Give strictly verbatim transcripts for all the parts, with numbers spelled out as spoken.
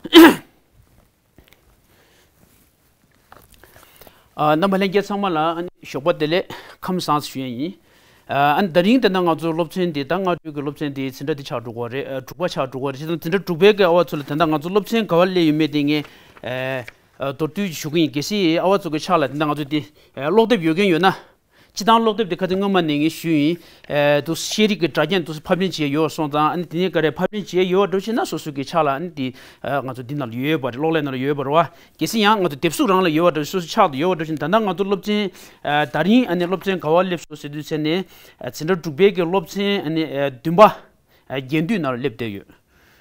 ཨ། རྣམ་པ་ལྷན་རྒྱས་ཚང་མ་ལ་ཨ་ནི་ཞོགས་པ་བདེ་ལེགས་ཁམས་བཟང་ཞུ་ཡས་ཡིན། ཨ་ནི་དེ་རིང་དེ་ན་ང་ཚོ་སློབ་ཚན་འདི་ད་སྔ་དྲོའི་གི་སློབ་ཚན་འདི་འཛིན་གྲྭ་འདི་ཆགས་འགྲོ་གི་རེད། ཨ། དྲུག་པ་ཆགས་འགྲོ་གི་རེད། བྱས་ཙང་འཛིན་གྲྭ་དྲུག་པའི་གི་ཨ་བ་ཚོ་ལ་དེ་འདྲ་ང་ཚོ་སློབ་ཚན་ག་བ་སླེབས་ཡོད་མེད་དེ་ངས་ཨ་མདོར་བསྡུས་ཞུ་གི་ཡིན། གལ་སྲིད་ཨ་བ་ཚོ་གི་ཕྱག་ལ་དེ་འདྲ་ང་ཚོ་འདི་ཀློག་དེབ་ཡོད་མཁན་ཡོད་ན། སྤྱི་བཏང་ཀློག་དེབ་དེ་ཁ་སང་སྔོན་མ་ནས་ངས་ཞུས་ཡིན། ཨ། དུ་ཤེས་རིག་གི་སྒྲ་རྒྱན་དུ་ཕབ་ལེན་བྱས་ཡོད་སོང་ཙང་། ཨ་ནི་དེ་ནས་ག་རེ་ཕབ་ལེན་བྱས་ཡོད་འགྲོ་ཕྱིན་ན་སོ་སོ་གི་ཕྱག་ལ་ཨ་ནི་དེ་ང་ཚོ་འདི་ནང་ལ་ཡོད་པ་རེད། གློག་ཀླད་ནང་ལ་ཡོད་པ་རེད་བ། གལ་སྲིད་ཡང་ང་ཚོ་དེབ་གཟུགས་རང་ལ་ཡོད་པ་འདྲ་སོ་སོ་ཕྱག་ཏུ་ཡོད་པ་འདྲ་ཕྱིན། ད་ལྟ་ང་ཚོ་སློབ་ཚན་ཨ་ད་རིང་ཨ་ནི་སློབ་ཚན་ག་བ་སླེབས་སོང་ཟེར་དུས་ཚེ་ནས་ཨ་འཛིན་གྲྭ་དྲུག་པའི་གི་སློབ་ཚན་ཨ་ནི་ཨ་བདུན་པ་ཨ་རྒྱན་སྡུད་ནང་ལ་སླེབས་བསྡད་ཡོད།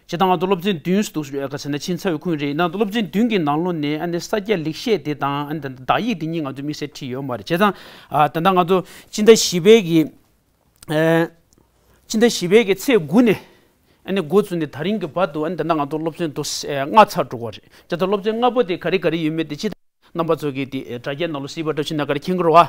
སྤྱིར་བཏང་ང་ཚོ་སློབ་ཚན་བདུན་འདུག་ག་ཟེར་ན་ཕྱིན་ཚར་བའི་ཁུངས་རེད། ཡིན་ནའང་སློབ་ཚན་བདུན་གྱི་ནང་ལོགས་ནས་ཨ་ནི་ས་སྐྱ་ལེགས་བཤད་དེ་དང་ཨ་ནི་བདག་ཡིག་དེ་གཉིས་ང་ཚོ་དམིགས་བསལ་ཁྲིད་ཡོད་མ་རེད། བྱས་ཙང་ཨ་ད་ལྟ་ང་ཚོ་སྤྱི་ཟླ་བཞི་པའི་གི་ཨ་སྤྱི་ཟླ་བཞི་པའི་གི་ཚེས་དགུ་ནས་ཨ་ནི་འགོ་བཙུགས་ནས་ད་རིང་གི་བར་དུ་ཨ་ནི་ད་ལྟ་ང་ཚོ་སློབ་ཚན་དུ་ཨ་ལྔ་ཚར་འགྲོ་གི་རེད། བྱས་ཙང་སློབ་ཚན་ལྔ་པོ་དེ་ག་རེ་ག་རེ་ཡོད་མེད་དེ་སྤྱི་རྣམ་པ་ཚོ་གིས་དེ་དྲ་རྒྱའི་ནང་ལ་གཟིགས་པ་འདྲ་ཞིག་ན་ག་རེ་མཁྱེན་གྱི་རེད་བ།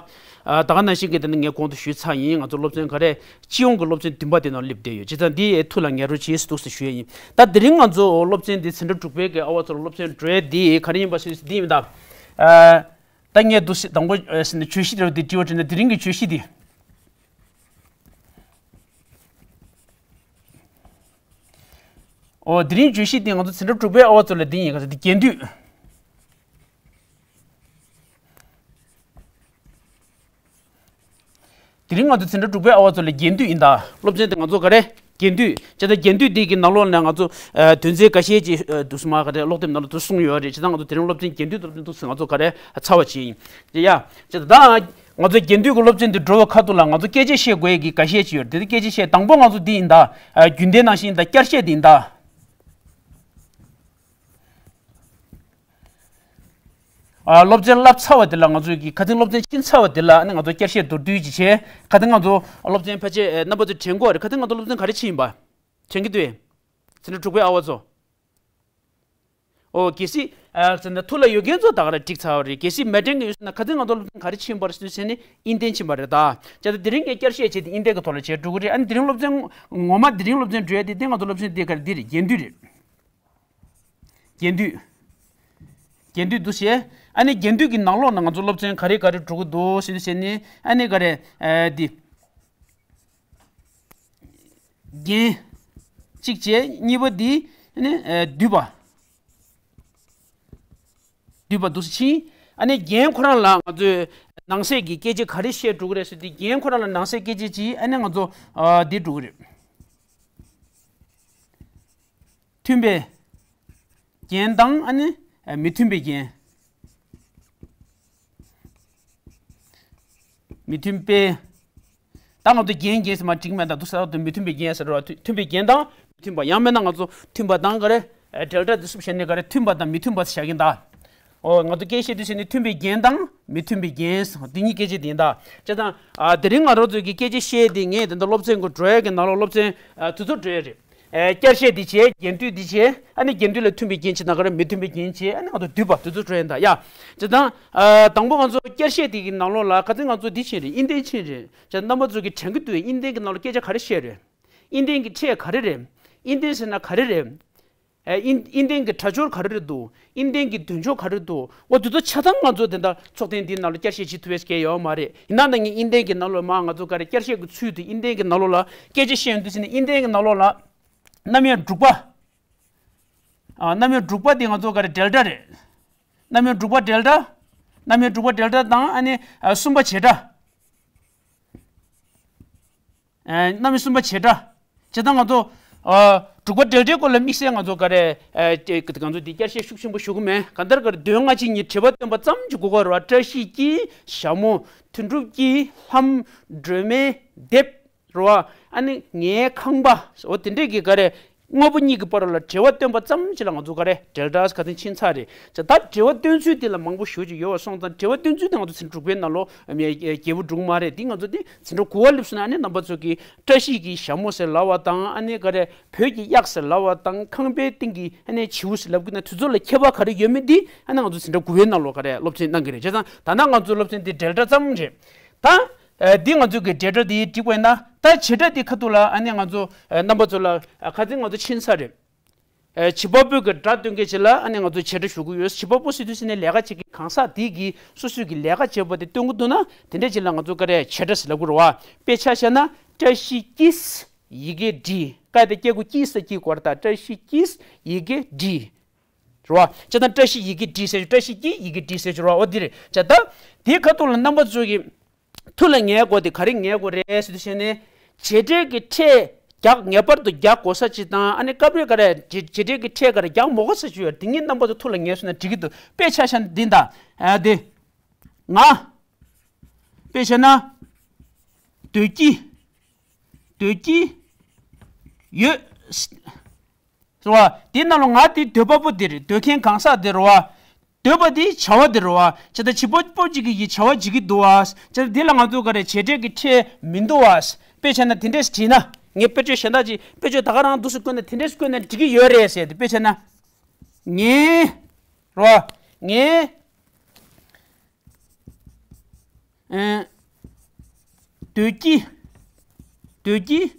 ཨ་ད་ག་ནང་བཞིན་གྱི་དེ་ནི་ངས་གོང་དུ་ཞུས་ཚར་ཡིན། ང་ཚོ་སློབ་ཚན་ག་རེ་སྤྱི་ཡོངས་ཀྱི་སློབ་ཚན་བདུན་པ་དེ་ནང་སླེབས་བསྡད་ཡོད། བྱས་ཙང་འདི་ཐུགས་ལ་ངེས་རོགས་བྱེད་ཟེར་འདུག་ཟེར་ཞུ་ཡས་ཡིན། ད་དེ་རིང་ང་ཚོ་སློབ་ཚན་འདི་འཛིན་གྲྭ་དྲུག་པའི་གི་ཨ་བ་ཚོར་སློབ་ཚན་འགྲོ་ཡས་འདི་ག་རེ་ཡིན་པ་ཟེར་འདི་ཡིན་ད། ཨ་ད་ངས་འདུག་སེ་དང་པོ་ཨ་ཟེར་ནས་བརྗོད་གཞི་དེ་རུ་འདི་འབྲི་བ་བྲིས་ན་དེ་རིང་གི་བརྗོད་གཞི་འདི། ཨོ་དེ་རིང་བརྗོད་གཞི་འདི་ང་ཚོ་འཛིན་གྲྭ་དྲུག་པའི་ཨ་བ་ཚོ་ལ་འདི་ཡིན། ག་ཚོད་འདི་རྒྱན་སྡུད། དེ་རིང་ང་ཚོ་འཛིན་གྲྭ་དྲུག་པའི་ཨ་བ་ཚོ་ལ་རྒྱན་སྡུད་ཡིན་ད། སློབ་ཚན་དེ་ང་ཚོ་ག་རེ་རྒྱན་སྡུད་བྱས་ཙང་རྒྱན་སྡུད་འདི་གི་ནང་ལོགས་ནས་ང་ཚོ་ཨ་དོན་ཚན་འགའ་ཤས་ཅིག་ཨ་དུ་སུ་མ་ག་རེ་ཀློག་དེབ་ནང་ལ་དུ་གསུངས་ཡོད་རེད། བྱས་ཙང་ང་ཚོ་དེ་རིང་སློབ་ཚན་རྒྱན་སྡུད་སློབ་ཚན་དུ་སུ་ང་ཚོ་ག་རེ་ཚར་བ་བྱེད་ཡིན། ཡ་བྱས་ཙང་ད་ང་ཚོ་རྒྱན་སྡུད་ཀྱི་སློབ་ཚན་དུ་འགྲོ་བའི་ཁ་ཐུག་ལ་ང་ཚོ་སྐད་ཆ་བཤད་དགོས་ཡས་ཀྱི་འགའ་ཤས་ཅིག་ཡོད་རེད། དེ་ནི་སྐད་ཆ་བཤད་དང་པོ་ང་ཚོ་འདི་ཡིན་ད། ཨ་རྒྱུན་ལྡན་ནང་བཞིན་ད་བསྐྱར་བཤད་འདི་ཡིན་ད། ཨ་སློབ་ཚན་བསླབ་ཚར་བ་དེ་ལ་ང་ཚོས་ཀྱི་ཁ་སང་སློབ་ཚན་ཕྱིན་ཚར་བ་དེ་ལ་ཨ་ནི་ང་ཚོ་བསྐྱར་བཤད་མདོར་བསྡུས་ཅིག་བྱས། ཁ་སང་ང་ཚོ་སློབ་ཚན་ཕལ་ཆེར་ཨ་རྣམ་པ་ཚོ་དྲན་གྱི་ཡོད་རེད། ཁ་སང་ང་ཚོ་སློབ་ཚན་ག་རེ་ཕྱིན་ཡིན་པ་དྲན་གྱི་འདུག་འཛིན་གྲྭ་དྲུག་པའི་ཨ་བ་ཚོ། ཨོ་གལ་སྲིད་ཨ་ཟེར་ན་ཐུགས་ལ་ཡོད་མཁན་ཚོ་ད་ག་རང་འགྲིག་ཚར་བ་རེད། གལ་སྲིད་མ་དྲན་གྱི་ཡོད་ཟེར་ན་ཁ་སང་ང་ཚོ་སློབ་ཚན་ག་རེ་ཕྱིན་པ་རེད་ཟེར་ནས་དབྱིན་ལྡན་ཕྱིན་པ་རེད་ད། བྱས་ཙང་དེ་རིང་ངས་བསྐྱར་བཤད་བྱས་ཏེ་དབྱིན་ལྡན་གྱི་ཐོག་ལ་བྱས་འགྲོ་གི་རེད། ཨ་ནི་དེ་རིང་སློབ་ཚན་ངོ་མ་དེ་རིང་སློབ་ཚན་འགྲོ་ཡ་དེ་དེ་ང་ཚོ་སློབ་ཚན་དེ་ག་རེ་འདི་རེད། རྒྱན་སྡུད་རེད། རྒྱན་སྡུད། རྒྱན་སྡུད་འདུག་ཟེར། ཨ་ནི་རྒྱན་སྡུད་ཀྱི་ནང་ལོགས་ནས་ང་ཚོ་སློབ་ཚན་ག་རེ་ག་རེ་འགྲོ་གི་འདུག་ཟེར་ཟེར་ནས་ཨ་ནི་ག་རེ་ཨ་འདི། རྒྱན། གཅིག་བྱས་གཉིས་པ་འདི་ཨ་ནི་ཨ་སྡུད་པ། སྡུད་པ་འདུག་ཟེར་ཕྱིན། ཨ་ནི་རྒྱན་ཁོ་རང་ལ་ང་ཚོས་ནང་གསེས་ཀྱི་སྐད་ཆ་ག་རེ་བཤད་འགྲོ་གི་རེད་ཟེར་དུས་རྒྱན་ཁོ་རང་ལ་ནང་གསེས་སྐད་ཆ་ཅིག་ཨ་ནི་ང་ཚོ་ཨ་འདི་འགྲོ་གི་རེད། མཐུན་པའི་རྒྱན་དང་ཨ་ནི་མི་མཐུན་པའི་རྒྱན། མི་མཐུན་པའི། ད་ང་ཚོ་རྒྱན་རྒྱན་ཟེར་མ་འགྲིག་མེད་ད་འདུག་ས་དུ་མི་མཐུན་པའི་རྒྱན་ཟེར་རོ། མཐུན་པའི་རྒྱན་དང་མི་མཐུན་པ། ཡང་མིན་ན་ང་ཚོ་མཐུན་པ་དང་ག་རེ་འབྲེལ་སྒྲ་འདི་སུབ་བྱས་ནས་ག་རེ་མཐུན་པ་དང་མི་མཐུན་པ་ཟེར་བཞག་གིན་ད། ཨོ་ང་ཚོ་སྐད་བཤད་དུས་ཟེར་ནས་མཐུན་པའི་རྒྱན་དང་མི་མཐུན་པའི་རྒྱན་འདི་གཉིས་སྐད་ཆ་འདི་ཡིན་ད། བྱས་ཙང་ཨ་དེ་རིང་ང་རང་ཚོ་གི་སྐད་ཆ་བཤད་དེ་ངས་དེ་འདྲ་སློབ་ཚན་གྱི་འགྲོ་ཡ་གི་ནང་ལོགས་སློབ་ཚན་ཨ་དུས་ཚོད་འགྲོ་ཡ་རེད། ཨ་བསྐྱར་བཤད་འདི་བྱས། རྒྱན་སྡུད་འདི་བྱས། ཨ་ནི་རྒྱན་སྡུད་ལ་མཐུན་པའི་རྒྱན་བྱས་ན་ག་རེ་མི་མཐུན་པའི་རྒྱན་བྱས། ཨ་ནི་ང་ཚོ་སྡུད་པ་དུས་ཚོད་འགྲོ་ཡ་ད་ཡ། བྱས་ཙང་ཨ་དང་པོ་ང་ཚོ་བསྐྱར་བཤད་འདི་གི་ནང་ལོགས་ལ་ཁ་སང་ང་ཚོ་འདི་ཕྱིན་རེད། དབྱིན་ལྡན་ཕྱིན་རེད། བྱས་རྣམ་པ་ཚོ་གི་དྲན་གི་འདུག་དབྱིན་ལྡན་གི་ནང་ལོགས་སྐད་ཆ་ག་རེ་བཤད་རེད། དབྱིན་ལྡན་གི་ཕྲད་ག་རེ་རེད། དབྱིན་ལྡན་ཟེར་ན་ག་རེ་རེད། ཨེ་དབྱིན་དབྱིན་ལྡན་གྱི་སྒྲ་སྦྱོར་ག་རེ་རེད་འདུག་དབྱིན་ལྡན་གྱི་འདོན་ཕྱོགས་ག་རེ་འདུག་འོ་དེ་ཚོ་ཆ་ཚང་ང་ཚོ་དེ་འདྲ་ཚོགས་ཐེངས་འདིའི་ནང་ལ་བསྐྱར་བཤད་བྱེད་ཐུབ་པའི་སྐལ་ཡོད་མ་རེད། ཡིན་ན་ད་ངས་དབྱིན་ལྡན་གྱི་ནང་ལོགས་མར་ང་ཚོ་ག་རེ་བསྐྱར་བཤད་ཀྱི་ཚུལ་དུ་དབྱིན་ལྡན་གྱི་ནང་ལོགས་ལ་སྐད་ཆ་བཤད་ཡོང་དུས་ཟེར་ནས་དབྱིན་ལྡན་གྱི་ནང་ལོགས་ལ་རྣམ་དབྱེ་དྲུག་པ། ཨ་རྣམ་དབྱེ་དྲུག་པ་དེ་ང་ཚོ་ག་རེ་འབྲེལ་སྒྲ་རེད། རྣམ་དབྱེ་དྲུག་པ་འབྲེལ་སྒྲ། རྣམ་དབྱེ་དྲུག་པ་འབྲེལ་སྒྲ་དང་ཨ་ནི་ཨ་གསུམ་པ་བྱེད་སྒྲ། ཨ་རྣམ་དབྱེ་གསུམ་པ་བྱེད་སྒྲ། བྱས་ཙང་ང་ཚོ་ཨ་དྲུག་པ་འབྲེལ་སྒྲའི་སྐོར་ལ་དམིགས་བསལ་ང་ཚོ་ག་རེ་ཨ་ང་ཚོ་འདི་བསྐྱར་བཤད་ཤུགས་ཆེན་པོ་ཞུ་གི་མེད། གང་ལྟར་ག་རེ་དོན་སྔ་ཕྱི་གཉིས་འབྲེལ་བ་སྟོན་པ་ཙམ་གྱི་གོ་སྐབས་རེད་བ། བཀྲ་ཤིས་ཀྱི། ཞྭ་མོ། དོན་གྲུབ་ཀྱི། ལྷམ། སྒྲོལ་མའི་དེབ། རེད་བ། ཨ་ནི་ངའི་ཁང་པ། འོ་དེ་འདྲས་ཀྱི་ག་རེ། དངོས་པོ་གཉིས་ཀྱི་བར་ལ་འབྲེལ་བ་སྟོན་པ་ཙམ་ཞིག་ལ་ང་ཚོ་ག་རེ་འབྲེལ་སྒྲ་ཁ་སང་ཕྱིན་ཚར་རེད། ད་འབྲེལ་བ་སྟོན་ཚུལ་དེ་ལ་མང་པོ་ཞེ་པོ་ཅིག་ཡོད་པ་སོང་ཙང་འབྲེལ་བ་སྟོན་ཚུལ་དེ་ང་ཚོ་འཛིན་གྲྭ་དྲུག་པའི་ནང་ལོགས་རྒྱས་པོ་འགྲོ་གི་མ་རེད། འདི་ང་ཚོ་འདི་འཛིན་གྲྭ་དགུ་པ་སླེབས་སོང་ན་ཨ་ནི་རྣམ་པ་ཚོ་གིས་བཀྲ་ཤིས་ཀྱི་ཞྭ་མོ་ཟེར་ལབ་པ་དང་ཨ་ནི་ག་རེ་བོད་ཀྱི་གཡག་ཟེར་ལབ་པ་དང་ཁང་པའི་སྟེང་གི་ཨ་ནི་བྱིའུ་ཟེར་ལབ་གི་ན་དེ་ཚོ་ལ་ཁྱད་པར་ག་རེ་ཡོད་མེད་འདི་ཨ་ནི་ང་ཚོ་འཛིན་གྲྭ་དགུ་པའི་ནང་ལོགས་ག་རེ་སློབ་ཚན་གནང་གི་རེད། བྱས་ཙང་ད་ལྟ་ང་ཚོ་སློབ་ཚན་འདི་འབྲེལ་སྒྲ་ཙམ་རེད། ད། ཨ་འདི་ང་ཚོ་གི་འབྲེལ་སྒྲ་འདི་འགྲིག་པ་ཡིན་ན། ད་བྱེད་སྒྲ་འདི་ཁ་ཐུག་ལ་ཨ་ནི་ང་ཚོ་ཨ་རྣམ་པ་ཚོ་ལ་ཨ་ཁ་སང་ང་ཚོ་ཕྱིན་ཚར་རེད། བྱེད་པ་པོའི་གི་སྒྲ་སྟོན་མཁན་ཅིག་ལ་ཨ་ནི་ང་ཚོ་བྱེད་སྒྲ་ཞུ་གི་ཡོད། བྱེད་པ་པོ་ཟེར་དུས་ཙམ་ནས་ལས་ཀ་བྱེད་མཁན་གང་ཟག་དེ་གིས་སོ་སོའི་གི་ལས་ཀ་བྱེད་པ་དེ་སྟོན་གི་འདུག་ན་དེ་འདྲ་ཅིག་ལ་ང་ཚོ་ག་རེ་བྱེད་སྒྲ་ཟེར་ལབ་དགོས་རེད་བ། དཔེ་ཆ་བཞག་ན་བཀྲ་ཤིས་ཀྱིས་ཡི་གེ་འབྲི། ཀ་དེ་སྐྱེ་དགུ་ཀྱིས་ཟེར་གྱི་སྐོར་དང་བཀྲ་ཤིས་ཀྱིས་ཡི་གེ་འབྲི། རེད་བ། བྱས་ཙང་བཀྲ་ཤིས་ཡི་གེ་འབྲི་ཟེར། བཀྲ་ཤིས་ཀྱིས་ཡི་གེ་འབྲི་ཟེར་གྱི་རེད་བ། འོ་འདི་རེད། བྱས་ཙང་དེའི་ཁ་ཐུག་ལ་རྣམ་པ་ཚོ་གིས་ཐུགས་ལ་ངེས་དགོས་དེ་ག་རེ་ངེས་དགོས་རེད་ཟེར་དུས་ཙམ་ནས། བྱེད་སྒྲའི་གི་ཕྲད་རྒྱག་ངེས་པར་དུ་རྒྱག་དགོས་ས་ཅིག་དང་། ཨ་ནི་སྐབས་རེ་ག་རེ་བྱེད་བྱེད་སྒྲའི་གི་ཕྲད་ག་རེ་རྒྱག་མ་དགོས་ས་ཅིག་ཡོད། དེ་གཉིས་རྣམ་པ་ཚོ་ཐུགས་ལ་ངེས་སོང་ན་འགྲིག་གི་འདུག་དཔེ་ཆ་བཞག་ན་འདི་འདྲ། ཨ་དེ། ང་། དཔེ་བྱས་ན། འདོད་ཀྱི། འདོད་ཀྱི། ཡོད། རེད་བ། དེ་ནང་ལ་ང་དེ་འདོད་པ་པོ་དེ་རེད། འདོད་མཁན་གང་ཟག་དེ་རེད་བ། འདོད་པ་དེ་བྱ་བ་དེ་རེད་བ། བྱས་ཙང་བྱེད་པ་པོ་གཅིག་གིས་ཡི་བྱ་བ་བྱེད་ཀྱི་འདུག་བ། བྱས་ཙང་དེ་ལ་ང་ཚོ་ག་རེ་བྱེད་སྒྲའི་གི་ཕྲད་མི་འདུག་བ། དཔེ་བྱས་ན་དེ་འདྲས་བྲིས་ན། ངས་དཔེ་བརྗོད་གཞན་དག་ཅིག་དཔེ་བརྗོད་ད་ག་རང་འདུག་སེ་བཀོད་ན་དེ་འདྲས་བཀོད་ན་འགྲིག་གི་ཡོད་རེད་ཟེར་ཏེ། དཔེ་བྱས་ན། ངས། རེད་བ། ངས། ཨེ། འདོད་ཀྱི། འདོད་ཀྱི།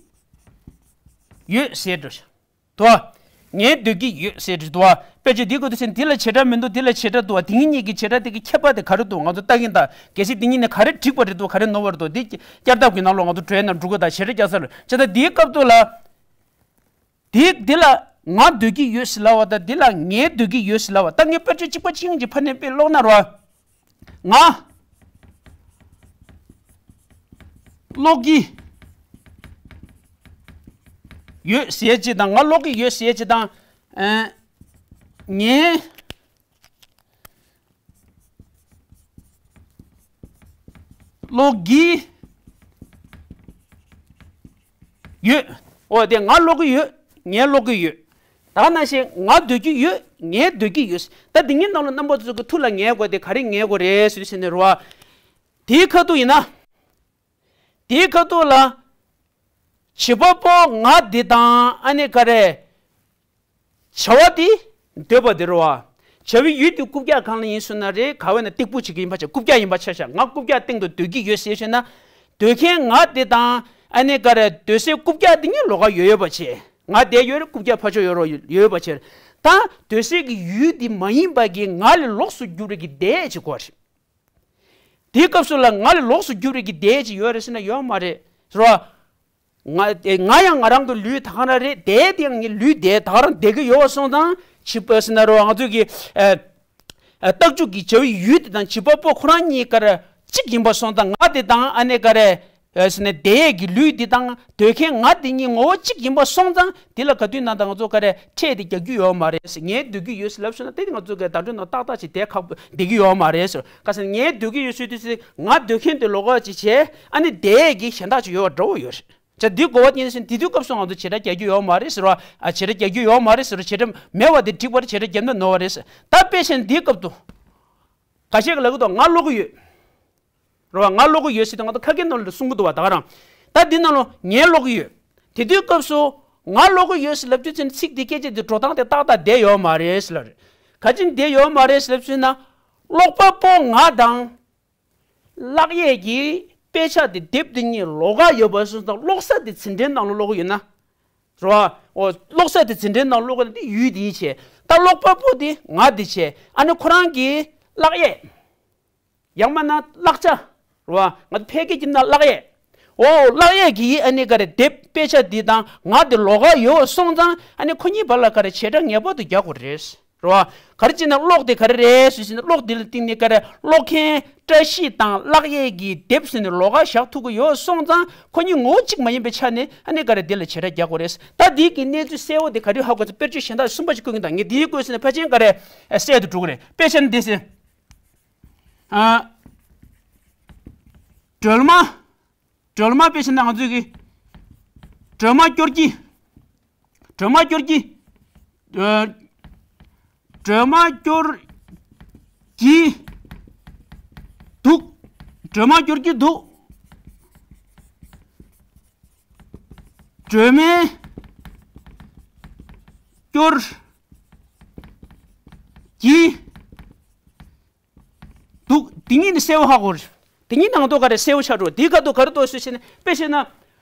ཡོད་ཟེར་འགྲོ། དོ། ངས་འདོད་ཀྱི་ཡོད་ཟེར་འགྲོ་དོ། དཔེ་ཆ་འདི་གོ་དུས་ཙམ་འདི་ལ་བྱེད་སྒྲ་མི་འདུག་འདི་ལ་བྱེད་སྒྲ་འདུག་དེ་གཉིས་གཉིས་ཀྱི་བྱེད་སྒྲ་དེ་གི་ཁྱད་པར་དེ་ག་རེ་འདུག་ང་ཚོ་ལྟ་གིན་ད། གལ་སྲིད་འདི་གཉིས་ནས་ག་རེ་འགྲིག་པ་རེད་འདུག་ག་རེ་ནོར་བ་རེད་འདུག་འདི་བསྐྱར་ལྡབ་ཀྱི་ནང་ལོགས་ང་ཚོ་འགྲོ་ཡ་ན་འགྲོ་གི། ད་བྱེད་སྒྲ་བསྐྱར་གསོ་ལ་བྱེད་ད། འདིའི་སྐབས་དུ་ལ། དེ་འདི་ལ་ང་འདོད་ཀྱི་ཡོད་ཟེར་ལབ་པ་དང་འདི་ལ་ངས་འདོད་ཀྱི་ཡོད་ཟེར་ལབ་པ། ད་ངས་དཔེ་ཆ་གཅིག་པ་གཅིག་རྐྱང་གཅིག་ཕར་ནས་དཔེ་ཀློག་ན་རོ། ང་ཀློག་གི་ཡོད་ཟེར་ཅིག་དང་། ང་ཀློག་གི་ཡོད་ཟེར་ཅིག་དང་། ཨ། ངས་ཀློག་གི་ཡོད། འོ་དེ་ང་ཀློག་གི་ཡོད། ངས་ཀློག་གི་ཡོད། ད་ནང་བཞིན་ང་འདོད་ཀྱི་ཡོད། ངས་འདོད་ཀྱི་ཡོད། ད་འདི་གཉིས་ནང་ལ་རྣམ་པ་ཚོ་གི་ཐུགས་ལ་ངེས་དགོས་དེ་ག་རེ་ངེས་དགོས་རེད་ཟེར་ཟེར་ནས་རོ། དེའི་ཁ་ཐུག་ཡིན་ན། དེའི་ཁ་ཐུག་ལ། བྱེད་པ་པོ་ང་འདི་དང་ཨ་ནི་ག་རེ། བྱ་བ་དེ་འདོད་པ་དེ་རེད་བ། བྱ་བའི་ཡུལ་དེ་རྐུབ་བཀྱག་གང་ལ་ཡིན་ཟེར་ན་རེད། ག་བས་ན་སྟེགས་བུ་ཅིག་ཡིན་པ་བྱས། རྐུབ་བཀྱག་ཡིན་པ་ཆ་བཞག་ང་རྐུབ་བཀྱག་སྟེང་དུ་སྡོད་ཀྱི་ཡོད་ཟེར་ཞེ་ན། སྡོད་མཁན་ང་དེ་དང་ཨ་ནི་ག་རེ་སྡོད་སའི་རྐུབ་བཀྱག་དེ་གཉིས་ལོགས་ཀ་ཡོད་ཡོད་པ་བྱས། ང་བསྡད་ཡོད་རེད། རྐུབ་བཀྱག་ཕར་ཕྱོགས་ཡོད་རོ་ཡོད་པ་བྱས། ད་སྡོད་སའི་གི་ཡུལ་དེ་མ་ཡིན་པ་གི་ང་ལས་ལོགས་སུ་གྱུར་རེ་གི་བསྡད་ཅིག་གོ་རེད། དེའི་སྐབས་སུ་ལ་ང་ལས་ལོགས་སུ་གྱུར་རེ་གི་བསྡད་ཅིག་ཡོད་རེད་ཟེར་ན་ཡོད་མ་རེད། རོ། ང་ང་ཡང་ང་རང་གི་ལུས་ད་ག་རང་རེད། བསྡད་དེ་ཡང་ངའི་ལུས་བསྡད་ད་ག་རང་བསྡད་ཀྱི་ཡོད་པ་སོང་ཙང་། བྱིས་པ་ཟེར་ན་རོ་ང་ཚོ་གི་ཨ་ཨ་རྟགས་འཇུག་གི་བྱ་བའི་ཡུལ་དེ་དང་བྱིས་པ་པོ་ཁོ་རང་གཉིས་ཀ་ར་གཅིག་ཡིན་པ་སོང་ཙང་། ང་དེ་དང་ཨ་ནེ་ག་རེ་ཟེར་ན་བསྡད་ཡས་ཀྱི་ལུས་དེ་དང་སྡོད་མཁན་ང་དེ་གཉིས་ངོ་བོ་གཅིག་ཡིན་པ་སོང་ཙང་། དེ་ལ་ག་དུས་ན་ད་ང་ཚོ་ག་རེ་ཕྲད་དེ་རྒྱག་རྒྱུ་ཡོད་མ་རེད་ཟེར། ངས་སྡོད་ཀྱི་ཡོད་ཟེར་ལབ་སོང་ན་དེ་ང་ཚོ་ག་ད་དུང་ན་ཏག་ཏག་ཅིག་བསྡད་ཁག་པོ་བསྡད་ཀྱི་ཡོད་མ་རེད་ཟེར། ག་ཟེར་ན་ངས་སྡོད་ཀྱི་ཡོད་ཟེར་དུས་ཚེ་ང་སྡོད་མཁན་དེ་ལོགས་ཀ་ཅིག་བྱས། ཨ་ནེ་བསྡད་ཡས་ཀྱི་གཞན་དག་ཅིག་ཡོད་པ་འདྲ་བོ་ཡོད་རེད། ཅག་འདི་གོ་བ་ཉིན་ཟིན་དེ་དུས་སྐབས་སུ་ང་ཚོ་བྱེད་སྒྲ་རྒྱག་རྒྱུ་ཡོད་མ་རེད་ཟེར་བ། ཨ་བྱེད་སྒྲ་རྒྱག་རྒྱུ་ཡོད་མ་རེད་ཟེར་བ། བྱེད་སྒྲ་མེད་པ་དེ་འགྲིག་པར་བྱེད་སྒྲ་རྒྱབ་ན་ནོར་བ་རེད་ཟེར། ད་དཔེ་བཞིན་འདིའི་སྐབས་དུ། ཁ་ཤས་ཀྱིས་ལབ་ཀྱི་འདུག་ང་ཀློག་གི་ཡོད། རེད་བ། ང་ཀློག་གི་ཡོད་ཟེར་ཏེ་ང་ཚོ་ཁ་སྐད་ནང་ལ་གསུང་གི་འདུག་བ་ད་ག་རང་། ད་འདི་ནང་ལ་ངས་ཀློག་གི་ཡོད། དེ་དུས་སྐབས་སུ། ང་ཀློག་གི་ཡོད་ཟེར་ལབ་དུས་ཚེ་ཚིག་འདི་སྐད་ཆ་འདི་འགྲོ་སྟངས་དེ་ཏག་ཏག་བསྡད་ཡོད་མ་རེད་ཟེར་ལབ་རེད། ག་ཅི་བསྡད་ཡོད་མ་རེད་ཟེར་ལབ་ཚུལ་ན། ཀློག་པ་པོ་ང་དང་། ཀློག་ཡས་ཀྱི་དཔེ་ཆ་དེ་དེབ་དེ་གཉིས་ལོགས་ཀ་ཡོད་པ་སོང་ཙང་ཀློག་ས་དེ་ཚིག་འགྲེལ་ནང་ལ་ཀློག་གི་ཡོད་ན། རེད་བ། འོ་ཀློག་ས་དེ་ཚིག་འགྲེལ་ནང་ཀློག་གི་ན་དེ་ཡུལ་དེ་བྱས། ད་ཀློག་པ་པོ་དེ་ང་དེ་བྱས། ཨ་ནི་ཁོ་རང་གི་ཀློག་ཡས། ཡང་མིན་ན་ཀློག་བྱ། རེད་བ། ང་ཚོ་ཕལ་སྐད་ཀྱི་ན་ཀློག་ཡས། འོ་ཀློག་ཡས་ཀྱི་ཨ་ནི་ག་རེ་དེབ་དཔེ་ཆ་དེ་དང་ང་དེ་ལོགས་ཀ་ཡོད་པ་སོང་ཙང་། ཨ་ནི་ཁོ་གཉིས་བར་ལ་ག་རེ་བྱེད་སྒྲ་ངེས་པར་དུ་རྒྱག་དགོས་རེད། རེད་བ། ག་རེ་བྱས་ན་ཀློག་དེ་ག་རེ་རེད་ཟེར་ན། ཀློག་དེ་ལ་བརྟེན་ནས་ག་རེ་ཀློག་མཁན་བཀྲ་ཤིས་དང་ཀློག་ཡས་ཀྱི་དེབ་ཟེར་ནས་ལོགས་ཀ་བཞག་ཐུབ་ཀྱི་ཡོད་སོང་ཙང་། ཁོ་གཉིས་ངོ་བོ་གཅིག་མ་ཡིན་པའི་ཆ་ནས་ཨ་ནི་ག་རེ་དེ་ལ་བྱེད་སྒྲ་རྒྱག་དགོས་རེད། ད་འདི་གི་གནས་ཚུལ་གསལ་བོ་དེ་ག་རེ་ཧ་གོ་ཚེ་དཔེར་བརྗོད་གཞན་དག་གསུམ་པ་ཞིག་བཀོད་ཀྱིན། ད་ངས་འདི་བཀོད་ཟེར་ན་ཕལ་ཆེར་ག་རེ་གསལ་དུ་འགྲོ་གི་རེད། དཔེ་ཆ་ནི་འདི་ཟེར། ཨ། སྒྲོལ་མ། སྒྲོལ་མ་དཔེ་བྱས་ན་ང་ཚོས་ཀྱི། སྒྲོལ་མ་སྐྱོར་གྱི། སྒྲོལ་མ་སྐྱོར་གྱི། ཨ། སྒྲོལ་མ་སྐྱོར་གྱི་འདུག་སྒྲོལ་མ་སྐྱོར་གྱི་འདུག་སྒྲོལ་མའི་སྐྱོར་གྱི། འདུག་དེ་གཉིས་ནི་གསལ་བོ་ཧ་གོ་རེད། དེ་གཉིས་ནང་དུ་ག་རེ་གསལ་བོ་ཆགས་འགྲོ། དེའི་ཁ་ཐུག་ག་རེ་འདུག་ཟེར་བྱས་ནས། དཔེ་བཤད་ན།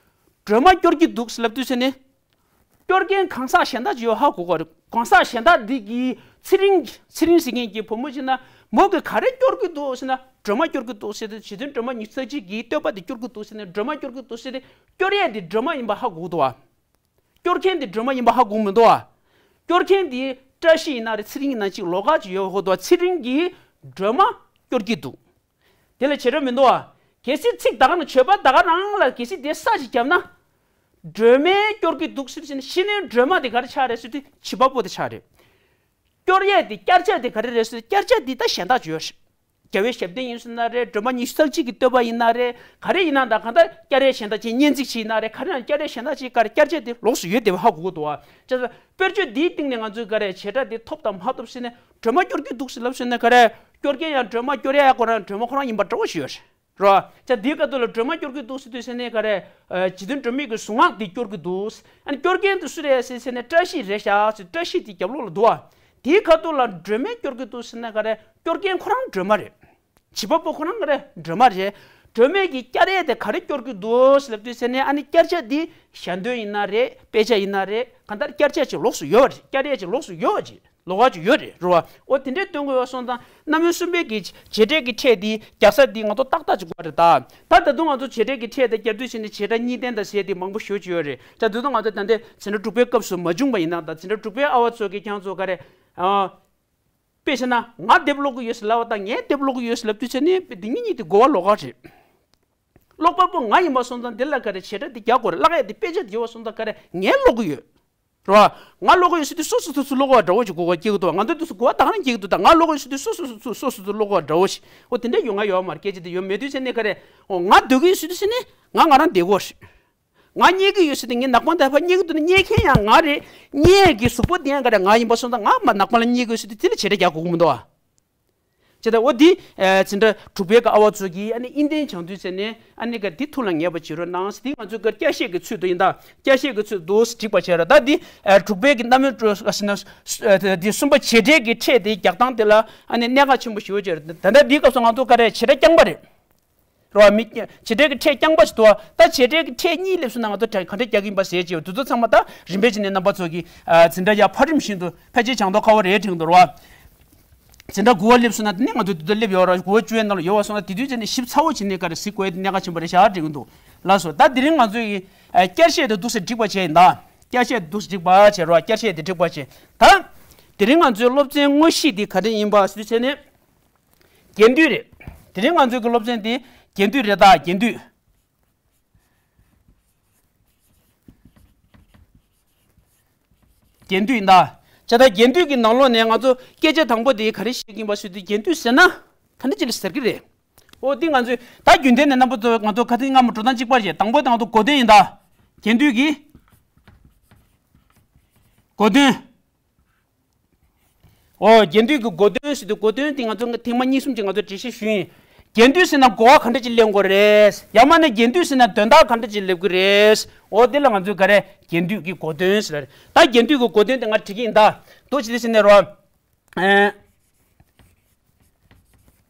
སྒྲོལ་མ་སྐྱོར་གྱི་འདུག་ཟེར་ལབ་དུས་ཟེར་ནས། སྐྱོར་མཁན་གང་ཟག་གཞན་དག་ཅིག་ཡོད་ཧ་གོ་ག་རེ་ གང་ཟག་གཞན་དག་འདི་གིས་ཚེ་རིང་ཚེ་རིང་ཟེར་མཁན་གྱི་བུ་མོ་ཅིག་ན་མོ་གིས་ག་རེ་སྐྱོར་གྱི་འདུག་ཟེར་ན། སྒྲོལ་མ་སྐྱོར་གྱི་འདུག་ཟེར་ཏེ། རྗེ་བཙུན་སྒྲོལ་མ་ཉི་ཤུ་རྩ་གཅིག་གི་བསྟོད་པ་འདི་སྐྱོར་གྱི་འདུག་ཟེར་ནས། སྒྲོལ་མ་སྐྱོར་གྱི་འདུག་ཟེར་ཏེ། སྐྱོར་ཡས་འདི་སྒྲོལ་མ་ཡིན་པ་ཧ་གོ་གི་འདུག་བ། སྐྱོར་མཁན་འདི་སྒྲོལ་མ་ཡིན་པ་ཧ་གོ་མི་འདུག་བ། སྐྱོར་མཁན་འདི་བཀྲ་ཤིས་ཡིན་ན་རེད། ཚེ་རིང་ཡིན་ན་ཅིག་ལོགས་ཀ་ཅིག་ཡོད་ཧོ་འདུག་བ། ཚེ་རིང་གིས་སྒྲོལ་མ་སྐྱོར་གྱི་འདུག་དེ་ལ་བྱེད་སྒྲ་མི་འདུག་བ། གལ་སྲིད་ཚིག་ད་ག་ནང་བརྗོད་པ་ད་ག་རང་ལ་གལ་སྲིད་དེ་ས་ཞིག་བརྒྱབ་ན། སྒྲོལ་མས་སྐྱོར་གྱི་འདུག་ཟེར་བྱས་ནས། ཤི་ནས་སྒྲོལ་མ་དེ་ག་རེ་ཆགས་རེད་ཟེར་དུས་བྱེད་པ་པོ་དེ་ཆགས་རེད། སྐྱོར་ཡས་དེ་བསྐྱར་བྱ་དེ་ག་རེ་རེད་ཟེར། བསྐྱར་བྱ་དེ་ད་གཞན་དག་ཅིག་ཡོད་རེད། རྒྱལ་བའི་ཞབས་བརྟན་ཡིན་ཟེར་ན་རེད། སྒྲོལ་མ་ཉི་ཤུ་རྩ་གཅིག་གི་བསྟོད་པ་ཡིན་ན་རེད། ག་རེ་ཡིན་ན་ད་གང་ལྟར་བསྐྱར་ཡས་གཞན་དག་ཅིག་སྙན་ཚིག་ཅིག་ཡིན་ན་རེད། ག་རེ་ཡིན་ན་བསྐྱར་ཡས་གཞན་དག་ཅིག་ག་རེ་བསྐྱར་བྱ་དེ་ལོགས་སུ་ཡོད་བསྡད་པ་ཧ་གོ་གི་འདུག་བ། བྱས་ཙང་དཔེར་བརྗོད་འདིའི་སྟེང་ནས་ང་ཚོས་ག་རེ་བྱེད་སྒྲ་དེ་ཐོབ་དང་མ་ཐོབ་ཟེར་ནས། སྒྲོལ་མ་སྐྱོར་གྱི་འདུག་ཟེར་ལབ་ཟེར་ན་ག་རེ། སྐྱོར་མཁན་ཡང་སྒྲོལ་མ། སྐྱོར་ཡས་ཁོ་རང་སྒྲོལ་མ་ཁོ་རང་ཡིན་པ་འདྲ་བོ་ཞིག་ཡོད་རེད། རོ། ཅག་འདིའི་སྐབས་དུ་ལ་སྒྲོལ་མ་སྐྱོར་གྱི་འདུག་ཟེར་དུས་ཟེར་ནས་ག་རེ། ཨ། རྗེ་བཙུན་སྒྲོལ་མའི་གི་གཟུངས་སྔགས་འདི་སྐྱོར་གྱི་འདུག་ཨ་ནི་སྐྱོར་མཁན་དེ་སུ་རེད་ཟེར་ཟེར་ནས། བཀྲ་ཤིས་རེད་ཤག་ཟེར། བཀྲ་ཤིས་དེ་རྒྱབ་ལོགས་ལ་འདུག་བ། དེའི་ཁ་ཐུག་ལ་སྒྲོལ་མས་སྐྱོར་གྱི་འདུག་ཟེར་ན་ག་རེ། སྐྱོར་མཁན་ཁོ་རང་སྒྲོལ་མ་རེད། བྱེད་པ་པོ་ཁོ་རང་ག་རེ། སྒྲོལ་མ་རེད། སྒྲོལ་མས་ཀྱི་བསྐྱར་ཡས་དེ་ག་རེ་སྐྱོར་གྱི་འདུག་ཟེར་ལབ་དུས་ཟེར་ནས། ཨ་ནི་བསྐྱར་བྱ་འདི་ཞལ་འདོན་ཡིན་ན་རེད། དཔེ་ཆ་ཡིན་ན་རེད། གང་ལྟར་བསྐྱར་བྱ་ཅིག་ལོགས་སུ་ཡོད་རེད། བསྐྱར་ཡས་ཅིག་ལོགས་སུ་ཡོད་ཅིག་ལོགས་ཀ་ཅིག་ཡོད་རེད། རེད་བ། འོ་དེ་འདྲའི་སྟོན་དགོས་པ་སོང་ཙང་། རྣམ་དབྱེ་གསུམ་པའི་གི་བྱེད་སྒྲའི་གི་ཕྲད་འདི་རྒྱག་ས་འདི་ང་ཚོ་ཏག་ཏག་ཅིག་དགོས་རེད་ད། ད་ད་དུང་ང་ཚོ་བྱེད་སྒྲའི་གི་ཕྲད་དེ་རྒྱག་དུས་ཕྱིན་ནས་བྱེད་སྒྲ་གཉིས་ལྡན་དང་ཟེར་དེ་མང་པོ་ཞེ་པོ་ཅིག་ཡོད་རེད། ད་དུང་ང་ཚོ་ད་ལྟའི་འཛིན་གྲྭ་དྲུག་པའི་སྐབས་སུ་མ་བྱུང་བ་ཡིན་ན། ད་འཛིན་གྲྭ་དྲུག་པའི་ཨ་བ་ཚོ་གིས་ཀྱང་ཚོ་ག་རེ། ཨ། དཔེ་བྱས་ན་ང་དེབ་ཀློག་གི་ཡོད་ཟེར་ལབ་པ་དང་ངས་དེབ་ཀློག་གི་ཡོད་ཟེར་ལབ་དུས་ཕྱིན་ནས་དེ་གཉིས་གཉིས་དེ་གོ་བ་ལོགས་ཀ་རེད། ཀློག་པ་པོ་ང་ཡིན་པ་སོང་ཙང་འདི་ལ་ག་རེ་བྱེད་སྒྲ་དེ་རྒྱག་དགོས་རེད། བཀླག་ཡས་དེ་དཔེ་ཆ་དེ་ཡོད་པ་སོང་ཙང་ག་རེ། ངས་ཀློག་གི་ཡོད། རེད་བ། ང་ཀློག་གི་ཡོད་ཟེར་དུས་སོ་སོ་སོ་སོ་ཀློག་པ་འདྲ་བོ་ཞིག་གོ་བ་སྐྱེ་གི་འདུག་ང་འདོད་དུས་སུ་གོ་བ་ད་ག་རང་སྐྱེ་གི་འདུག་ད་ང་ཀློག་གི་ཡོད་ཟེར་དུས་སོ་སོ་སོ་སོ་སོ་སོ་སོ་ཀློག་པ་འདྲ་བོ་ཞིག་འོ་དེ་འདྲ་ཡོད། ང་ཡོད་མ་རེད། སྐད་ཆ་དེ་ཡོད་མེད་དུས་ཚེ་ནས་ག་རེ། འོ་ང་སྡོད་ཀྱི་ཡོད་ཟེར་དུས་ཚེ་ནས་ང་ང་རང་བསྡད་དགོས་རེད། ང་རྙེད་ཀྱི་ཡོད་ཟེར་དུས་ངའི་ནག་པང་དེ་ཕར་རྙེད་ཀྱི་འདུག་ན། རྙེད་མཁན་ཡང་ང་རེད། རྙེད་ཀྱི་གཟུགས་པོ་དེ་ཡང་ག་རེ་ང་ཡིན་པ་སོང་ཙང་ང་མ་ནག་པང་ལ་རྙེད་ཀྱི་ཡོད་ཟེར་དུས་དེ་ལ་བྱེད་སྒྲ་རྒྱག་དགོས་ཀྱི་མི་འདུག་ཨ། བྱས་ཙང་འོ་འདི། ཨ། འཛིན་གྲྭ་དྲུག་པའི་གི་ཨ་བ་ཚོ་གིས་ཨ་ནི་ཨིན་ཏན་སྦྱང་དུས་ཚེ་ནས་ཨ་ནི་ག་འདི་ཐུགས་ལ་ངེས་པ་བྱེད་རོགས་གནང་ཟེར། འདི་ང་ཚོའི་གི་བསྐྱར་བཤད་ཀྱི་ཚུལ་དུ་ཡིན་ད། བསྐྱར་བཤད་ཀྱི་ཚུལ་དུ་སྒྲིག་པ་བྱས་རོགས། ད་འདི། ཨ། དྲུག་པའི་གི་རྣམ་དབྱེ་ཨ་ཟེར་ན། ཨ། འདི་གསུམ་པ་བྱེད་སྒྲའི་གི་ཕྲད་དེ་རྒྱག་སྟངས་དེ་ལ་ཨ་ནི་གནད་འགག་ཆེན་པོ་ཞེ་པོ་ཅིག་རེད། ད་ལྟ་འདིའི་སྐབས་སུ་ང་ཚོ་ག་རེ། བྱེད་སྒྲ་རྐྱང་པ་རེད། རེད་བ། མི། བྱེད་སྒྲའི་གི་ཕྲད་རྐྱང་པ་ཞིག་འདུག་བ། ད་བྱེད་སྒྲའི་གི་ཕྲད་གཉིས་སླེབས་སོང་ན་ང་ཚོ་ག་འདྲ་རྒྱག་གི་ཡིན་པ་ཟེར་གྱི་ཡོད། དེ་ཚོ་ཚང་མ་ད་རིམ་པས་བྱས་ནས་རྣམ་པ་ཚོ་གིས། ཨ། འཛིན་གྲྭ་ཡར་ཕ་རིམ་བཞིན་དུ་ཕལ་ཆེར་སྦྱང་མདོག་ཁ་པོ་རེད་དྲན་གྱི་འདུག་རེད་བ། འཛིན་གྲྭ་དགུ་པ་སླེབས་སོང་ན་དེ་ནས་ང་ཚོ་དེ་ཚོ་སླེབས་ཡོད་རེད། དགུ་པ་བཅུ་པའི་ནང་ལ་ཡོད་པ་སོང་ན་དེ་དུས་བྱས་ནས་ཞིབ་ཚགས་པོ་བྱས་ནས་ག་རེ་གཟིགས་དགོས་ཡ་དེ་གནད་འགག་ཆེན་པོ་རེད་ཤག་དྲན་གྱི་འདུག་ལགས་སོ། ད་དེ་རིང་ང་ཚོ་ཡི། ཨ། བསྐྱར་བཤད་དེ་འདུག་སེ་སྒྲིག་པ་བྱས་ཡིན་ད། བསྐྱར་བཤད་འདུག་སེ་སྒྲིག་པ་བྱས་རོགས། བསྐྱར་བཤད་དེ་སྒྲིག་པ་བྱས། ད་དེ་རིང་ང་ཚོའི་སློབ་ཚན་དངོས་གཞི་དེ་ག་འདྲ་ཡིན་པ་ཟེར་དུས་བྱས་ནས། རྒྱན་སྡུད་རེད། དེ་རིང་ང་ཚོའི་གི་སློབ་ཚན་དེ་རྒྱན་སྡུད་རེད་ད། རྒྱན་སྡུད། རྒྱན་སྡུད་ཡིན་ད། བྱས་ད་རྒྱན་སྡུད་ཀྱི་ནང་ལོགས་ནས་ང་ཚོ་སྐད་ཆ་དང་པོ་དེ་ག་རེ་བཤད་ཀྱི་ཡིན་པ་ཟེར་དུས། རྒྱན་སྡུད་ཟེར་ན་ག་འདྲ་ཅིག་ལ་ཟེར་གྱི་རེད། འོ་འདི་ང་ཚོས་ད་རྒྱུན་ལྡན་ནས་རྣམ་པ་ཚོ་ང་ཚོ་ཁ་སང་སྔ་མོ་འགྲོ་སྟངས་གཅིག་པ་བྱས། དང་པོ་དེ་ང་ཚོ་གོ་དོན་ཡིན་ད། རྒྱན་སྡུད་ཀྱི་གོ་དོན། འོ། རྒྱན་སྡུད་ཀྱི་གོ་དོན་ཟེར་དུས། གོ་དོན་དེ་ང་ཚོ་ཐེངས་མ་གཉིས་གསུམ་ཅིག་ང་ཚོ་འགྲེལ་བཤད་ཞུས་ཡིན། རྒྱན་སྡུད་ཟེར་ན་གོ་བ་ག་འདྲ་ཅིག་ལེན་དགོས་རེད། ཡང་མིན་ན་རྒྱན་སྡུད་ཟེར་ན་དོན་དག་ག་འདྲ་ཅིག་སླེབས་ཀྱི་རེད། འོ་དེ་ལ་ང་ཚོས་ག་རེ། རྒྱན་སྡུད་ཀྱི་གོ་དོན་ཟེར་རེད། ད་རྒྱན་སྡུད་ཀྱི་གོ་དོན་དེ་ང་བྲིས་ཀྱི་ཡིན་ད། འདུག་བྱས་དེ་ཟེར་ནས་རོ། ཨེ།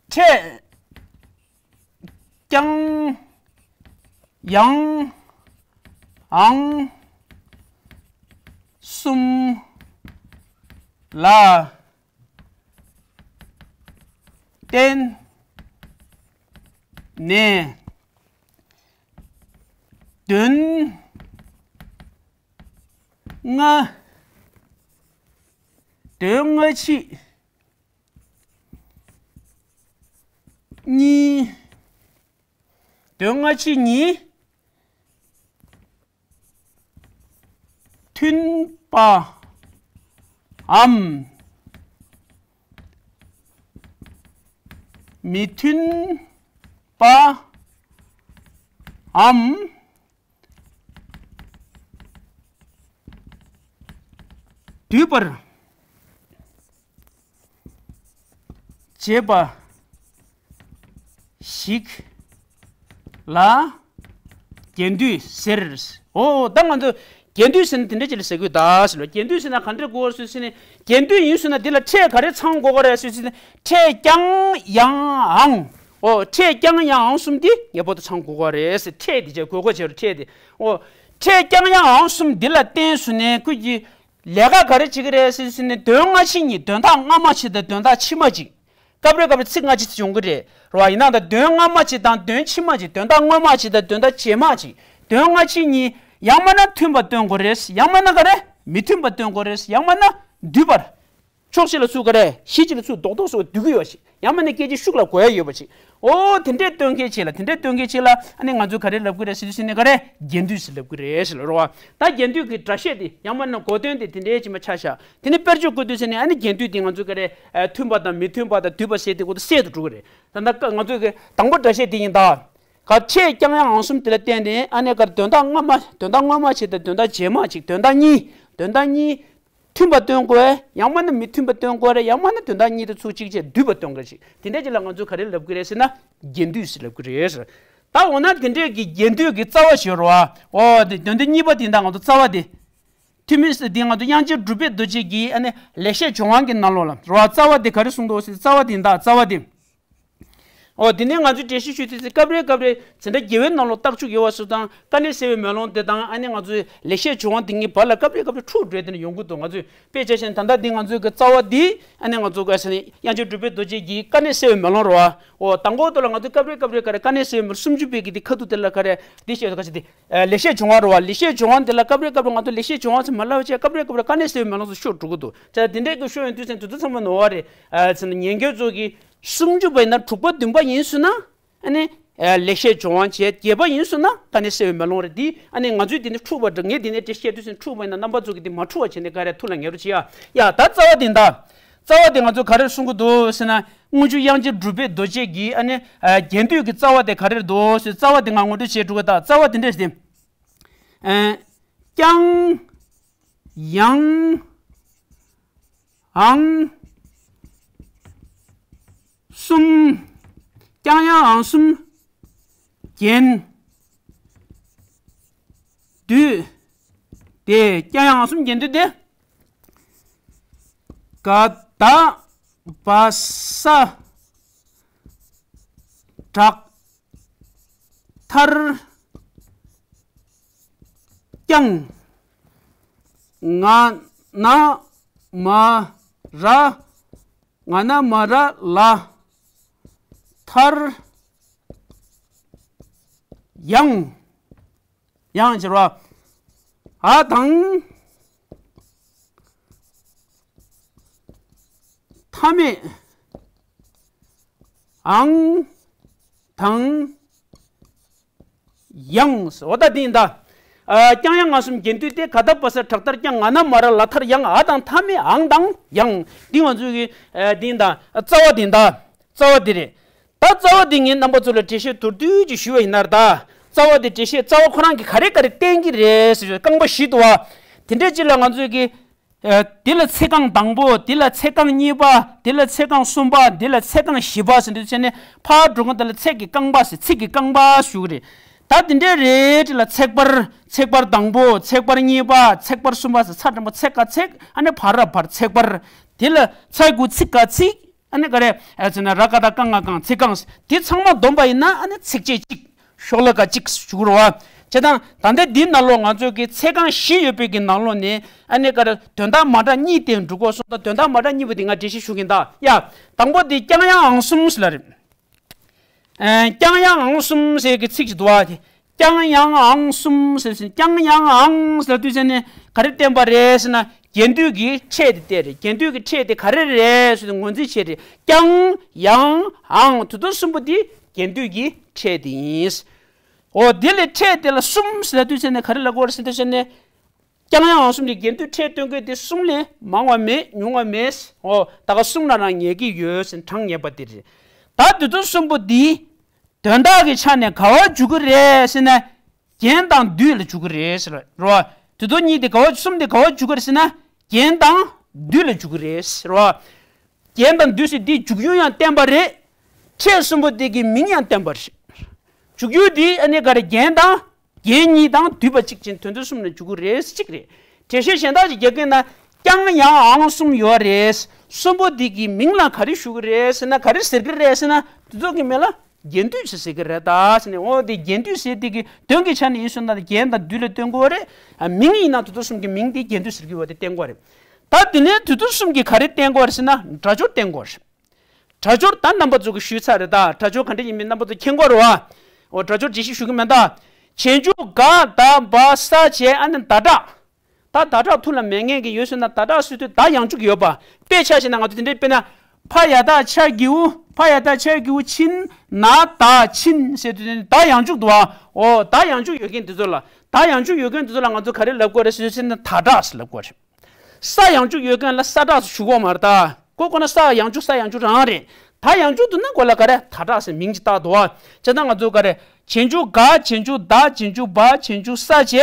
ཕྲད་རྐྱང་ཡང་ཨང་གསུམ་ལ་བརྟེན་ནས་དོན་ལྔ། དོན་སྔ་ཕྱི་གཉིས། དོན་སྔ་ཕྱི་གཉིས་མཐུན་པའམ་མི་མཐུན་པའམ། བསྡུས་པར་བྱེད་པ་ཞིག་ལ་རྒྱན་སྡུད་ཟེར། འོ་ད་ང་ཚོ་རྒྱན་སྡུད་ཟེར་ན་དེ་འདྲ་ཅིག་ལ་ཟེར་དགོས་ད་ཟེར་ལོ། རྒྱན་སྡུད་ཟེར་ན་ག་འདྲ་དགོས་ཟེར་ཟེར་ནས། རྒྱན་སྡུད་ཡིན་ཟེར་ན་འདི་ལ་ཕྲད་ག་རེ་ཚང་དགོས་ག་རེད་ཟེར་ཟེར་ནས། ཕྲད་རྐྱང་ཡང་ཨང་། འོ། ཕྲད་རྐྱང་ཡང་ཨང་གསུམ་འདི་ངེས་པར་དུ་ཚང་དགོས་ག་རེད་ཟེར། ཕྲད་འདི་བྱས་དགོས་ག་བྱས་རོ། ཕྲད་འདི། འོ། ཕྲད་རྐྱང་ཡང་ཨང་གསུམ་འདི་ལ་བརྟེན་ཟེར་ནས་ཁོས་ཀྱི། ལས་ཀ་ག་རེ་བྱེད་ཀྱི་རེད་ཟེར་ཟེར་ནས་དོན་སྔ་ཕྱི་གཉིས། དོན་དག་སྔ་མ་གཅིག་དང་དོན་དག་ཕྱི་མ་གཅིག། སྐབས་རེ་སྐབས་རེ་ཚིག་སྔ་ཕྱི་ཡོང་གི་རེད། རེད་བ། ཡིན་ནའང་ད་དོན་སྔ་མ་གཅིག་དང་དོན་ཕྱི་མ་གཅིག། དོན་དག་སྔོན་མ་གཅིག་དང་དོན་དག་རྗེས་མ་གཅིག། དོན་སྔ་ཕྱི་གཉིས། ཡང་མིན་ན་མཐུན་པ་སྟོན་དགོས་རེད། ཡང་མིན་ན་ག་རེ། མི་མཐུན་པ་སྟོན་དགོས་རེད། ཡང་མིན་ན་འདུས་པར། ཕྱོགས་གཅིག་ལ་ཚུར་ག་རེ། གཞི་གཅིག་ལ་ཚུར་རྡོག་རྡོག་བཟོ་བ་སྡུད་ཀྱི་ཡོད་པ་ཞིག། ཡང་མིན་ན་སྐད་ཅིག་ཤུགས་ལ་གོ་ཡ་ཡོད་པ་ཞིག། ཨོ་དེ་འདྲས་སྟོན་མཁན་ཅིག་ལ། དེ་འདྲས་སྟོན་མཁན་ཅིག་ལ་ཨ་ནི་ང་ཚོས་ག་རེ་ལབ་ཀྱི་རེད་ཟེར་དུས་ཙམ་ནས་ག་རེ། རྒྱན་སྡུད་ཟེར་ལབ་ཀྱི་རེད་ཟེར་ལ། རེད་བ། ད་རྒྱན་སྡུད་ཀྱི་སྒྲ་བཤད་དེ། ཡང་མིན་ན་གོ་དོན་དེ་དེ་འདྲས་ཅིག་མ་ཆགས་ཤག། དེ་ནས་དཔེར་བརྗོད་བཀོད་དུས་ཙམ་ནས་ཨ་ནི་རྒྱན་སྡུད་དེ་ང་ཚོས་ག་རེ། ཨ། མཐུན་པ་དང་མི་མཐུན་པ་དང་འདུས་པ་ཟེར་དེ་ཁོ་ཚོ་གསལ་དུ་འགྲོ་གི་རེད། ད་ལྟ་ང་ཚོས་ཀྱི་དང་པོ་སྒྲ་བཤད་དེ་ཡིན་ད། ག་ཁྱེད་ཀྱང་ཡང་ཨང་གསུམ་དེ་ལ་བརྟེན་ནས་ཨ་ནི་ག་རེ། དོན་དག་སྔ་མ། དོན་དག་སྔོན་མ་གཅིག་དང་དོན་དག་རྗེས་མ་གཅིག། དོན་དག་གཉིས། དོན་དག་གཉིས། མཐུན་པ་སྟོན་དགོས། ཡང་མིན་ན་མི་མཐུན་པ་སྟོན་དགོས་རེད། ཡང་མིན་ན་དོན་དག་གཉིས་དེ་ཚུར་གཅིག་བྱས་འདུས་པ་སྟོན་དགོས་ཞིག། དེ་འདྲ་ཅིག་ལ་ང་ཚོས་ག་རེ་ལབ་ཀྱི་རེད་ཟེར་ན། རྒྱན་སྡུད་ཟེར་ལབ་ཀྱི་རེད། ད་འོ་ན་དེ་འདྲས་ཀྱི་རྒྱན་སྡུད་ཀྱི་རྩ་བ་ཞིག་ཡོད་རེད་བ། འོ་དེ་དོན་དེ་གཉིས་པ་དེ་ད་ང་ཚོ་རྩ་བ་དེ། ཐུ་མི་སི་དེ་ང་ཚོ་དབྱངས་ཅན་གྲུབ་པའི་རྡོ་རྗེ་གིས་ཨ་ནི་ལེགས་བཤད་ལྗོན་དབང་གི་ནང་ལོགས་ལ་རེད་བ། རྩ་བ་དེ་ག་རེ་གསུངས་འདུག་ཟེར། རྩ་བ་དེ་ད་རྩ་བ་དེ། འོ་དེ་ནས་ང་ཚོས་འགྲེལ་བཤད་ཞུ་དུས་ཙམ་སྐབས་རེ་སྐབས་རེ་ཟེར་འདྲ་རྒྱལ་བའི་ནང་ལོགས་རྟགས་འཇུག་ཡོད་པ་སོགས་དང་། དཀའ་གནད་གསལ་བའི་མེ་ལོང་དེ་དང་། ཨ་ནི་ང་ཚོའི་ལེགས་བཤད་ལྗོན་དབང་དེ་གཉིས་བར་ལ་སྐབས་རེ་སྐབས་རེ་འཁྲུག་འགྲོ་དེ་ནས་ཡོང་གི་འདུག། ང་ཚོས་དཔེ་ཆ་བཞག་ན་ད་ལྟ་འདི་ང་ཚོའི་གི་རྩ་བ་འདི་ཨ་ནི་ང་ཚོ་ག་ཟེར་ན་དབྱངས་ཅན་གྲུབ་པའི་རྡོ་རྗེ་གི་དཀའ་གནད་གསལ་བའི་མེ་ལོང་རེད་བ། འོ་དང་པོ་དེ་ལ་ང་ཚོས་སྐབས་རེ་སྐབས་རེ་ག་རེ། དཀའ་གནད་གསལ་བའི་མེ་ལོང་སུམ་ཅུ་པའི་གི་དེ་ཁ་ཐུག་དེ་ལ་ག་རེ། འདི་བཤད་ག་ཟེར་དེ། ལེགས་བཤད་ལྗོན་དབང་རེད་བ། ལེགས་བཤད་ལྗོན་དབང་དེ་ལ་སྐབས་རེ་སྐབས་རེ་ང་ཚོ་ལེགས་བཤད་ལྗོན་དབང་ཟེར་མ་ལབ་བྱས། སྐབས་རེ་སྐབས་རེ་དཀའ་གནད་གསལ་བའི་མེ་ལོང་ཟེར་ཤོར་འགྲོ་གི་འདུག། ད་དེ་འདྲའི་གི་ཤོར་ཡོང་དུས་ཙམ་དེ་ཚོ་ཚང་མ་ནོར་བ་རེད། ཨ་ཟེར་ན་ཉན་མཁན་ཚོ་གིས་སུམ་ཅུ་པ་ཡིན་ན་དྲུག་པ་བདུན་པ་ཡིན་ཟེར་ན། ཨ་ནི། ཨ། ལེགས་བཤད་ལྗོན་དབང་བྱས། བརྒྱད་པ་ཡིན་ཟེར་ན་དཀའ་གནད་གསལ་བའི་མེ་ལོང་རེད། འདི་ཨ་ནི་ང་ཚོས་དེ་ནི་འཁྲུག་པ་འདྲ། ངས་དེ་ནས་དེ་བཤད་དུས་ཙམ་འཁྲུག་པ་ཡིན་ན་རྣམ་པ་ཚོ་གིས་དེ་མ་འཁྲུག་པ་བྱས་ནས་ག་རེ་ཐུགས་ལ་ངེས་རོགས་བྱེད་ཡ། ཡ་ད་རྩ་བ་དེ་ད། རྩ་བ་དེ་ང་ཚོ་ག་རེ་གསུང་གི་འདུག་ཟེར་ན། དངུལ་ཆུ་དབྱངས་ཅན་གྲུབ་པའི་རྡོ་རྗེ་གིས་ཨ་ནི། ཨ། རྒྱན་སྡུད་ཀྱི་རྩ་བ་དེ་ག་རེ་འདུག་ཟེར། རྩ་བ་དེ་ང་ངོ་སྤྲོད་བྱེད་འགྲོ་གི། ད་རྩ་བ་དེ་འདྲས་ཟེར། ཨ། ཀྱང་ཡང་ཨང་གསུམ། ཀྱང་ཡང་ཨང་གསུམ་རྒྱན་སྡུད་དེ། ཀྱང་ཡང་ཨང་གསུམ་རྒྱན་སྡུད་དེ། ག་ད་བ་ས་དྲག་མཐར་ཀྱང་། ང་ན་མ་ར། ང་ན་མ་ར་ལ་མཐར་ཡང་། ཡང་ཟེར་བ། འ་དང་མཐའ་མེད། ཨང་དང་ཡང་། འོ་ད་འདི་ཡིན་ད། ཨ། ཀྱང་ཡང་ཨང་གསུམ་རྒྱན་སྡུད་དེ། ག་ད་བ་ས་དྲག་མཐར་ཀྱང་། ང་ན་མ་ར་ལ་མཐར་ཡང་། འ་དང་མཐའ་མེད་ཨང་དང་ཡང་། འདི་ང་ཚོའི་གི། ཨ། འདི་ཡིན་ད། རྩ་བ་འདི་ཡིན་ད། རྩ་བ་འདི་རེད། ད་རྩ་བ་འདི་ངས་རྣམ་པ་ཚོ་ལ་འགྲེལ་བཤད་མདོར་བསྡུས་ཅིག་ཞུས་པ་ཡིན་ན་ད། རྩ་བ་འདི་འགྲེལ་བཤད་རྩ་བ་ཁོ་རང་གིས་ག་རེ་ག་རེ་བསྟན་གྱི་རེད་ཟེར་བའི་རྐང་པ་བཞི་འདུག་བ། དེ་འདྲའི་ཅིག་ལ་ང་ཚོས་ཀྱི། ཨ། འདི་ལ་ཚེག་རྐང་དང་པོ། འདི་ལ་ཚེག་རྐང་གཉིས་པ། འདི་ལ་ཚེག་རྐང་གསུམ་པ། འདི་ལ་ཚེག་རྐང་བཞི་པ་ཟེར་འདུག་བྱས་ནས་ཕར་འགྲོ་མཁན་དེ་ལ་ཚེག་གི་རྐང་པ་ཟེར། ཚིག་གི་རྐང་པ་ཞུ་གི་རེད། ད་འདི་འདྲའི་རེད་ཅིག་ལ་ཚེག་བར། ཚེག་བར་དང་པོ། ཚེག་བར་གཉིས་པ། ཚེག་བར་གསུམ་པ་ཟེར་ཚར་དྲན་པོ་ཚེག་ག་ཚེག། ཨ་ནི་བར་ར་བར། ཚེག་བར། དེ་ལ་ཚ་གི་གུ་ཚིག་ག་ཚིག། ཨ་ནི་ག་རེ། ཨ་ཟེར་ན་ར་ག་ད་རྐང་ང་རྐང་། ཚིག་རྐང་། དེ་ཚང་མ་བསྡོམས་པ་ཡིན་ན་ཨ་ནི་ཚིགས་བཅད་གཅིག། ཤོ་ལོ་ཀ་གཅིག་ཞུ་གི་རེད་བ། བྱས་ཙང་ད་ལྟ་འདིའི་ནང་ལོགས་ང་ཚོའི་གི་ཚེག་རྐང་བཞི་ཡོད་པའི་གི་ནང་ལོགས་ནས་ཨ་ནི་ག་རེ། དོན་དག་མ་འདྲ་གཉིས་བསྟན་འགྲོ་དགོས་སོང་། ད་དོན་དག་མ་འདྲ་གཉིས་པོ་དེ་ང་འགྲེལ་བཤད་ཞུ་གིན་ད། ཡ། དང་པོ་དེ་ཀྱང་ཡང་ཨང་གསུམ་ཟེར་ལ་རེད། ཨ། ཀྱང་ཡང་ཨང་གསུམ་ཟེར་གི་ཚིག་ཅིག་འདུག་བ། དེ་ཀྱང་ཡང་ཨང་གསུམ་ཟེར་ཟིན། ཀྱང་ཡང་ཨང་ཟེར་དུས་ཙམ་ནས་ག་རེ་བསྟན་པ་རེད་ཟེར་ན། རྒྱན་སྡུད་ཀྱི་ཕྲད་དེ་བསྟན་རེད། རྒྱན་སྡུད་ཀྱི་ཕྲད་དེ་ག་རེ་རེད་ཟེར་ནས་ངོས་འཛིན་བྱས་རེད། ཀྱང་ཡང་ཨང་དེ་ཚོ་གསུམ་པོ་དེ་རྒྱན་སྡུད་ཀྱི་ཕྲད་དེ་ཡིན། འོ་དེ་ལས་ཕྲད་དེ་ལ་གསུམ་ཟེར་དུས་ཙམ་ནས་ག་རེ་ལབ་དགོས་རེད་ཟེར་དུས་ཙམ་ནས། ཀྱང་ཡང་ཨང་གསུམ་གྱི་རྒྱན་སྡུད་ཕྲད་སྟོན་མཁན་དེ་གསུམ་ལས་མང་བ་མེད། ཉུང་བ་མེད། འོ་ད་ག་གསུམ་ལ་རང་ངེས་ཀྱི་ཡོད་ཟེར་གྲངས་ངེས་པ་དེ་རེད། ད་དེ་ཚོ་གསུམ་པོ་འདི་དོན་དག་གི་ཆ་ནས་ག་པར་འཇུག་གི་རེད་ཟེར་ན། རྒྱན་དང་འདུས་ལ་འཇུག་གི་རེད་ཟེར་བ་རེད་བ། དེ་ཚོ་གཉིས་དེ་ག་པར། གསུམ་དེ་ག་པར་འཇུག་གི་རེད་ཟེར་ན། རྒྱན་དང་འདུས་ལ་འཇུག་གི་རེད་ཟེར་བ། རྒྱན་དང་འདུས་ཟེར་འདི་འཇུག་ཡུལ་ཡང་བསྟན་པ་རེད། ཕྲད་གསུམ་པོ་དེ་གི་མིང་ཡང་བསྟན་པ་རེད། འཇུག་ཡུལ་འདི་ཨ་ནི་ག་རེ། རྒྱན་དང་། རྒྱན་གཉིས་དང་འདུས་པ་གཅིག་ཅན་དོན་ཚན་གསུམ་ལ་འཇུག་གི་རེད། གཅིག་རེད། འགྲེལ་བཤད་གཞན་དག་ཅིག་རྒྱག་གི་ན། ཀྱང་ཡང་ཨང་གསུམ་ཡོད་རེད། གསུམ་པོ་འདི་གི་མིང་ལ་ག་རེ་ཞུ་གི་རེད་ཟེར་ན། ག་རེ་ཟེར་གི་རེད་ཟེར་ན། དེ་ཚོ་གི་མིང་ལ་ རྒྱན་སྡུད་ཅིག་ཟེར་གི་རེད་ད་ཟེར་ནས། འོ་དེ་རྒྱན་སྡུད་ཟེར་དེ་གི་དོན་གྱི་ཆ་ནས་ཡིན་སོང་ན་རྒྱན་དང་སྡུད་ལ་སྟོན་དགོས་རེད། ཨ་མིང་ཡིན་ན་དུས་ཚོད་གསུམ་གྱི་མིང་དེ་རྒྱན་སྡུད་ཟེར་གི་ཡོད་དེ་བསྟན་དགོས་རེད། ད་དེ་ནས་དུས་ཚོད་གསུམ་གྱི་ག་རེ་བསྟན་དགོས་རེད་ཟེར་ན་སྒྲ་སྦྱོར་བསྟན་དགོས་རེད། སྒྲ་སྦྱོར་ད་རྣམ་པ་ཚོ་གི་ཞུས་ཚར་རེད་ད། སྒྲ་སྦྱོར་ག་འདྲ་ཡིན་མིན་རྣམ་པ་ཚོ་མཁྱེན་གྱི་རེད་བ། འོ་སྒྲ་སྦྱོར་རྒྱས་བཤད་ཞུ་གི་མེད་ད། བྱེད་འཇུག་ག་ད་བ་ས་བྱས་ཨ་ནི་ད་དྲག་ད་ད་དྲག་ཐུག་ལ་མེད་མཁན་གྱི་ཡོད་ཟེར་ན་ད་དྲག་ཟེར་དུས་ད་ཡང་འཇུག་ཡོད་པ། དཔེ་ཆ་བཞག་ན་ང་ཚོ་དེ་འདྲའི་དཔེར་ན། ཕ་ཡ་བཏགས་ཕྱ་གི་གུ། ཕ་ཡ་བཏགས་ཕྱ་གི་གུ་ཕྱིན། ན་ད་ཕྱིན་ཟེར་དུས་ད་ཡང་འཇུག་འདུག་བ། འོ་ད་ཡང་འཇུག་ཡོད་མཁན་དེ་ཚོ་ལ། ད་ཡང་འཇུག་ཡོད་མཁན་དེ་ཚོ་ལ་ང་ཚོ་ག་རེ་ལབ་དགོས་རེད་ཟེར་ན་ད་དྲག་ཟེར་ལབ་དགོས་རེད། ས་ཡང་འཇུག་ཡོད་མཁན་ལ་ས་དྲག་ཟེར་ཞུ་གོ་མ་རེད་ད། ཁོ་ཁོ་ན་ས་ཡང་འཇུག་ས་ཡང་འཇུག་རང་རེད། ད་ཡང་འཇུག་འདུག་ན་ཁོ་ལ་ག་རེ་ད་དྲག་ཟེར་མིང་ཅིག་བཏགས་འདུག་བ། བྱས་ཙང་ང་ཚོ་ག་རེ། བྱེད་འཇུག་ག་བྱེད་འཇུག་ད་བྱེད་འཇུག་བ་བྱེད་འཇུག་ས་བྱས།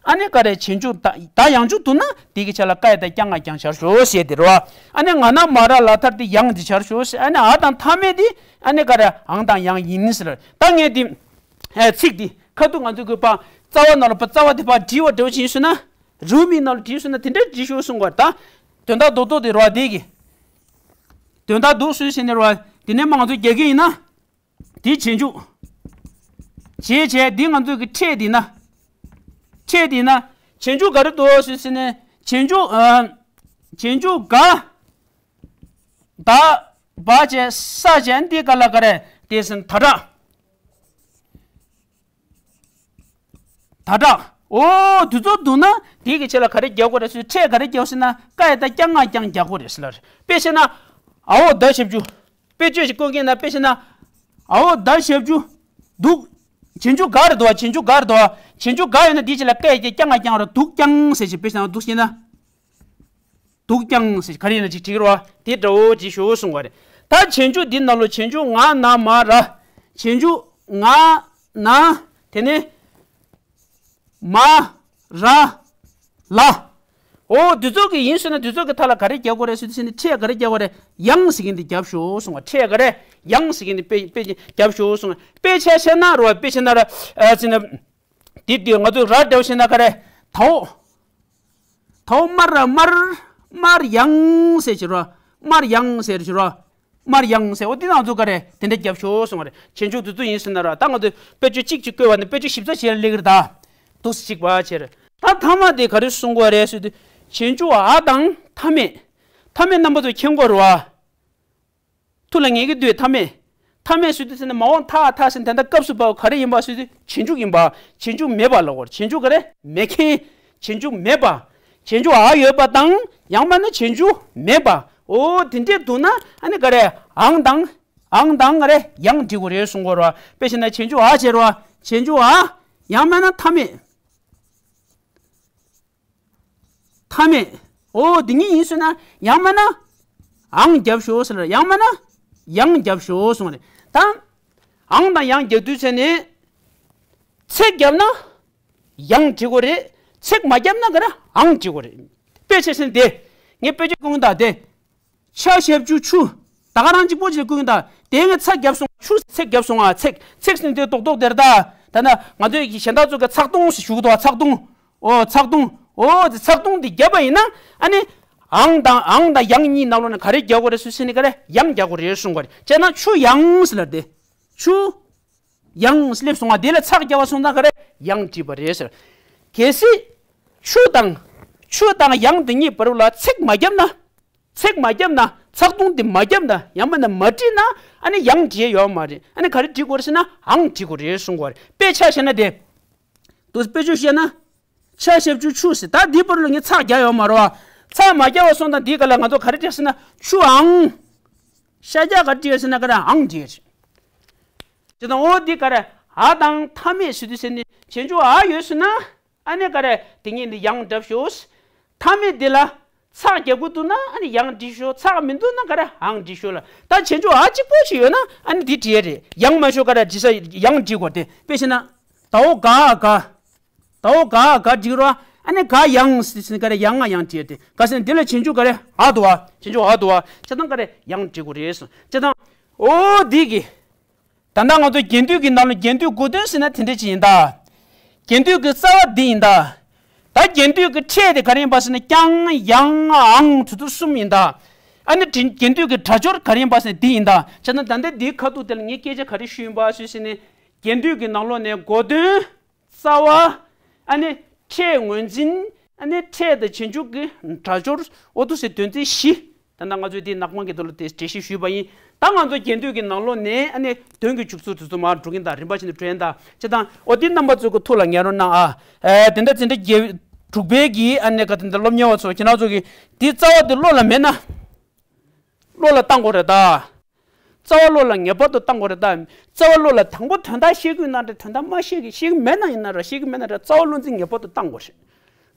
ཨ་ནི་ག་རེ་བྱེད་འཇུག་ད་ད་ཡང་འཇུག་འདུག་ན་དེ་གི་ཆ་ལ་ཀ་ཡ་བཏགས་ཀྱ་ང་ཀྱང་སྦྱར་ཞོག་ཟེར་དེ་རེད་བ། ཨ་ནི་ང་ན་མ་ར་ལ་མཐར་དེ་ཡང་དེ་སྦྱར་ཞོག་ཟེར། ཨ་ནི་འ་དང་མཐའ་མེད་དེ་ཨ་ནི་ག་རེ་འང་དང་ཡང་ཡིན་ཟེར། ད་ངས་དེ་ཚིག་དེ་ཁ་ཐུག་ང་ཚོ་གི་པ་རྩ་བ་ནང་ལ་པ་རྩ་བ་དེ་པ་བྲིས་པ་འདྲ་བོ་ཅིག་ཡིན་སོང་ན། རེའུ་མིག་ནང་ལ་བྲིས་སོང་ན་དེ་འདྲ་བྲིས་ཤོག་གསུང་བ་ད། དོན་དག་རྡོག་རྡོག་དེ་རེད་བ་དེ་གི། དོན་དག་རྡོག་སུས་ཟེར་ནས་རེད་བ། དེ་ནས་མ་ང་ཚོ་རྒྱག་གི་ཡིན་ན། དེ་བྱེད་འཇུག་བྱེད་བྱས་འདི་ང་ཚོ་གི་ཕྲད་འདི་ན། ཕྲད་འདི་ན། བྱེད་འཇུག་ག་རེ་འདུག་ཟེར་ཟེར་ནས་བྱེད་འཇུག་ཨ། བྱེད་འཇུག་ག་ད་བ་བྱས་ས་བྱས་འདི་ག་ལ་ག་རེ་དེ་ཟེར་ན་ད་དྲག་ད་དྲག་འོ་དུས་ཚོད་འདུག་ན་དེ་གི་ཆེད་ལ་ག་རེ་རྒྱག་དགོས་རེད་ཟེར། ཕྲད་ག་རེ་རྒྱག་ཟེར་ན་ཀ་ཡ་བཏགས་ཀྱ་ང་ཀྱང་རྒྱག་དགོས་རེད་ཟེར་ལ་རེད། དཔེ་བྱས་ན། འའོ་ད་ཞབས་ཀྱུ། དཔེ་བརྗོད་ཞིག་བཀོད་མཁན་ན་དཔེ་བྱས་ན། འའོ་ད་ཞབས་ཀྱུ། འདུག་བྱེད་འཇུག་ག་རེད་འདུག་བ། བྱེད་འཇུག་ག་རེད་འདུག་བ། བྱེད་འཇུག་ག་ཡོད་ན་དེའི་ཆེད་ལ་ཀ་ཡ་བཏགས་ཀྱ་ང་ཀྱང་ར་འདུག་ཀྱང་ཟེར་ཞིག་དཔེ་བྱས་ན་འདུག་ཟེར་ན། འདུག་ཀྱང་ཟེར་ག་རེ་ཡིན་ན་ཅིག་བྲིས་རོགས། དེ་འདྲ་བོ་ཅིག་ཞུ་གསུང་བ་རེད། ད་བྱེད་འཇུག་འདི་ནང་ལོ་བྱེད་འཇུག་ང་ན་མ་ར། བྱེད་འཇུག་ང་ན། དེ་ནས་མ་ར་ལ། འོ་འདི་ཚོ་གི་ཡིན་ཟེར་ན་འདི་ཚོ་གི་མཐའ་ལ་ག་རེ་རྒྱག་དགོས་རེད་ཟེར་དུས་ཟེར་ནས་ཕྲད་ག་རེ་རྒྱག་དགོས་རེད། ཡང་ཟེར་མཁན་འདི་རྒྱབ་ཤོག་གསུང་བ། ཕྲད་ག་རེ་ཡང་ཟེར་མཁན་འདི་དཔེ་དཔེ་རྒྱབ་ཤོག་གསུང་བ། དཔེ་ཆ་བཤད་ན་རོ་དཔེ་བཤད་ན་ར་ཨ་ཟེར་ན། དེ་དུས་ང་ཚོ་ར་འདྲ་བོ་བཤད་ན་ག་རེ། དའོ། དའོ་མར་ར་མར། མར་ཡང་ཟེར་ཞིག་རོ། མར་ཡང་ཟེར་ཞིག་རོ། མར་ཡང་ཟེར། འོ་འདི་ནང་ཚོ་ག་རེ་དེ་འདྲ་རྒྱབ་ཤོག་གསུང་བ་རེད། བྱེད་འཇུག་དེ་ཚོ་ཡིན་ཟེར་ན་ར་ད་ང་ཚོས་དཔེ་བརྗོད་གཅིག་གཅིག་བཀོད་པ་ནི་དཔེ་བརྗོད་ཞིབ་ཚགས་བྱས་ལེགས་རེད་ད། འདུག་སེ་གཅིག་པ་བྱས་རེད། ད་མཐའ་མ་དེ་ག་རེ་གསུང་དགོས་རེད་ཟེར་དུས་བྱེད་འཇུག་འ་དང་མཐའ་མེད། མཐའ་མེད་རྣམ་པ་ཚོ་མཁྱེན་གྱི་རེད་བ། ཐུགས་ལ་ངེས་ཀྱི་འདུག་མཐའ་མེད། མཐའ་མེད་ཟེར་དུས་ཟེར་ན་མ་འོངས་མཐའ་མཐའ་ཟེར་ན་ད་ལྟ་སྐབས་སུ་བབ་ག་རེ་ཡིན་པ་ཟེར་དུས་བྱེད་འཇུག་ཡིན་པ། བྱེད་འཇུག་མེད་པ་ལབ་དགོས་རེད། བྱེད་འཇུག་ག་རེ་མེད་མཁན། བྱེད་འཇུག་མེད་པ། བྱེད་འཇུག་འ་ཡོད་པ་དང་ཡང་མིན་ན་བྱེད་འཇུག་མེད་པ། འོ་དེ་འདྲས་འདུག་ན་ཨ་ནི་ག་རེ་འང་དང་། འང་དང་ག་རེ་ཡང་འབྲི་དགོས་རེད་གསུང་གི་རེད་བ། དཔེ་བྱས་ན་བྱེད་འཇུག་འ་བྱས་རེད་བ། བྱེད་འཇུག་འ། ཡང་མིན་ན་མཐའ་མེད། མཐའ་མེད། འོ་དེ་གཉིས་ཡིན་ཟེར་ན་ཡང་མིན་ན་འང་རྒྱབ་ཤོག་ཟེར་ལ་ཡང་མིན་ན་ཡང་རྒྱབ་ཤོག་གསུང་རེད། ད་འང་དང་ཡང་རྒྱག་དུས་ཚེ་ནས་ཚེག་བརྒྱབ་ན་ཡང་འབྲི་དགོས་རེད། ཚེག་མ་བརྒྱབ་ན་ག་རེ་འང་འབྲི་དགོས་རེད། དཔེ་ཆ་བཞག་ན་དེ་ངས་དཔེ་ཆ་བཀོད་ད་དེ། ཆ་ཞབས་ཀྱུ་ཆུ། ད་ག་རང་གཅིག་པོ་ཅིག་ལ་བཀོད་ད་དེ་ངས་ཚ་བརྒྱབ་སོང་། ཆུ་ཚེག་བརྒྱབ་སོང་ང་། ཚེག་ཚེག་ཟེར་ན་དེ་རྡོག་རྡོག་དེར་ད། ད་ནི་ང་ཚོའི་གཞན་དག་ཚོ་གི་ཚག་དུང་ཞུ་གི་འདུག་ཚག་དུང་། ཨོ་ཚག་དུང་། ཨོ་དེ་ཚག་དུང་དེ་བརྒྱབ་པ་ཡིན་ན་ཨ་ནི། འང་དང་འང་དང་ཡང་གཉིས་ནང་ལོགས་ནས་ག་རེ་རྒྱག་དགོས་རེད་ཟེར་ནས་ག་རེ་ཡང་རྒྱག་དགོས་རེད་གསུང་གི་རེད། བྱས་ན་ཆུ་ཡང་ཟེར་ལ་དེ། ཆུ། ཡང་སླེབས་སོང་ང་། དེ་ལ་ཚག་བརྒྱབ་པ་སོང་ཙང་ག་རེ་ཡང་བྲིས་པ་རེད་ཟེར། གལ་སྲིད། ཆུ་དང་། ཆུ་དང་ཡང་དེ་གཉིས་བར་ལ་ཚེག་མ་བརྒྱབ་ན། ཚེག་མ་བརྒྱབ་ན་ཚག་དུང་དེ་མ་བརྒྱབ་ན་ཡང་མིན་ན་མ་བྲིས་ན་ཨ་ནི་ཡང་བྲིས་ཡོད་མ་རེད། ཨ་ནི་ག་རེ་བྲིས་དགོས་རེད་ཟེར་ན་འང་བྲིས་དགོས་རེད་གསུང་གི་རེད། དཔེ་ཆ་བཞག་ན་དེ། དུ་དཔེ་ཆ་བཞག་ན། ཆ་ཞབས་ཀྱུ་ཆུ་ཟེར། ད་འདིའི་བར་ལ་ངས་ཚག་བརྒྱབ་ཡོད་མ་རེད་བ། ཚག་མ་བརྒྱབ་པ་སོང་ཙང་འདིའི་སྒང་ལ་ང་ཚོ་ག་རེ་བྲིས་ཟེར་ན་ཆུའང་། ཤ་རྒྱག་ག་བྲིས་ཟེར་ན་ག་རེ་འང་བྲིས་ཟེར། དེ་དང་འོ་འདི་ག་རེ་འ་དང་མཐའ་མེད་ཟེར་དུས་ཟེར་ནི་བྱེད་འཇུག་འ་ཡོད་ཟེར་ན། ཨ་ནི་ག་རེ་དེ་གཉིས་ནི་ཡང་འབྲི་ཤོག་མཐའ་མེད་འདི་ལ་ཚག་རྒྱག་དགོས་འདུག་ན་ཨ་ནི་ཡང་འབྲི་ཤོག་ཚག་མི་འདུག་ན་ག་རེ་འང་འབྲི་ཤོག་ལ། ད་བྱེད་འཇུག་འ་གཅིག་པོ་ཞིག་ཡོད་ན་ཨ་ནི་འདི་བྲིས་ཡ་རེད། ཡང་མ་ཤོག་ག་རེ་བྲིས་ས་ཡང་འབྲི་དགོས་ཏེ། དཔེ་བྱས་ན། དའོ་ག་ག་དའོ་ག་ག་འབྲི་རོ། ཨ་ནི་ག་ཡང་ཟེར་ག་རེ་ཡང་ང་ཡང་བྲིས་ཏེ། ག་ཟེར་ན་འདི་ལ་བྱེད་འཇུག་ག་རེ་འ་འདུག་བ། བྱེད་འཇུག་འ་འདུག་བ། བྱས་ཙང་ག་རེ་ཡང་འབྲི་དགོས་རེད་གསུངས། བྱས་ཙང་འོ་འདི་གི། ད་ལྟ་ང་ཚོ་རྒྱན་སྡུད་ཀྱི་ནང་ལ་རྒྱན་སྡུད་དགོས་དོན་ཟེར་ན་དེ་འདྲ་ཅིག་ཡིན་ད། རྒྱན་སྡུད་ཀྱི་རྩ་བ་འདི་ཡིན་ད། ད་རྒྱན་སྡུད་ཀྱི་ཕྲད་དེ་ག་རེ་ཡིན་པ་ཟེར་ན་ཀྱང་ཡང་འང་དེ་ཚོ་གསུམ་ཡིན་ད། ཨ་ནི་དྲིན་རྒྱན་སྡུད་ཀྱི་སྒྲ་སྦྱོར་ག་རེ་ཡིན་པ་ཟེར་ན་འདི་ཡིན་ད། བྱས་ན་ད་ལྟ་འདིའི་ཁ་ཐུག་དེ་ལ་ངས་སྐད་ཆ་ག་རེ་ཞུས་ཡིན་པ་ཞུས་ཟེར་ན། རྒྱན་སྡུད་ཀྱི་ནང་ལོགས་ནས་གོ་དོན། རྩ་བ། ཨ་ནི་ཕྲད་ངོས་འཛིན། ཨ་ནི་ཕྲད་དང་རྗེས་འཇུག་གི་སྒྲ་སྦྱོར། འོ་འདུག་སེ་དོན་ཚན་བཞི། ད་ལྟ་ང་ཚོས་འདི་ནག་པང་གི་ཐོག་ལ་དེ་འགྲེལ་བཤད་ཞུས་པ་ཡིན། ད་ང་ཚོ་རྒྱན་སྡུད་ཀྱི་ནང་ལོགས་ནས་ཨ་ནི་དོན་གྱི་འཇུག་ཚུལ་དེ་ཚོ་མར་འགྲོ་གིན་ད། རིམ་པ་བཞིན་དུ་འགྲོ་ཡིན་ད། བྱས་ཙང་འོ་འདི་རྣམ་པ་ཚོ་གི་ཐུགས་ལ་ངེས་རོགས་གནང་ཨ། ཨེ་དེ་འདྲ་འཛིན་གྲྭ་བརྒྱད་དྲུག་པའི་གི་ཨ་ནི་ག་དེ་འདྲ་སློབ་གཉེར་བ་ཚོ་ཁྱེད་རང་ཚོ་གི་འདི་རྩ་བ་འདི་བློ་ལ་མེད་ན། བློ་ལ་བཏང་དགོས་རེད་ད། རྩ་བ་བློ་ལ་ངེས་པར་དུ་བཏང་དགོས་རེད་ད། རྩ་བ་བློ་ལ་དང་པོ་དོན་དག་ཤེས་ཀྱི་ཡོད་ན་འདྲ། དོན་དག་མ་ཤེས་ཀྱི་ཤེས་ཀྱི་མེད་ན་ཡིན་ན་ར། ཤེས་ཀྱི་མེད་ན་འདྲ། རྩ་བ་བློ་འཛིན་ངེས་པར་དུ་བཏང་དགོས་རེད།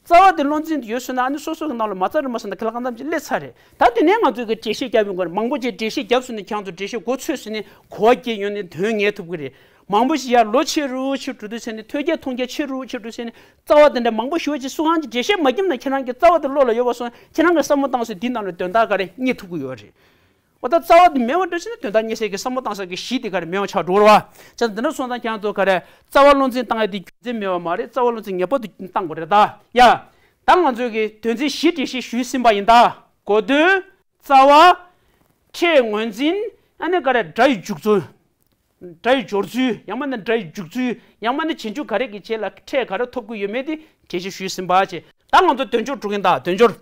རྩ་བ་དེ་བློ་འཛིན་དུ་ཡོད་སོང་ན་ཨ་ནི་སོ་སོ་གི་ནང་ལ་མ་རྩ་རུ་མ་སོང་ན་ཁ་ལག་གང་འཚམ་ཅིག་སླེབས་ཚར་རེད། ད་དེ་ནས་ང་ཚོས་ཀྱི་འགྲེལ་བཤད་རྒྱབ་ཡོང་དགོས་རེད། མང་པོ་ཅིག་འགྲེལ་བཤད་རྒྱབ་སོང་ན་ཁྱེད་ཚོ་འགྲེལ་བཤད་མགོ་ཚོས་སོང་ན་གོ་བ་སྐྱེ་ཡོང་ནས་དོན་ངེས་ཐུབ་ཀྱི་རེད། མང་པོ་ཞིག་ཡར་ལོ་ཆེ་རུ་ཆེ་རུ་འགྲོ་དུས་ཚེ་ནས་ཐོས་རྒྱ་མཐོང་རྒྱ་ཆེ་རུ་ཆེ་རུ་ཚེ་ནས་རྩ་བ་དེ་འདྲ་མང་པོ་ཞུ་བ་ཅིག་སུ་གང་ཅིག་འགྲེལ་བཤད་མ་བརྒྱབ་ན་ཁྱེད་རང་གི་རྩ་བ་དེ་བློ་ལ་ཡོད་པ་སོང་ཁྱེད་རང་གི་བསམ་བློ་བཏང་སོང་འདི་ནང་ལ་དོན་དག་ག་རེ་རྙེད་ཐུབ་ཀྱི་ཡོད་རེད། འོ་ད་རྩ་བ་དེ་མེད་པ་འགྲོ་ཕྱིན་ན་དོན་དག་རྙེད་སའི་གི་བསམ་བློ་བཏང་ས་གི་གཞི་དེ་ག་རེ་མེད་པ་ཆགས་འགྲོ་བ་རེད་བ། བྱས་ཙང་འདི་འདྲ་སོང་ཙང་ཁྱེད་རང་ཚོ་ག་རེ་རྩ་བ་བློ་འཛིན་བཏང་ཡ་དེ་རྒྱུ་མཚན་མེད་པ་མ་རེད། རྩ་བ་བློ་འཛིན་ངེས་པར་དུ་བཏང་དགོས་རེད་ད། ཡ། ད་ང་ཚོས་གི་དོན་ཚན་བཞི་འགྲེལ་བཤད་ཞུས་ཟིན་པ་ཡིན་ད། གོ་དོན། རྩ་བ། ཕྲད་ངོས་འཛིན། ཨ་ནི་ག་རེ་སྒྲ་ཡི་འཇུག་ཚུལ། སྒྲ་ཡི་སྦྱོར་ཚུལ། ཡང་མིན་ན་སྒྲ་ཡི་འཇུག་ཚུལ། ཡང་མིན་ན་རྗེས་འཇུག་ག་རེ་གི་རྗེས་ལ་ཕྲད་ག་རེ་ཐོབ་ཀྱི་ཡོད་མེད་དེ་འགྲེལ་བཤད་ཞུས་ཟིན་པ་བྱས། ད་ང་ཚོ་དོན་སྦྱོར་འགྲོ་གིན་ད། དོན་སྦྱོར།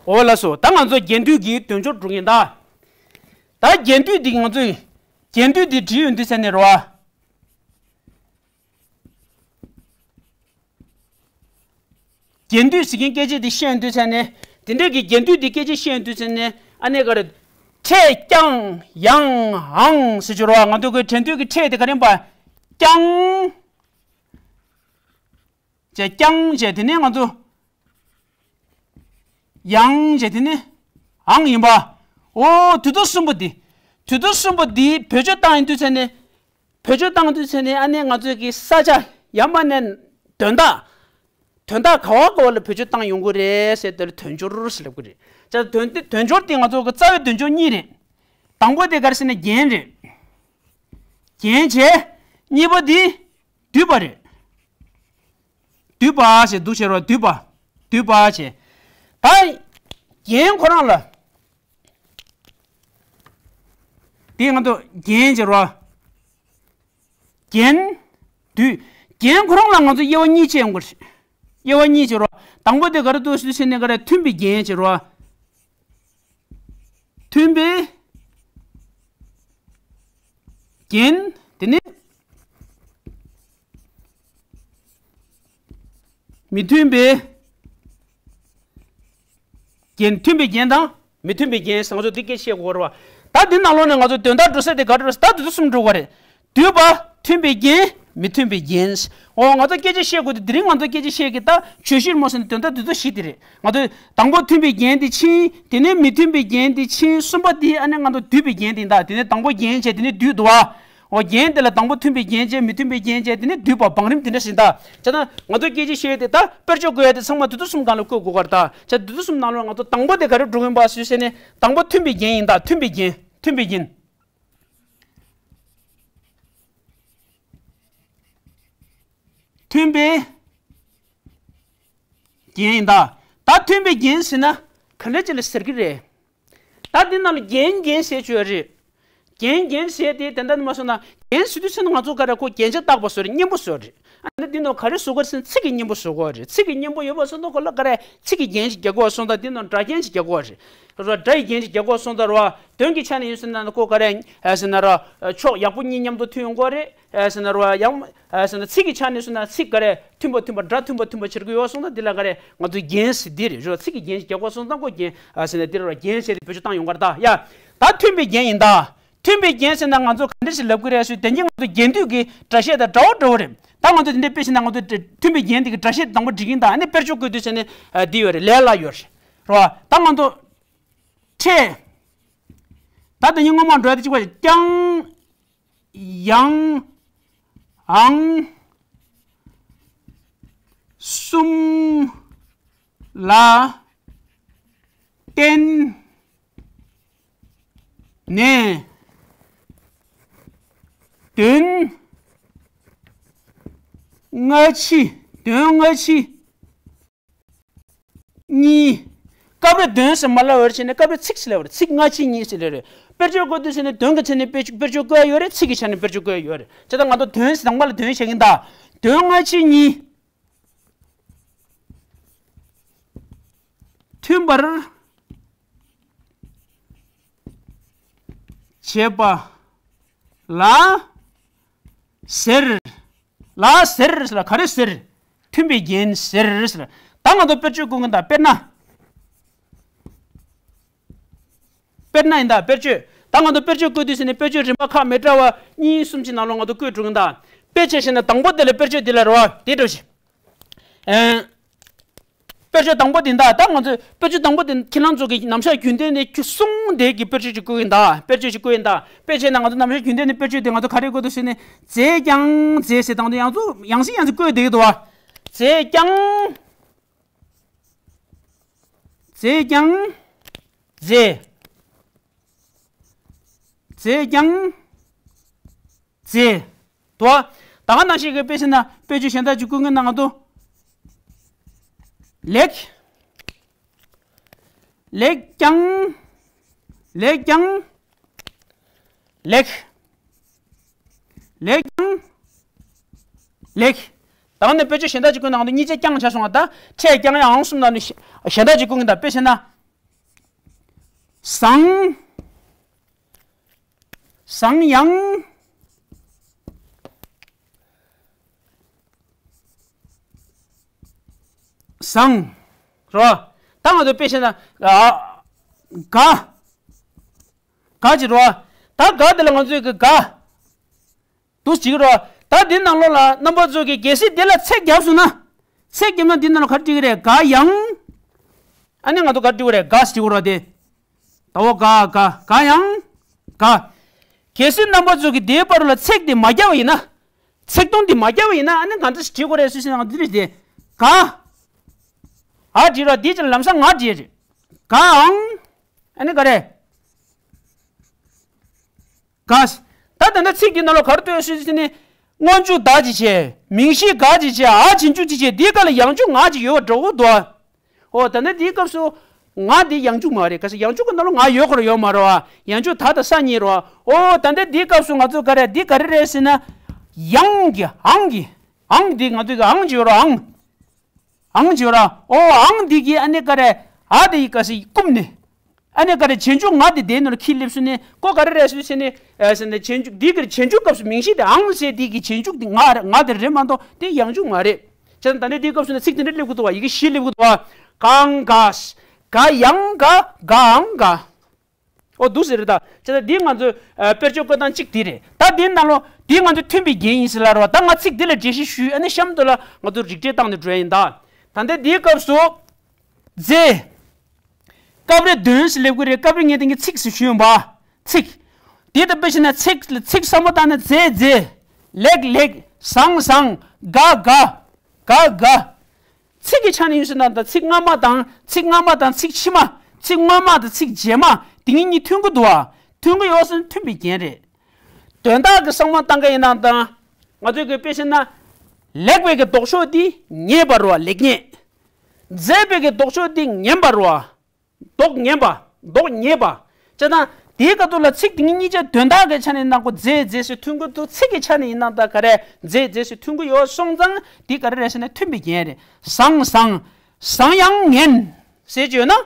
འོ་ལགས་སོ། ད་ང་ཚོ་རྒྱན་སྡུད་ཀྱི་དོན་སྦྱོར་འགྲོ་གིན་ད། ད་རྒྱན་སྡུད་འདི་ང་ཚོས་རྒྱན་སྡུད་འདི་བྲིས་ཡོང་དུས་ཚེ་ནས་རེད་བ། རྒྱན་སྡུད་ཟེར་མཁན་སྐད་ཆ་འདི་བཤད་ཡོང་དུས་ཚེ་ནས་དེ་འདྲས་ཀྱི་རྒྱན་སྡུད་འདི་སྐད་ཆ་བཤད་ཡོང་དུས་ཚེ་ནས་ཨ་ནི་ག་རེ། ཕྲད་ཀྱང་ཡང་འང་ཟེར་གྱི་རེད་བ། ང་ཚོ་གི་འགྲན་སྡུད་ཀྱི་ཕྲད་དེ་ག་རེ་ཡིན་པ། ཀྱང་། བྱས་ཀྱང་བྱས་དེ་ནས་ང་ཚོ་ཡང་བྱས་དེ་ནས་འང་ཡིན་པ། འོ་དུས་ཚོད་གསུམ་པོ་འདི། དུས་ཚོད་གསུམ་པོ་འདི་བེད་སྤྱོད་བཏང་ཡོང་དུས་ཚེ་ནས། བེད་སྤྱོད་བཏང་དུས་ཚེ་ནས་ཨ་ནི་ང་ཚོའི་གི་ས་ཆ་ཡང་མིན་ན་དོན་དག་དོན་དག་ག་བ་ག་བ་ལ་བེད་སྤྱོད་བཏང་ཡོང་གི་རེད་ཟེར་དེ་ལ་དོན་སྦྱོར་ཟེར་ལབ་ཀྱི་རེད། བྱས་དོན་དེ་དོན་སྦྱོར་དེ་ང་ཚོ་གི་རྩ་བའི་དོན་སྦྱོར་གཉིས་རེད། དང་པོ་དེ་ག་རེ་ཟེར་ན་རྒྱན་རེད། རྒྱན་བྱས། གཉིས་པ་དེ་བསྡུས་པ་རེད། བསྡུས་པ་ཞེས་འདུག་ཟེར་བ་བསྡུས་པ། བསྡུས་པ་བྱས། ད་རྒྱན་ཁོ་རང་ལ། དེ་ང་ཚོ་རྒྱན་ཟེར་བ། རྒྱན། བསྡུས། རྒྱན་ཁོ་རང་ལ་ང་ཚོ་དབྱེ་བ་གཉིས་ཕྱེ་ཡོང་གི་རེད། དབྱེ་བ་གཉིས་ཟེར་བ། དང་པོ་དེ་ག་རེ་འདུག་ཟེར་ན་ག་རེ་མཐུན་པའི་རྒྱན་ཟེར་བ། མཐུན་པའི་རྒྱན། དེ་ནས་མི་མཐུན་པའི་རྒྱན། མཐུན་པའི་རྒྱན་དང་མི་མཐུན་པའི་རྒྱན་ཟེར་ང་ཚོ་འདི་སྐད་ཆ་བཤད་དགོས་རེད་བ། ད་འདི་ནང་ལོགས་ནས་ང་ཚོ་དོན་དག་འགྲོ་ས་དེ་ག་རེ་རེད་ཟེར་ད་དེ་ཚོ་གསུམ་འགྲོ་དགོས་རེད། བསྡུས་པ། མཐུན་པའི་རྒྱན། མི་མཐུན་པའི་རྒྱན། འོ་ང་ཚོ་སྐད་ཆ་བཤད་དགོས་དེ་དེ་རིང་ང་ཚོ་སྐད་ཆ་བཤད་ཀྱི་ད་བརྗོད་གཞིར་མོ་ཟེར་ན་དོན་དག་འདི་ཚོ་བཞི་དེ་རེད། ང་ཚོས་དང་པོ་མཐུན་པའི་རྒྱན་དེ་ཕྱིན། དེ་ནས་མི་མཐུན་པའི་རྒྱན་དེ་ཕྱིན། གསུམ་པ་དེ་ཨ་ནི་ང་ཚོ་བསྡུས་པའི་རྒྱན་དེ་ཡིན་ད། དེ་ནས་དང་པོ་རྒྱན་བྱས་དེ་ནས་བསྡུས་འདུག་བ། འོ་རྒྱན་དེ་ལ་དང་པོ་མཐུན་པའི་རྒྱན་བྱས་མི་མཐུན་པའི་རྒྱན་བྱས་དེ་ནས་བསྡུས་པ་བང་རིམ་དེ་འདྲ་ཞིག་ད། བྱས་ན་ང་ཚོ་སྐད་ཆ་བཤད་དེ་ད་དཔེར་བརྗོད་བཀོད་ཡ་དེ་ཚང་མ་དེ་ཚོ་གསུམ་སྒང་ལ་བཀོད་དགོས་ཀྱི་རེད་ད། བྱས་དེ་ཚོ་གསུམ་ནང་ལོགས་ང་ཚོ་དང་པོ་དེ་ག་རེ་འགྲོ་གི་ཡིན་པ་ཞུས་ཟེར་ནས་དང་པོ་མཐུན་པའི་རྒྱན་ཡིན་ད། མཐུན་པའི་རྒྱན། མཐུན་པའི་རྒྱན། མཐུན་པའི་རྒྱན་ཡིན་ད། ད་མཐུན་པའི་རྒྱན་ཟེར་ན་ག་འདྲ་ཅིག་ལ་ཟེར་གི་རེད། ད་འདི་ནང་ལ་རྒྱན་རྒྱན་ཟེར་གྱི་ཡོད་རེད། རྒྱན་རྒྱན་ཟེར་དེ་དེ་འདྲ་ནི་མ་སོང་ན་རྒྱན་ཟེར་དུས་ཙམ་ན་ང་ཚོ་ག་རེ་ཁོ་རྒྱན་ཆ་བཏགས་པ་བཟོ་རེད། སྙན་པོ་བཟོ་རེད། ཨ་ནི་འདི་ནང་ག་རེ་བཟོ་དགོས་རེད་ཟེར་ན་ཚིག་གི་སྙན་པོ་བཟོ་དགོས་རེད། ཚིག་གི་སྙན་པོ་ཡོད་པ་སོང་ཙང་ཁོ་ལ་ག་རེ་ཚིག་གི་རྒྱན་ཞིག་རྒྱག་དགོས་པ་སོང་ཙང་འདི་ནང་སྒྲ་རྒྱན་ཞིག་རྒྱག་དགོས་རེད། རེད་བ། སྒྲ་ཡི་རྒྱན་ཞིག་རྒྱག་དགོས་པ་སོང་ཙང་རེད་བ། དོན་གྱི་ཆ་ནས་ཡིན་ཟེར་ན་ཁོ་ག་རེ་ཨ་ཟེར་ན་ར་ཕྱོགས་ཡག་པོ་གཉིས་མཉམ་དུ་མཐུན་ཡོང་དགོས་རེད། ཨ་ཟེར་ན་ར་ཡང་ཨ་ཟེར་ན་ཚིག་གི་ཆ་ནས་སོང་ན་ཚིག་ག་རེ་མཐུན་པ་མཐུན་པ་སྒྲ་མཐུན་པ་མཐུན་པ་བྱེད་དགོས་ཡོད་སོང་ཙང་འདི་ལ་ག་རེ་ང་ཚོས་རྒྱན་ཟེར་འདི་རེད་རེད་བ། ཚིག་གི་རྒྱན་ཞིག་རྒྱག་དགོས་སོང་ཙང་ཁོ་རྒྱན་ཨ་ཟེར་ན་འདི་རེད་བ། རྒྱན་ཟེར་ཏེ་བེད་སྤྱོད་བཏང་ཡོང་གི་རེད་ད། ཡ། ད་མཐུན་པའི་རྒྱན་ཡིན་ད། མཐུན་པའི་རྒྱན་ཟེར་ན་ང་ཚོ་ག་འདྲ་ཞིག་ལབ་ཀྱི་རེད་ཟེར་དེ་གིན་ང་ཚོ་རྒྱན་སྡུད་ཀྱི་སྒྲ་བཤད་དང་འདྲ་བོ་འདྲ་བོ་རེད། ད་ང་ཚོ་དེ་འདྲ་དཔེ་བཞག་ན་ང་ཚོ་མཐུན་པའི་རྒྱན་དེ་གི་སྒྲ་བཤད་དང་པོ་འགྲིག་གིན་ད། ཨ་ནི་དཔེར་བརྗོད་བཀོད་དུས་ཟེར་ནས་འདི་ཡོད་རེད། ལས་སླ་ཡོད་རེད། རེད་བ། ད་ང་ཚོ་ཕྲད། ད་དེ་གིན་སྔོན་མ་འགྲོ་ཡ་དེ་གཅིག་པ་རེད། ཀྱང་། ཡང་། ཨང་གསུམ་ལ་བརྟེན་ནས་དོན་སྔ་ཕྱི། དོན་སྔ་ཕྱི་གཉིས། སྐབས་རེ་དོན་ཟེར་མ་ལབ་པར་བྱས་ནས་སྐབས་རེ་ཚིག་ཟེར་ལབ་པ་རེད། ཚིག་སྔ་ཕྱི་གཉིས་ཟེར་ལབ་རེད། དཔེར་བརྗོད་བཀོད་དུས་ཟེར་ནས་དོན་གྱི་ཆ་ནས་དཔེར་བརྗོད་བཀོད་ཡ་ཡོད་རེད། ཚིག་གི་ཆ་ནས་དཔེར་བརྗོད་བཀོད་ཡ་ཡོད་རེད། བྱས་ཙང་ང་ཚོ་དོན་ཟེར་དང་པོ་ལ་དོན་བྱེད་ཀྱིན་གདའ། དོན་སྔ་ཕྱི་གཉིས་མཐུན་པར་བྱེད་པ་ལ་ཟེར། ལ་ཟེར་ཟེར་ལ། ག་རེ་ཟེར། མཐུན་པའི་རྒྱན་ཟེར་ཟེར་ལ། ད་ང་ཚོ་དཔེར་བརྗོད་བཀོད་ཀྱིན་གདའ། དཔེར་ན། དཔེར་ན་ཡིན་ད། དཔེར་བརྗོད། ད་ང་ཚོ་དཔེར་བརྗོད་བཀོད་དུས་ཟེར་ནས་དཔེར་བརྗོད་རིམ་པ་ཁག་མི་འདྲ་བ་གཉིས་གསུམ་གྱི་ནང་ལོགས་ང་ཚོ་བཀོད་འགྲོ་གིན་གདའ། དཔེ་བྱས་ཤེ་ན་དང་པོ་དེ་ལ། དཔེར་བརྗོད་འདི་ལ་རེད་བ། དེ་འགྲོ་ཞིག་ཨེ། དཔེར་བརྗོད་དང་པོ་དེ་འདའ། ད་ང་ཚོས་དཔེར་བརྗོད་དང་པོ་དེ་ཁྱེད་རང་ཚོ་གི་ནམ་ཞག་རྒྱུན་ལྡན་ནས་ཁྱོད་གསུངས་དེ་གི་དཔེར་བརྗོད་ཅིག་བཀོད་ཡིན་ད། དཔེར་བརྗོད་ཅིག་བཀོད་ཡིན་ད། དཔེ་བྱས་ན་ང་ཚོ་ནམ་ཞག་རྒྱུན་ལྡན་ནས་དཔེར་བརྗོད་དེ་ང་ཚོ་ག་རེ་བཀོད་འདུག་ཟེར་ནས། མཛེས་ཀྱང་མཛེས་ཟེར་དང་དུ་ཡང་ཚོ་ཡང་སེ་ཡང་སེ་བཀོད་བསྡད་ཀྱི་འདུག་བ། མཛེས་ཀྱང་མཛེས་ཀྱང་མཛེས། མཛེས་ཀྱང་མཛེས། དོ། ད་ག་ནང་བཞིན་གྱི་དཔེ་ཟེར་ན་དཔེ་བརྗོད་གཞན་དག་ཅིག་བཀོད་ངེས་ན་ང་ཚོ། ལེགས། ལེགས་ཀྱང་། ལེགས་ཀྱང་། ལེགས། ལེགས་ཀྱང་། ལེགས། ད་ག་ནས་དཔེ་བརྗོད་གཞན་དག་ཅིག་བཀོད་ན་ང་ཚོ་གཉིས་ཆ་ཀྱང་བྱ་སོང་བ། ད་ཕྲད་ཀྱང་ཡང་གསུམ་ནང་ནས་གཞན་དག་ཅིག་བཀོད་ངེས་ད། དཔེ་བྱས་ན། བཟང་། བཟང་ཡང་། བཟང་། རོ། ད་ང་ཚོ་དཔེ་བྱས་ན། ཨ། དགའ། དགའ་ཅི་རོ། ད་དགའ་དེ་ལ་ང་ཚོས་གི་དགའ། འདུག་ཅིག་རོ། ད་འདི་ནང་ལོགས་ལ་རྣམ་པ་ཚོ་གི་གལ་སྲིད་འདི་ལ་ཚེག་བརྒྱབ་སོང་ན། ཚེག་བརྒྱབ་ན་འདི་ནང་ལ་ག་རེ་འབྲི་གི་རེད། དགའ་ཡང་། ཨ་ནི་ང་ཚོ་ག་རེ་འབྲི་གི་རེད། དགའ་ཟེར་གི་རོ་དེ། ད་འོ་དགའ་དགའ་དགའ་ཡང་། དགའ། གལ་སྲིད་རྣམ་པ་ཚོ་གི་དེའི་བར་ལ་ཚེག་དེ་མ་བརྒྱབ་པ་ཡིན་ན། ཚེག་དོན་དེ་མ་བརྒྱབ་པ་ཡིན་ན་ཨ་ནི་ག་འདྲ་ཞིག་འབྲི་དགོས་རེད་ཟེར་ན། འདི་རེད་དེ། དགའ། ཨ་འབྲི་རོ། འདི་ཅིག་ལམ་སང་ང་འབྲི་རེད། དགའ་ཡང་། ཨ་ནི་ག་རེ། དགའ། ད་ད་ལྟ་ཚིག་འདི་ནང་ལ་ག་རེ་ལྟོས་ཞུས་ཟིན་ནི། སྔོན་འཇུག་ད་ཅི་བྱས། མིང་གཞི་དགའ་ཅི་བྱས། འ་རྗེས་འཇུག་ཅི་བྱས། འདིའི་སྐབས་ལ་ཡང་འཇུག་ང་ཅི་ཡོད་པ་འདྲ་བོ་འདུག་ཨ། འོ་ད་ལྟ་འདིའི་སྐབས་སུ་ང་འདི་ཡང་འཇུག་མ་རེད། ག་ས་ཡང་འཇུག་གི་ནང་ལ་ང་ཡོད་ཁོ་ར་ཡོད་མ་རེད་བ། ཡང་འཇུག་ད་དང་ས་གཉིས་རེད་བ། འོ་ད་ལྟ་འདིའི་སྐབས་སུ་ང་ཚོ་ག་རེ་འདི་ག་རེ་རེད་ཟེར་ན། ཡང་གི་ཨང་གི་ཨང་འདི་ང་ཚོ་གི་ཨང་ཅི་ཡོད་ར་ཨང་། ཨང་ཅི་ཡོད་ར། འོ་ཨང་འདི་གི་ཨ་ནི་ག་རེ། འ་དེ་ཡི་ག་ས་ཡི་བསྐུམ་ནས། ཨ་ནི་ག་རེ་རྗེས་འཇུག་ང་དེ་དེའི་ནང་ལ་ཁྱེར་སླེབས་སོང་ནས་ཀོ་ག་རེ་རེད་ཟེར་ནས། ཨ་ཟེར་ནས་རྗེས་འཇུག་འདི་གི་རྗེས་འཇུག་སྐབས་སུ་མིང་གཞི་དེ་ཨང་ཟེར་དེ་གི་རྗེས་འཇུག་དེ་ང་རེད། ང་དེ་རེད་མ་གཏོགས་དེ་ཡང་འཇུག་མ་རེད། བྱས་ཙང་ད་ནི་དེའི་སྐབས་སུ་ན་ཚིག་དེ་འདྲ་སླེབས་ཀྱི་འདུག་བ། ཡི་གེ་བཞི་སླེབས་ཀྱི་འདུག་བ། གང་ག་དགའ་ཡང་དགའ་དགའ་ཨང་དགའ། འོ་འདུག་ཟེར་རེད་ད། བྱས་ཙང་འདི་ང་ཚོའི་ཨ་དཔེར་བརྗོད་བཀོད་སྟངས་གཅིག་དེ་རེད། ད་འདིའི་ནང་ལོགས་འདི་ང་ཚོའི་མཐུན་པའི་རྒྱན་ཡིན་ཟེར་ལབ་རེད་བ། ད་ང་ཚིག་འདི་ལ་འགྲེལ་བཤད་ཞུས། ཨ་ནི་གཤམ་དུ་ལ་ང་ཚོ་རིགས་འགྲེ་བཏང་ནས་འགྲོ་ཡ་ཡིན་ད། ད་ལྟ་འདིའི་སྐབས་སུ། མཛེས། སྐབས་རེ་དོན་ཟེར་སླེབས་ཀྱི་རེད། སྐབས་རེ་ངས་དེང་གི་ཚིག་ཟེར་ཞུས་ཡོང་བ། ཚིག་དེ་ལྟ་བུ་ཞིག་ན་ཚིག་ཚིག་བསམ་བློ་བཏང་ན་མཛེས་མཛེས། ལེགས་ལེགས། བཟང་བཟང་། དགའ་དགའ། དགའ་དགའ། ཚིག་གི་ཆ་ནས་ཡིན་ཟེར་ན་ད་ཚིག་སྔ་མ་དང་ཚིག་སྔ་མ་དང་ཚིག་ཕྱི་མ། ཚིག་སྔོན་མ་དང་ཚིག་རྗེས་མ། དེ་གཉིས་གཉིས་མཐུན་གྱི་འདུག་བ། མཐུན་གྱི་ཡོད་ཟེར་ན་མཐུན་པའི་རྒྱན་རེད། དོན་དག་གི་བསམ་བློ་བཏང་གི་ཡིན་ན་ད། ང་ཚོས་གི་དཔེ་བཤད་ན། ལེགས་པའི་གི་ལྡོག་ཕྱོགས་འདི་ཉེས་པ་རེད་བ། ལེགས་ཉེས། མཛེས་པའི་གི་ལྡོག་ཕྱོགས་འདི་ངན་པ་རེད་བ། ལྡོག་ངན་པ། ལྡོག་ཉེས་པ། བྱས་ཙང་དེའི་སྐབས་དུ་ལ་ཚིག་དེ་གཉིས་གཉིས་ཆ་དོན་དག་གི་ཆ་ནས་ཡིན་ན་ཁོ་མཛེས་མཛེས་ཟེར་མཐུན་གྱི་འདུག་ཚིག་གི་ཆ་ནས་ཡིན་ན་ད་ག་རེ་མཛེས་མཛེས་ཟེར་མཐུན་གྱི་ཡོད་སོང་ཙང་དེ་ག་རེ་རེད་ཟེར་ན་མཐུན་པའི་རྒྱན་རེད། བཟང་བཟང་། བཟང་ཡང་ངན་ཟེར་གྱི་ཡོད་ན།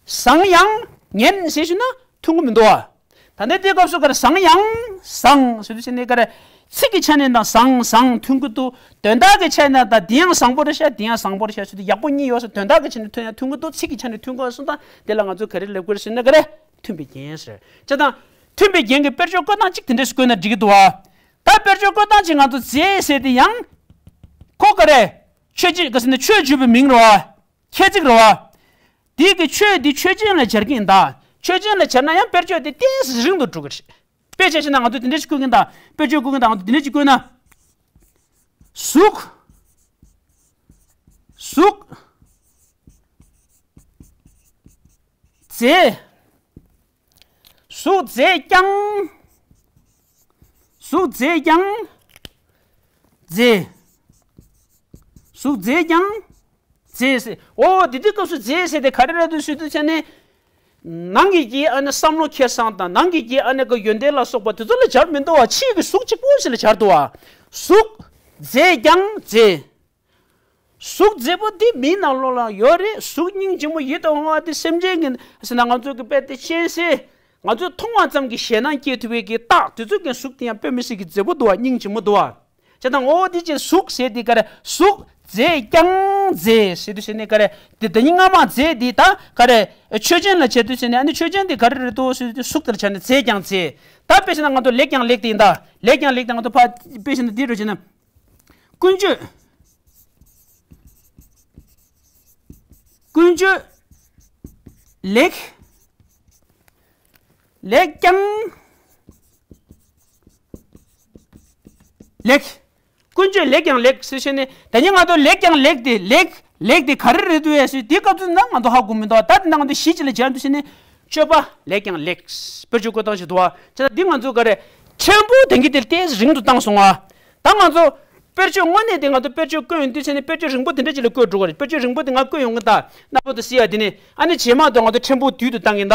བཟང་ཡང་ངན་ཟེར་ཞུ་ན་མཐུན་གྱི་མི་འདུག་བ། ད་ནི་དེ་སྐབས་སུ་ག་རེ་བཟང་ཡང་བཟང་ཟེར་དུས་ཙམ་ནས་ག་རེ། ཚིག་གི་ཆ་ནས་དང་བཟང་བཟང་མཐུན་གྱི་འདུག་དོན་དག་གི་ཆ་ནས་དང་དེ་ཡང་བཟང་པོ་རེད་ཤག་དེ་ཡང་བཟང་པོ་རེད་ཤག་ཟེར་དུས་ཡག་པོ་གཉིས་ཡོད་ས། དོན་དག་གི་ཆ་ནས་མཐུན་ཡང་མཐུན་གྱི་འདུག་ཚིག་གི་ཆ་ནས་མཐུན་གྱི་ཡོད་སོང་ཙང་དེ་ལ་ང་ཚོས་ག་རེ་ལབ་དགོས་རེད་ཟེར་ན་ག་རེ། མཐུན་པའི་རྒྱན་ཟེར། བྱས་ཙང་མཐུན་པའི་རྒྱན་གྱི་དཔེར་བརྗོད་བཀོད་སྟངས་གཅིག་དེ་འདྲས་སུ་བཀོད་ན་འགྲིག་གི་འདུག་བ། ད་དཔེར་བརྗོད་བཀོད་སྟངས་གཅིག་ང་ཚོ་མཛེས་ཟེར་དེ་ཡང་ཁོ་ག་རེ། ཆོས་ཅན་ག་ཟེར་ན་ཆོས་བརྗོད་པའི་མིང་རེད་བ། ཁྱད་ཚིག་རེད་བ། དེའི་གི་ཆོས་འདི་ཆོས་ཅན་ལ་སྦྱར་གྱི་ཡིན་ད། ཆོས་ཅན་ལ་སྦྱར་ན་ཡང་དཔེར་བརྗོད་དེ་ཏོག་ཙམ་རིང་དུ་འགྲོ་གི་རེད། དཔེ་བྱས་ཤེ་ན་ང་ཚོ་དེ་འདྲ་ཞིག་བཀོད་ཀྱིན་ད། དཔེར་བརྗོད་བཀོད་ཀྱིན་ད། ང་ཚོ་དེ་འདྲ་ཞིག་བཀོད་ན། ཟུག་ཟུག་མཛེས། ཟུག་མཛེས་ཀྱང་། ཟུག་མཛེས་ཀྱང་། མཛེས། ཟུག་མཛེས་ཀྱང་། མཛེས་ཟེར། འོ་དེ་དུས་སྐབས་སུ་མཛེས་ཟེར་དེ་ག་རེ་རེད་འདུག་ཟེར་དུས་ཚེ་ནི། ནང་གི་གི་ཨ་ནི་བསམ་བློ་འཁྱེར་སྟངས་དང་ནང་གི་གི་ཨ་ནི་གི་ཡོན་ཏན་ལ་སོགས་པ་དེ་ཚོ་ལ་སྦྱར་མི་འདུག་བ། ཕྱིའི་གི་གཟུགས་གཅིག་པོ་ཞིག་ལ་སྦྱར་འདུག་བ། ཟུག་མཛེས་ཀྱང་མཛེས། གཟུགས་མཛེས་པོ་འདི་མིའི་ནང་ལོགས་ལ་ཡོད་རེད། གཟུགས་སྙིང་རྗེ་མོ་ཡིད་དུ་འོང་བ་འདི་སེམས་ཅན་གྱི་ཟེར་ན་ང་ཚོ་གི་དཔེ་དེ་ཤེས་སེ། ང་ཚོས་མཐོང་བ་ཙམ་གྱིས་ཞེད་སྣང་སྐྱེ་ཐུབ་པའི་གི་རྟགས་དེ་ཚོ་གི་གཟུགས་དེ་ཡང་དཔེ་མི་སྲིད་ཀྱི་མཛེས་པོ་འདུག་བ། སྙིང་རྗེ་མོ་འདུག་བ། བྱས་ཙང་འོ་དེ་ཅི་གཟུགས་ཟེར་དེ་ག་རེ། གཟུགས་མཛེས་ཀྱང་མཛེས་ཟེར་དུས་ཟེར་ནས་ག་རེ། དེ་ད་ཉིན་སྔ་མ་མཛེས་དེ་ད་ག་རེ། ཆོས་ཅན་ལ་བྱེད་དུས་ཟེར་ནས་ཨ་ནི་ཆོས་ཅན་དེ་ག་རེ་རེད་འདུག་ཟེར་དུས་གཟུགས་དེར་བྱས་ནས་མཛེས་ཀྱང་མཛེས། ད་དཔེ་བྱས་ན་ང་ཚོ་ལེགས་ཀྱང་ལེགས་དེ་ཡིན་ད། ལེགས་ཀྱང་ལེགས་དེ་ང་ཚོ་ཕ་དཔེ་བྱས་ན་འདི་རུ་བྱས་ན། ཀུན་སྤྱོད། ཀུན་སྤྱོད་ལེགས། ལེགས་ཀྱང་ལེགས། ཀུན་སྤྱོད་ལེགས་ཀྱང་ལེགས་ཟེར་བྱས་ནས་ད་ཉིན་ང་ཚོ་ལེགས་ཀྱང་ལེགས་དེ་ལེགས་ལེགས་དེ་ག་རེ་རེད་འདུག་ཡ་ཟེར་དེ་སྐབས་སུ་ན་ང་ཚོ་ཧ་གོ་མི་འདུག་ད་དེ་ན་ང་ཚོ་གཞི་ཅིག་ལ་སྦྱར་འདུག་ཟེར་ནས། སྤྱོད་པ་ལེགས་ཀྱང་ལེགས། དཔེར་བརྗོད་བཀོད་སྟངས་ཤིག་འདུག་བ། བྱས་ཙང་འདི་ང་ཚོ་ག་རེ། ཕྲན་བུ་དེང་གི་དེར་ཏོག་ཙམ་རིང་དུ་བཏང་སོང་ང་། ད་ང་ཚོ། དཔེར་བརྗོད་དངོས་གནས་དེ་ང་ཚོ་དཔེར་བརྗོད་བཀོད་ཡོང་དུས་ཚེ་ནི་དཔེར་བརྗོད་རིང་པོ་དེ་འདྲ་ཅིག་ལ་བཀོད་འགྲོ་གི་རེད། དཔེར་བརྗོད་རིང་པོ་དེ་ང་བཀོད་ཡོང་གི་ད། རྣམ་པ་དུ་སྲིད་ཡ་དེ་ནི་ཨ་ནི་རྗེས་མ་དུ་ང་ཚོ་ཕྲན་བུ་དུས་དུ་བཏང་གིན་ད།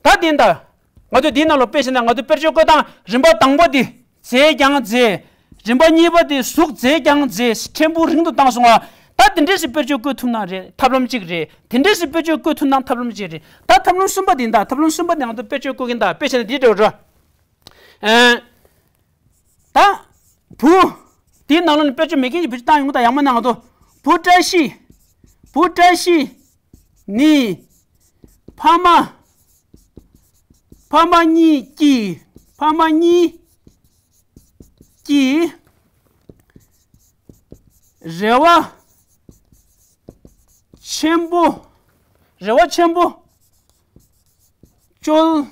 ད་དེ་ད། ང་ཚོ་དེའི་ནང་ལ་དཔེ་བྱས་ན་ང་ཚོ་དཔེར་བརྗོད་བཀོད་སྟངས་རིམ་པ་དང་པོ་དེ་མཛེས་ཀྱང་མཛེས། རིམ་པ་གཉིས་པ་དེ་གཟུགས་མཛེས་ཀྱང་མཛེས། ཕྲན་བུ་རིང་དུ་བཏང་སོང་ང་། ད་དེ་འདྲས་སུ་དཔེར་བརྗོད་བཀོད་ཐུབ་ན་རེད། ཐབས་ལམ་གཅིག་རེད། དེ་འདྲས་སུ་དཔེར་བརྗོད་བཀོད་ཐུབ་ན་ཐབས་ལམ་གཅིག་རེད། ད་ཐབས་ལམ་གསུམ་པ་དེ་ད། ཐབས་ལམ་གསུམ་པ་དེ་ང་ཚོ་དཔེར་བརྗོད་བཀོད་གིན་ད། དཔེ་བྱས་ན་དེ་འདྲ་རེད། ཨ། ད། བུ། དེའི་ནང་ལ་ནི་དཔེར་བརྗོད་མེད་མཁན་གྱི་བུ་བཏང་ཡོང་གི་ད། ཡང་མ་ནང་དུ། བུ་བཀྲ་ཤིས། བུ་བཀྲ་ཤིས་ནི། ཕ་མ། ཕ་མ་གཉིས་ཀྱིས། ཕ་མ་གཉིས་ཀྱིས། རེ་བ་ཆེན་པོ། རེ་བ་ཆེན་པོ། བཅོལ།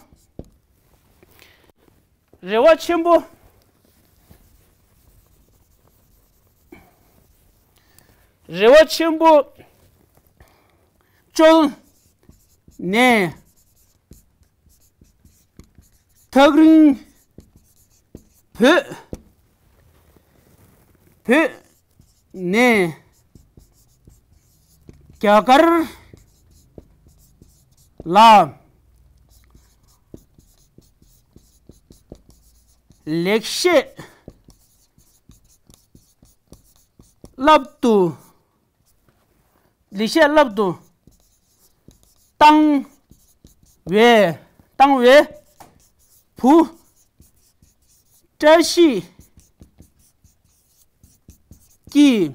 རེ་བ་ཆེན་པོ། རེ་བ་ཆེན་པོ། བཅོལ་ནས། ཐག་རིང་བོད། བོད་ནས་རྒྱ་གར་ལ་ལེགས་བཤད་བསླབ་ཏུ། ལེགས་བཤད་བསླབ་ཏུ་བཏང་བས། བཏང་བས། བུ་བཀྲ་ཤིས་ཀྱིས་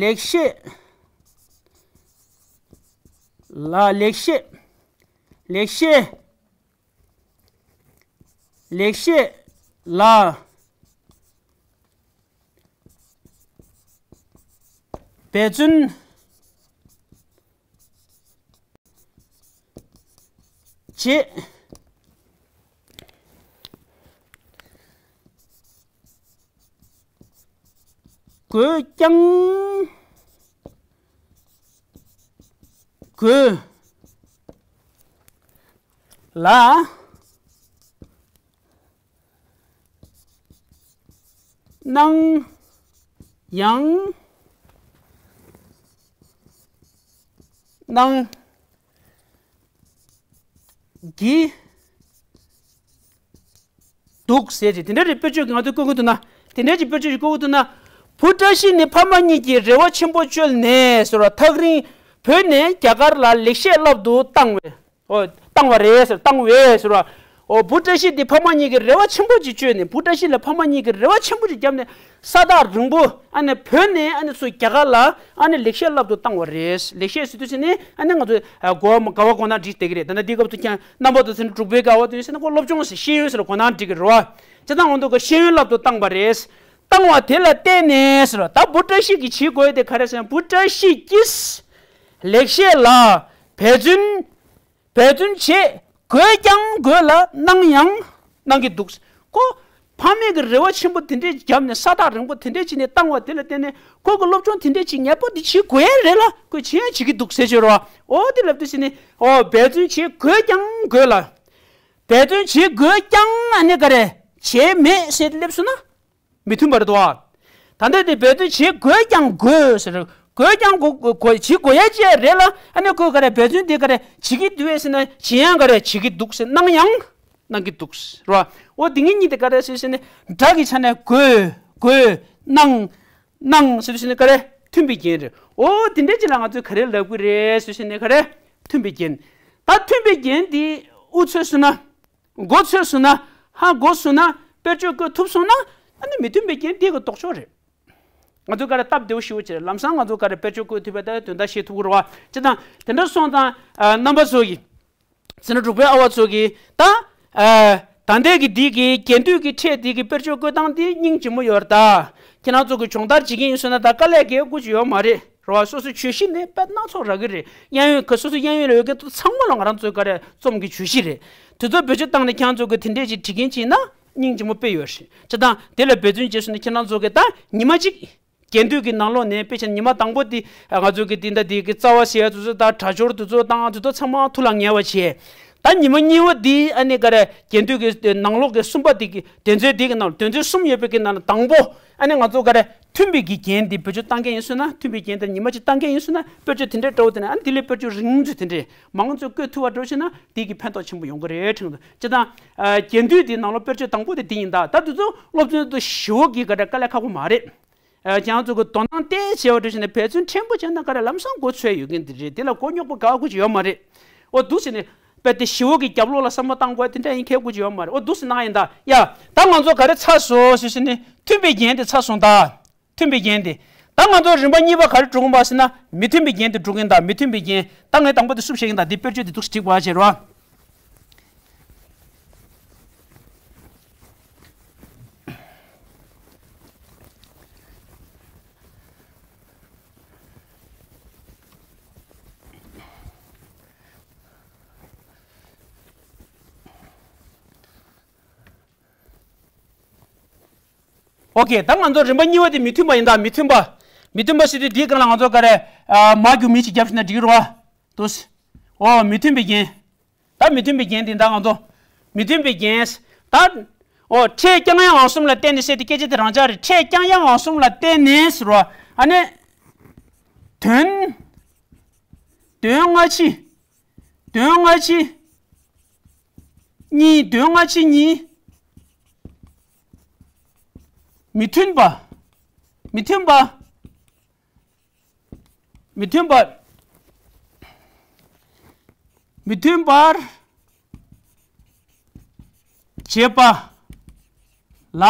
ལེགས་བཤད་ལ། ལེགས་བཤད། ལེགས་བཤད། ལེགས་བཤད་ལ་འབད་བརྩོན་བྱེད་དགོས་ཀྱང་དགོས་ལ། གནང་ཡང་གནང་གི་འདུག་ཟེར་ཏེ། དེ་འདྲ་རེ་དཔེར་བརྗོད་ཀྱི་ང་ཚོས་བཀོད་ཀྱི་འདུག་ན། དེ་འདྲ་ཅིག་དཔེར་བརྗོད་ཅིག་བཀོད་ཀྱི་འདུག་ན། བུ་བཀྲ་ཤིས་ནི་ཕ་མ་གཉིས་ཀྱིས་རེ་བ་ཆེན་པོ་བཅོལ་ནས་ཟེར་བ། ཐག་རིང་བོད་ནས་རྒྱ་གར་ལ་ལེགས་བཤད་བསླབ་ཏུ་བཏང་བས། ཨོ། བཏང་བ་རེད་ཟེར། བཏང་བས་ཟེར་བ། ཨོ། བུ་བཀྲ་ཤིས་དེ་ཕ་མ་གཉིས་ཀྱིས་རེ་བ་ཆེན་པོ་ཅིག་བཅོལ་ནས། བུ་བཀྲ་ཤིས་ལ་ཕ་མ་གཉིས་ཀྱིས་རེ་བ་ཆེན་པོ་ཅིག་བརྒྱབ་ནས། ས་ཐག་རིང་པོ་ཨ་ནི་བོད་ནས་ཨ་ནི་སུ་རྒྱ་གར་ལ་ཨ་ནི་ལེགས་བཤད་བསླབ་ཏུ་བཏང་བ་རེད། ལེགས་བཤད་ཟེར་དུས་ཙམ་ནས་ཨ་ནི་ང་ཚོས་གོ་བ་གོ་ན་འགྲིག་བསྡད་ཀྱི་རེད། ད་ནི་འདི་སྐབས་སུ་ཀྱང་རྣམ་པ་དང་ཚན་དྲུག་པའི་དགའ་བ་དེ་ཡོད་ཟེར་ན་ཁོ་སློབ་སྦྱོང་ཟེར། ཤེས་ཡོན་ཟེར་གོ་ན་འགྲིག་གི་རེད་བ། བྱས་ཙང་འོ་འདུག་ག་ཤེས་ཡོན་བསླབ་ཏུ་བཏང་བ་རེད། བཏང་བ་དེ་ལ་བརྟེན་ནས་ཟེར་བ། ད་བུ་བཀྲ་ཤིས་ཀྱིས་བྱེད་དགོས་དེ་ག་རེ་ཟེར་ན། བུ་བཀྲ་ཤིས་ཀྱིས་ལེགས་བཤད་ལ་འབད་བརྩོན། འབད་བརྩོན་བྱེད་དགོས་ཀྱང་དགོས་ལ་གནང་ཡང་གནང་གི་འདུག་ཁོ་ ཕ་མེས་ཀྱི་རེ་བ་ཆེན་པོ་དེ་འདྲས་བརྒྱབ་ནས་ས་ཐག་རིང་པོ་དེ་འདྲས་བྱས་ནས་བཏང་བ་དེ་ལ་བརྟེན་ནས་ཁོ་གི་སློབ་སྦྱོང་དེ་འདྲས་བྱེད་ངེས་པོ་འདི་བྱེད་དགོས་ཡ་རེད་ལ་ཁོས་བྱེད་ཡང་བྱེད་ཀྱི་འདུག་ཟེར་བྱས་རོ། འོ་དེ་ལབ་དུས་ཟེར་ནས་འོ་འབད་བརྩོན་བྱེད་དགོས་ཀྱང་དགོས་ལ། འབད་བརྩོན་བྱེད་དགོས་ཀྱང་ཨ་ནི་ག་རེ་བྱེད་མེད་ཟེར་སླེབས་སོང་ན། མི་མཐུན་པ་རེད་དོ། ད་ལྟ་དེ་འབད་བརྩོན་བྱེད་དགོས་ཀྱང་དགོས་ཟེར། དགོས་ཀྱང་དགོས་དགོས་བྱེད་དགོས་ཡ་ཅི་རེད་ལ་ཨ་ནི་ཁོས་ག་རེ་འབད་བརྩོན་དེ་ག་རེ་བྱེད་ཀྱི་འདུག་ཟེར་ན་བྱེད་ཡང་ག་རེ་བྱེད་ཀྱི་འདུག་ཟེར་གནང་ཡང་གནང་གི་འདུག་རེད་བ། འོ་དེ་ངེད་གཉིས་དེ་ག་རེ་ཟེར་ཟེར་ནས་སྒྲ་གི་ཆ་ནས་དགོས་དགོས་གནང་གནང་ཟེར་ཟེར་ནས་ག་རེ་མཐུན་པའི་རྒྱན་རེད། འོ་དེ་འདྲའི་ཅི་ལ་ང་ཚོས་ག་རེ་ལབ་དགོས་རེད་ཟེར་ཟེར་ནས་ག་རེ་མཐུན་པའི་རྒྱན། ད་མཐུན་པའི་རྒྱན་དེ་དབུ་ཚོས་སོང་ན། མགོ་ཚོས་སོང་ན། ཧ་གོ་སོང་ན། དཔེར་བརྗོད་བཀོད་ཐུབ་སོང་ན། ཨ་ནི་མི་མཐུན་པའི་རྒྱན་དེ་གི་ལྡོག་ཕྱོགས་རེད། ང་ཚོ་ག་རེ་སྟབས་བདེ་བོ་ཞུ་བ་བྱེད་ལམ་སང་ང་ཚོ་ག་རེ་དཔེར་བརྗོད་བཀོད་ཐུབ་པ་དང་དོན་དག་ཤེས་ཐུབ་ཀྱི་རེད་བ། ཅི་དང་དེ་འདྲ་སོང་ཙང་ཨ་རྣམ་པ་ཚོ་གི་ཟེར་ན་འབྲུག་པའི་ཨ་བ་ཚོ་གི་ད་ཨ་ད་ལྟའི་གི་འདི་གི་རྒྱན་སྡུད་ཀྱི་ཕྲད་འདི་གི་དཔེར་བརྗོད་བཀོད་སྟངས་འདི་སྙིང་རྗེ་མོ་ཡོད་རེད་ད། ཁྱེད་རང་ཚོ་གི་སྦྱོང་བརྡར་བྱེད་ཀྱི་ཡིན་སོང་ན་ད་དཀའ་ལས་རྒྱག་དགོས་ཀྱི་ཡོད་མ་རེད། རེད་བ། སོ་སོའི་བརྗོད་གཞི་ནི་དཔེ་སྣ་ཚོགས་རག་གི་རེད། གཡས་གཡོན་གྱི་སོ་སོའི་གཡས་གཡོན་ལ་ཡོད་མཁན་དེ་ཚང་མ་ལ་ང་རང་ཚོའི་ག་རེ་རྩོམ་གྱི་བརྗོད་གཞི་རེད། དེ་ཚོ་བེད་སྤྱོད་བཏང་ནས་ཁྱེད་རང་ཚོ་གི་དེ་འདྲས་ཅིག་བྲིས་མཁན་ཅིག་ཡིན་ན་སྙིང་རྗེ་མོ་དཔེ་ཡོད་རེད། བྱས་ཙང་དེ་ལ་འབད་བརྩོན་བྱས་སོང་ན་ཁྱེད་རང་ཚོ་གི་ད་ཉི་མ་གཅིག་རྒྱན་སྡུད་ཀྱི་ནང་ལོགས་ནས་དཔེ་ཆ་ཉི་མ་དང་པོ་དེ་ང་ཚོ་གི་དེ་འདྲ་དེ་གི་རྩ་བ་ཟེར་ཡ་དེ་ཚོ་དང་སྒྲ་སྦྱོར་དེ་ཚོ་དང་དེ་ཚོ་ཚང་མ་ཐུགས་ལ་ངེས་པ་བྱས། ད་ཉི་མ་གཉིས་པ་དེ་ཨ་ནི་ག་རེ་རྒྱན་སྡུད་ཀྱི་ནང་ལོགས་ཀྱི་གསུམ་པ་དེ་གི་དོན་ཚན་དེ་གི་ནང་དོན་ཚན་གསུམ་ཡོད་པའི་གི་ནང་ལ་དང་པོ་ཨ་ནི་ང་ཚོ་ག་རེ། མཐུན་པའི་གི་རྒྱན་འདི་བེད་སྤྱོད་བཏང་མཁན་ཡིན་སོང་ན། མཐུན་པའི་རྒྱན་དེ་ཉི་མ་གཅིག་བཏང་མཁན་ཡིན་སོང་ན་དཔེར་བརྗོད་དེ་འདྲའི་འདྲ་བོ་དེ་ནས་ཨ་ནི་དེ་ལས་དཔེར་བརྗོད་རིང་ཚོད་དེ་འདྲའི་མང་ཚོད་བཀོད་ཐུབ་པ་འགྲོ་ཕྱིན་ན་དེ་གི་ཕན་ཐོགས་ཆེན་པོ་ཡོང་གི་རེད་དྲན་གི་འདུག་སྤྱིར་བཏང་ཨ་རྒྱན་སྡུད་དེ་ནང་ལོགས་དཔེར་བརྗོད་དང་པོ་དེ་དེ་ཡིན་ད། ད་དེ་ཚོ་སློབ་ཚན་དུ་ཞེ་པོ་གི་ག་འདྲ་དཀའ་ལས་ཁག་པོ་མ་རེད། ཨ་ཁྱེད་རང་ཚོ་གི་དོ་སྣང་ཏོག་ཙམ་བྱས་པ་འགྲོ་ཕྱིན་ན་འབད་བརྩོན་ཕྲན་བུ་བྱས་ན་ག་རེ་ལམ་སང་གོ་ཚོད་ཡོད་མཁན་དེ་རེད། དེ་ལ་མགོ་རྙོག་པོ་དགའ་དགོས་ཀྱི་ཡོད་མ་རེད། འོ་འདུག་ཟེར་ནས། དཔེ་དེ་ཞེ་པོ་གི་རྒྱབ་ལོགས་ལ་བསམ་བློ་བཏང་དགོས་དེ་འདྲ་ཡིན་ཁེལ་དགོས་ཀྱི་ཡོད་མ་རེད། འོ་འདུག་སེ་གནང་ཡིན་ད། ཡ། ད་ང་ཚོ་ག་རེ་ཚར་སོང་ཟེར་ཟེར་ནས་མཐུན་པའི་རྒྱན་དེ་ཚར་སོང་ད། མཐུན་པའི་རྒྱན་དེ། ད་ང་ཚོ་རིམ་པ་གཉིས་པ་ག་རེ་འགྲོ་གི་ཡིན་པ་ཟེར་ན་མི་མཐུན་པའི་རྒྱན་དེ་འགྲོ་གི་ཡིན་ད། མི་མཐུན་པའི་རྒྱན། ད་ངས་དང་པོ་དེ་སུབ་བཤད་ཀྱི་ཡིན་ད། འདི་དཔེར་བརྗོད་དེ་འདུག་སེ་བྲིས་པ་བྱེད་རོགས། ཨོ་ཁེ། ད་ང་ཚོ་རིམ་པ་གཉིས་པ་དེ་མི་མཐུན་པ་ཡིན་ད། མི་མཐུན་པ། མི་མཐུན་པ་ཟེར་དུས་འདིའི་སྒང་ལ་ང་ཚོ་ག་རེ། ཨ། མ་རྒྱུ་མིང་ཞིག་བརྒྱབ་ཤེས་ན་འགྲིག་གི་རེད་བ། འདུག་སེ། ཨོ་མི་མཐུན་པའི་རྒྱན། ད་མི་མཐུན་པའི་རྒྱན་དེ་ད་ང་ཚོ། མི་མཐུན་པའི་རྒྱན། ད། ཨོ་ཕྲད་རྐྱང་ཡང་ངང་གསུམ་ལ་བརྟེན་ནས་ཟེར་དེ་སྐད་ཆ་དེ་རང་འཇགས་རེད། ཕྲད་རྐྱང་ཡང་ངང་གསུམ་ལ་བརྟེན་ནས་ཟེར་བ། ཨ་ནི། དོན། དོན་སྔ་ཕྱི། དོན་སྔ་ཕྱི། གཉིས། དོན་སྔ་ཕྱི་གཉིས། མི་མཐུན་པ། མི་མཐུན་པ། མི་མཐུན་པ། མི་མཐུན་པར་བྱེད་པ་ལ་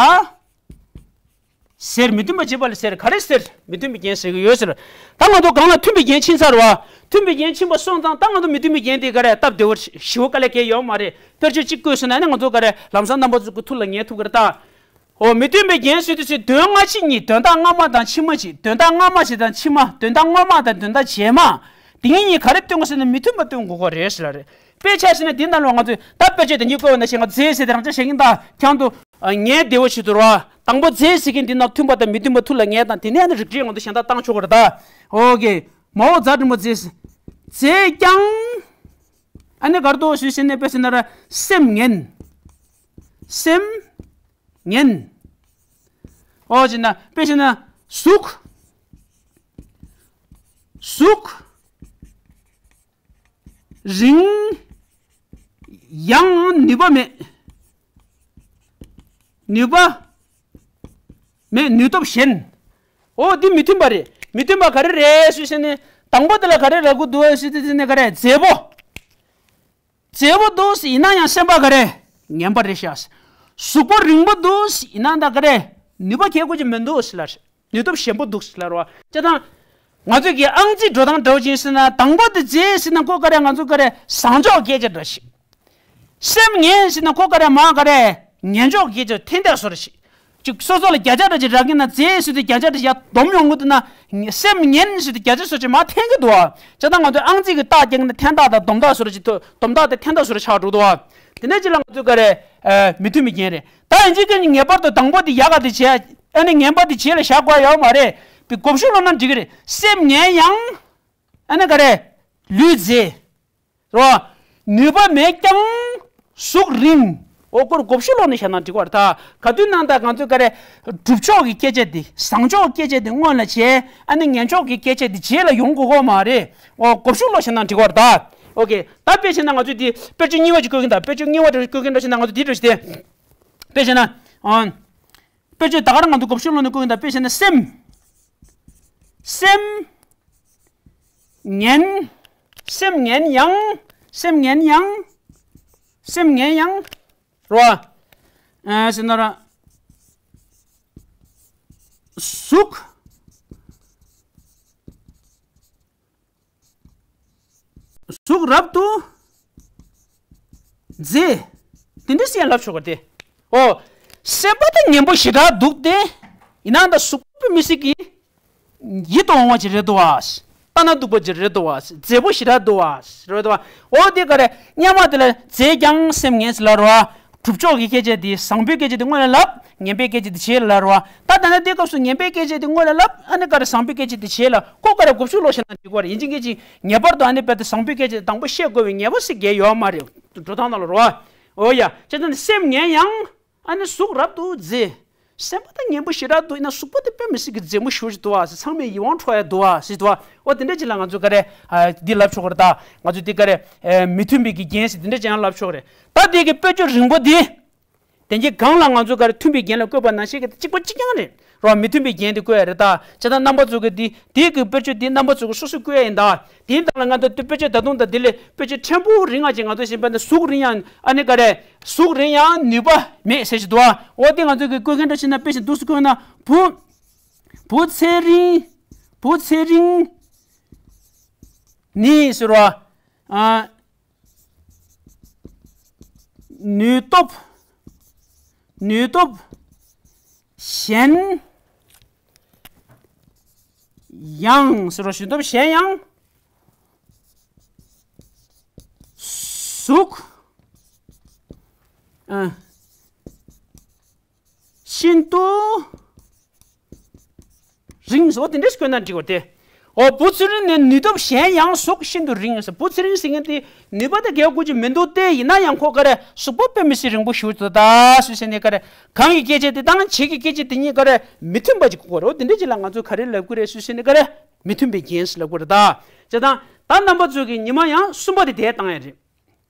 ཟེར། མི་མཐུན་པ་བྱེད་པ་ལ་ཟེར། ག་རེ་ཟེར། མི་མཐུན་པའི་རྒྱན་ཟེར་གི་ཡོད་ཟེར། ད་ང་ཚོ་གང་ལ་མཐུན་པའི་རྒྱན་ཕྱིན་ཚར་བ། མཐུན་པའི་རྒྱན་ཕྱིན་པ་སོང་ཙང་ད་ང་ཚོ་མི་མཐུན་པའི་རྒྱན་དེ་ག་རེ་སྟབས་བདེ་བོ་ཞེ་པོ་དཀའ་ལས་ཁེལ་ཡོད་མ་རེད། དཔེར་བརྗོད་གཅིག་བཀོད་སོང་ན་ནི་ང་ཚོ་ག་རེ་ལམ་སང་རྣམ་པ་ཚོ་གི་ཐུགས་ལ་ངེས་ཐུབ་ཀྱི་རེད་ད། འོ་མི་མཐུན་པའི་རྒྱན་ཟེར་དུས་ཚེ་དོན་སྔ་ཕྱི་གཉིས། དོན་དག་སྔ་མ་དང་ཕྱི་མ་གཅིག། དོན་དག་སྔ་མ་ཞིག་དང་ཕྱི་མ། དོན་དག་སྔོན་མ་དང་དོན་དག་རྗེས་མ། དེ་གཉིས་གཉིས་ག་རེ་སྟོན་དགོས་ཟེར་ན་མི་མཐུན་པ་སྟོན་དགོས་པ་རེད་ཟེར་ལ་རེད། དཔེ་ཆ་བཞག་ན་འདི་ནང་ལ་ང་ཚོས་ད་དཔེ་ཆ་དེ་གཉིས་བཀོད་པ་ནང་བཞིན་ང་རྫས་ཟེར་དེ་རང་ཅག་བཤད་ཀྱིན་ད་ཁྱང་དུ་ངས་བདེ་བོ་བྱེད་དུ་རོ། དང་པོ་རྫས་ཟེར་མཁན་འདི་ནང་མཐུན་པ་དང་མི་མཐུན་པ་ཐུགས་ལ་ངེས་དང་དེ་ནས་ཨ་ནི་རིགས་འགྲེ་ང་ཚོ་གཞན་དག་བཏང་ཆོག་གི་རེད་ད། ཨོ་ཀེ། མ་འོག་ཛ་འགྲེང་བུ་རྫས། རྫས་ཀྱང་། ཨ་ནི་གར་དོ་ཞུས་ཟེར་ནས་དཔེ་ཟེར་ན་ར་སེམས་ངན། སེམས་ངན། ཨོ་ཅེ་ན་དཔེ་ཟེར་ན་གཟུགས། གཟུགས། རིང་། ཡང་ནུས་པ་མེད། ནུས་པ་མེད། ནུས་སྟོབས་ཞན། ཨོ་འདི་མི་མཐུན་པ་རེད། མི་མཐུན་པ་ག་རེ་རེད་ཞུས་ཟེར་ནས་དང་པོ་དེ་ལ་ག་རེ་རག་གི་འདུག་ཞུས་ཟེར་ནས་ག་རེ་མཛེས་པོ། མཛེས་པོ་འདུག་ཡིན་ན་ཡང་སེམས་པ་ག་རེ་ངན་པ་རེད་ཤག་གཟུགས་པོ་རིང་པོ་འདུག་ཡིན་ན་ད་ག་རེ་ནུས་པ་གལ་དགོས་ཀྱི་མི་འདུག་ཟེར་ལ། ནུས་སྟོབས་ཞན་པོ་འདུག་ཟེར་ལ་རོ། ཅེ་དང་། ང་ཚོས་ཀྱི་ཨང་རྩིས་འགྲོ་སྟངས་འདྲ་བོ་ཅིག་ཟེར་ན་དང་པོ་དེ་རྫས་ཟེར་ན་ཁོ་ག་རེ་ང་ཚོ་ག་རེ་བཟང་ཕྱོགས་སྐད་ཆ་འདྲ་ཞིག་སེམས་ངན་ཟེར་ན་ཁོ་ག་རེ་མ་ག་རེ་ངན་ཕྱོགས་སྐད་ཆ་འཐེན་ཐེག་བཟོ་འདྲ་ཞིག་ཅིག་སོ་སོ་ལ་བརྒྱ་ཆ་འདྲ་ཅིག་རག་གི་ན་རྫས་ཟེར་དུས་བརྒྱ་ཆ་འདྲ་ཞིག་ཡར་སྡོམ་ཡོང་གི་འདུག་ན་སེམས་ངན་ཟེར་དུས་བརྒྱ་ཆ་བཟོ་ཅིག་མ་འཐེན་གི་འདུག་ཅེ་དང་ང་ཚོས་ཨང་རྩིས་ཀྱི་རྟགས་རྒྱག་ན་འཐེན་རྟགས་དང་སྡོམ་རྟགས་བཟོ་འདྲ་ཅིག་སྡོམ་རྟགས་དེ་འཐེན་རྟགས་བཟོ་འདྲ་ཆགས་འགྲོ་འདུག་དེ་ནས་ཅི་ལ་ང་ཚོས་ག་རེ། ཨ་མི་མཐུན་པའི་རྒྱན་རེད། ད་ཡིན་གཅིག་མཁན་གྱི་ངེས་པར་དུ་དང་པོ་དེ་ཡག་ག་དེ་བྱས། ཨ་ནི་ངན་པ་དེ་རྗེས་ལ་བཞག་དགོས་ཡོད་མ་རེད། བི་བགོ་བཤའ་སློག་ན་འགྲིག་གི་རེད། སེམས་ངན་ཡང་། ཨ་ནི་ག་རེ། ལུས་མཛེས། རོ། ནུས་པ་མེད་ཀྱང་གཟུགས་རིང་། འོ་སྐོར་བགོ་བཤའ་སློག་ནས་བཤད་ན་འགྲིག་པ་རེད་ད། ག་དུས་ནང་ད་ང་ཚོས་ག་རེ། སྒྲུབ་ཕྱོགས་ཀྱི་སྐད་ཆ་འདི་བཟང་ཕྱོགས་སྐད་ཆ་འདི་སྔོན་ལ་བྱས། ཨ་ནི་ངན་ཕྱོགས་ཀྱི་སྐད་ཆ་འདི་རྗེས་ལ་ཡོང་དགོས་གོ་མ་རེད། འོ་བགོ་བཤའ་སློག་བཤད་ན་འགྲིག་པ་རེད་ད། ཨོ་ཀེ། ད་དཔེ་བྱས་ན་ང་ཚོས་འདི་དཔེ་བརྗོད་རྙིང་བ་ཅིག་བཀོད་ཀྱིན་ད། དཔེ་བརྗོད་རྙིང་བ་འདྲ་བཀོད་ཀྱིན་འདྲ་བྱས་ན་ང་ཚོས་འདི་འདྲ་བྱས་ཏེ། དཔེ་བྱས་ན། ཨ། དཔེ་བརྗོད་ད་ག་རང་ང་ཚོ་བགོ་བཤའ་སློག་ནས་བཀོད་ཀྱིན་ད། དཔེ་བྱས་ན་སེམས། སེམས། ངན། སེམས་ངན་ཡང་། སེམས་ངན་ཡང་། སེམས་ངན་ཡང་། རོ། ཨ་ཟེར་ན་ར། གཟུགས། གཟུགས་རབ་ཏུ་མཛེས། དེ་འདྲ་ཟེར་ལབ་ཆོག་གི་རེད་དེ། ཨོ། སེམས་པ་དེ་ངན་པོ་ཞེ་དྲག་འདུག་སྟེ། ཡིན་ནའང་ད་གཟུགས་པོ་དཔེ་མི་སྲིད་ཀྱི་ཡིད་དུ་འོང་བ་ཅིག་རེད་འདུག་བ། ལྟ་ན་སྡུག་པ་ཅིག་རེད་འདུག་བ། མཛེས་པོ་ཞེ་དྲག་འདུག་བ། རེད་འདུག་བ། ཨོ་དེ་ག་རེ། སྔོན་མ་དེ་ལ་མཛེས་ཀྱང་སེམས་ངན་ཟེར་ལབ་རེད་བ། སྒྲུབ་ཕྱོགས་ཀྱི་སྐད་ཆ་དེ་བཟང་པོའི་སྐད་ཆ་དེ་སྔོན་ལ་ལབ། ངན་པའི་སྐད་ཆ་དེ་རྗེས་ལ་ལབ་རེད་བ། ད་ད་ནི་དེ་སྐབས་སུ་ངན་པའི་སྐད་ཆ་དེ་སྔོན་ལ་ལབ། ཨ་ནི་ག་རེ། བཟང་པོའི་སྐད་ཆ་དེ་རྗེས་ལ། ཁོ་ག་རེ། བགོ་བཤའ་སློག་བཤད་ན་འགྲིག་གི་རེད། ཡིན་གཅིག་མིན་གཅིག་ངེས་པར་དུ་ཨ་ནི་དཔེ་དེ་བཟང་པོའི་སྐད་ཆ་དེ་དང་པོ་བཤད་དགོས་པའི་ངེས་པ་ཞིག་གང་ཡང་ཡོད་མ་རེད། འགྲོ་སྟངས་ནང་ལ་རེད་བ། ཨོ་ཡ། བྱས་ཙང་སེམས་ངན་ཡང་། ཨ་ནི་གཟུགས་རབ་ཏུ་མཛེས། སེམས་པ་ད་ངན་པོ་ཞེ་དྲག་འདུག་ཡིན་ན་གཟུགས་པོ་དེ་དཔེ་མི་སྲིད་ཀྱི་མཛེས་མོ་ཞེ་པོ་ཅིག་འདུག་བ་ཟེར། ཚང་མས་ཡིད་དབང་འཕྲོག་ཡ་འདུག་བ་ཟེར་འདུག་བ། ཨོ་དེ་འདྲ་ཅིག་ལ་ང་ཚོས་ག་རེ། ཨ། འདི་ལབ་ཆོག་གི་རེད་ད། ང་ཚོས་འདི་ག་རེ། ཨ། མི་མཐུན་པའི་གི་རྒྱན་ཟེར་དེ་འདྲ་ཅིག་ཡང་ལབ་ཆོག་གི་རེད། ད་དེ་གི་དཔེ་བརྗོད་རིང་པོ་འདི། དེ་གི་སྒང་ལ་ང་ཚོས་ག་རེ། མཐུན་པའི་རྒྱན་ལ་བཀོད་པ་ནང་བཞིན་གྱི་གཅིག་པ་གཅིག་རྐྱང་རེད། རོ། མི་མཐུན་པའི་རྒྱན་དེ་བཀོད་ཡ་རེད་ད། བྱས་ཙང་རྣམ་པ་ཚོ་གི་འདི། འདི་གི་དཔེ་བརྗོད་འདི་རྣམ་པ་ཚོ་གི་སོ་སོས་བཀོད་ཡ་ཡིན་ད། དེའི་སྟེང་ལ་ང་ཚོ་དཔེ་བརྗོད་ད་དུང་ད་འདི་ལས་དཔེ་བརྗོད་ཕྲན་བུ་རིང་ང་ཅིག་ང་ཚོ་བཞིན་པ་འདི་གཟུགས་རིང་ཡང་ཨ་ནི་ག་རེ། གཟུགས་རིང་ཡང་ནུས་པ་མེད་ཟེར་གྱི་འདུག་ཨ། འོ་དེ་ང་ཚོ་གི་བཀོད་མཁན་འདྲ་བྱས་ན། དཔེ་བཞིན་འདུག་སེ་བཀོད་ན། བུ། བུ་ཚེ་རིང་། བུ་ཚེ་རིང་ནི་ཟེར་བ། ཨ། ནུས་སྟོབས། ནུས་སྟོབས་གཞན་ཡང་ཟེར་རོ། ནུས་སྟོབས་གཞན་ཡང་གཟུགས། ཨ། ཤིན་ཏུ་རིང་ཟེར་བ་དེ་འདྲ་ཞིག་བཀོད་ན་འགྲིག་པ་སྟེ། འོ། བུ་ཚེ་རིང་ནི་ནུས་སྟོབས་གཞན་ཡང་གཟུགས་ཤིན་ཏུ་རིང་ཟེར། བུ་ཚེ་རིང་ཟེར་མཁན་དེ་ནུས་པ་དེ་གལ་དགོས་ཀྱི་མི་འདུག་སྟེ། ཡིན་ན་ཡང་ཁོ་ག་རེ། གཟུགས་པོ་དཔེ་མི་སྲིད་རིང་པོ་ཞེ་པོ་ཅིག་འདུག་ད་ཟེར་ནས་ག་རེ། གང་གི་སྐད་ཆ་དེ་དང་བྱེད་ཀྱི་སྐད་ཆ་དེ་གཉིས་ག་རེ། མི་མཐུན་པ་ཅིག་གོ་དགོས་རེད། འོ་དེ་འདྲ་ཅིག་ལ་ང་ཚོས་ག་རེ་ལབ་དགོས་རེད་ཟེར་ནས་ག་རེ། མི་མཐུན་པའི་རྒྱན་ཟེར་ལབ་དགོས་རེད་ད། བྱས་ཙང་ད་རྣམ་པ་ཚོ་གིས་ཉི་མ་ཡང་གསུམ་པ་དེ་དེ་བཏང་ཡ་རེད།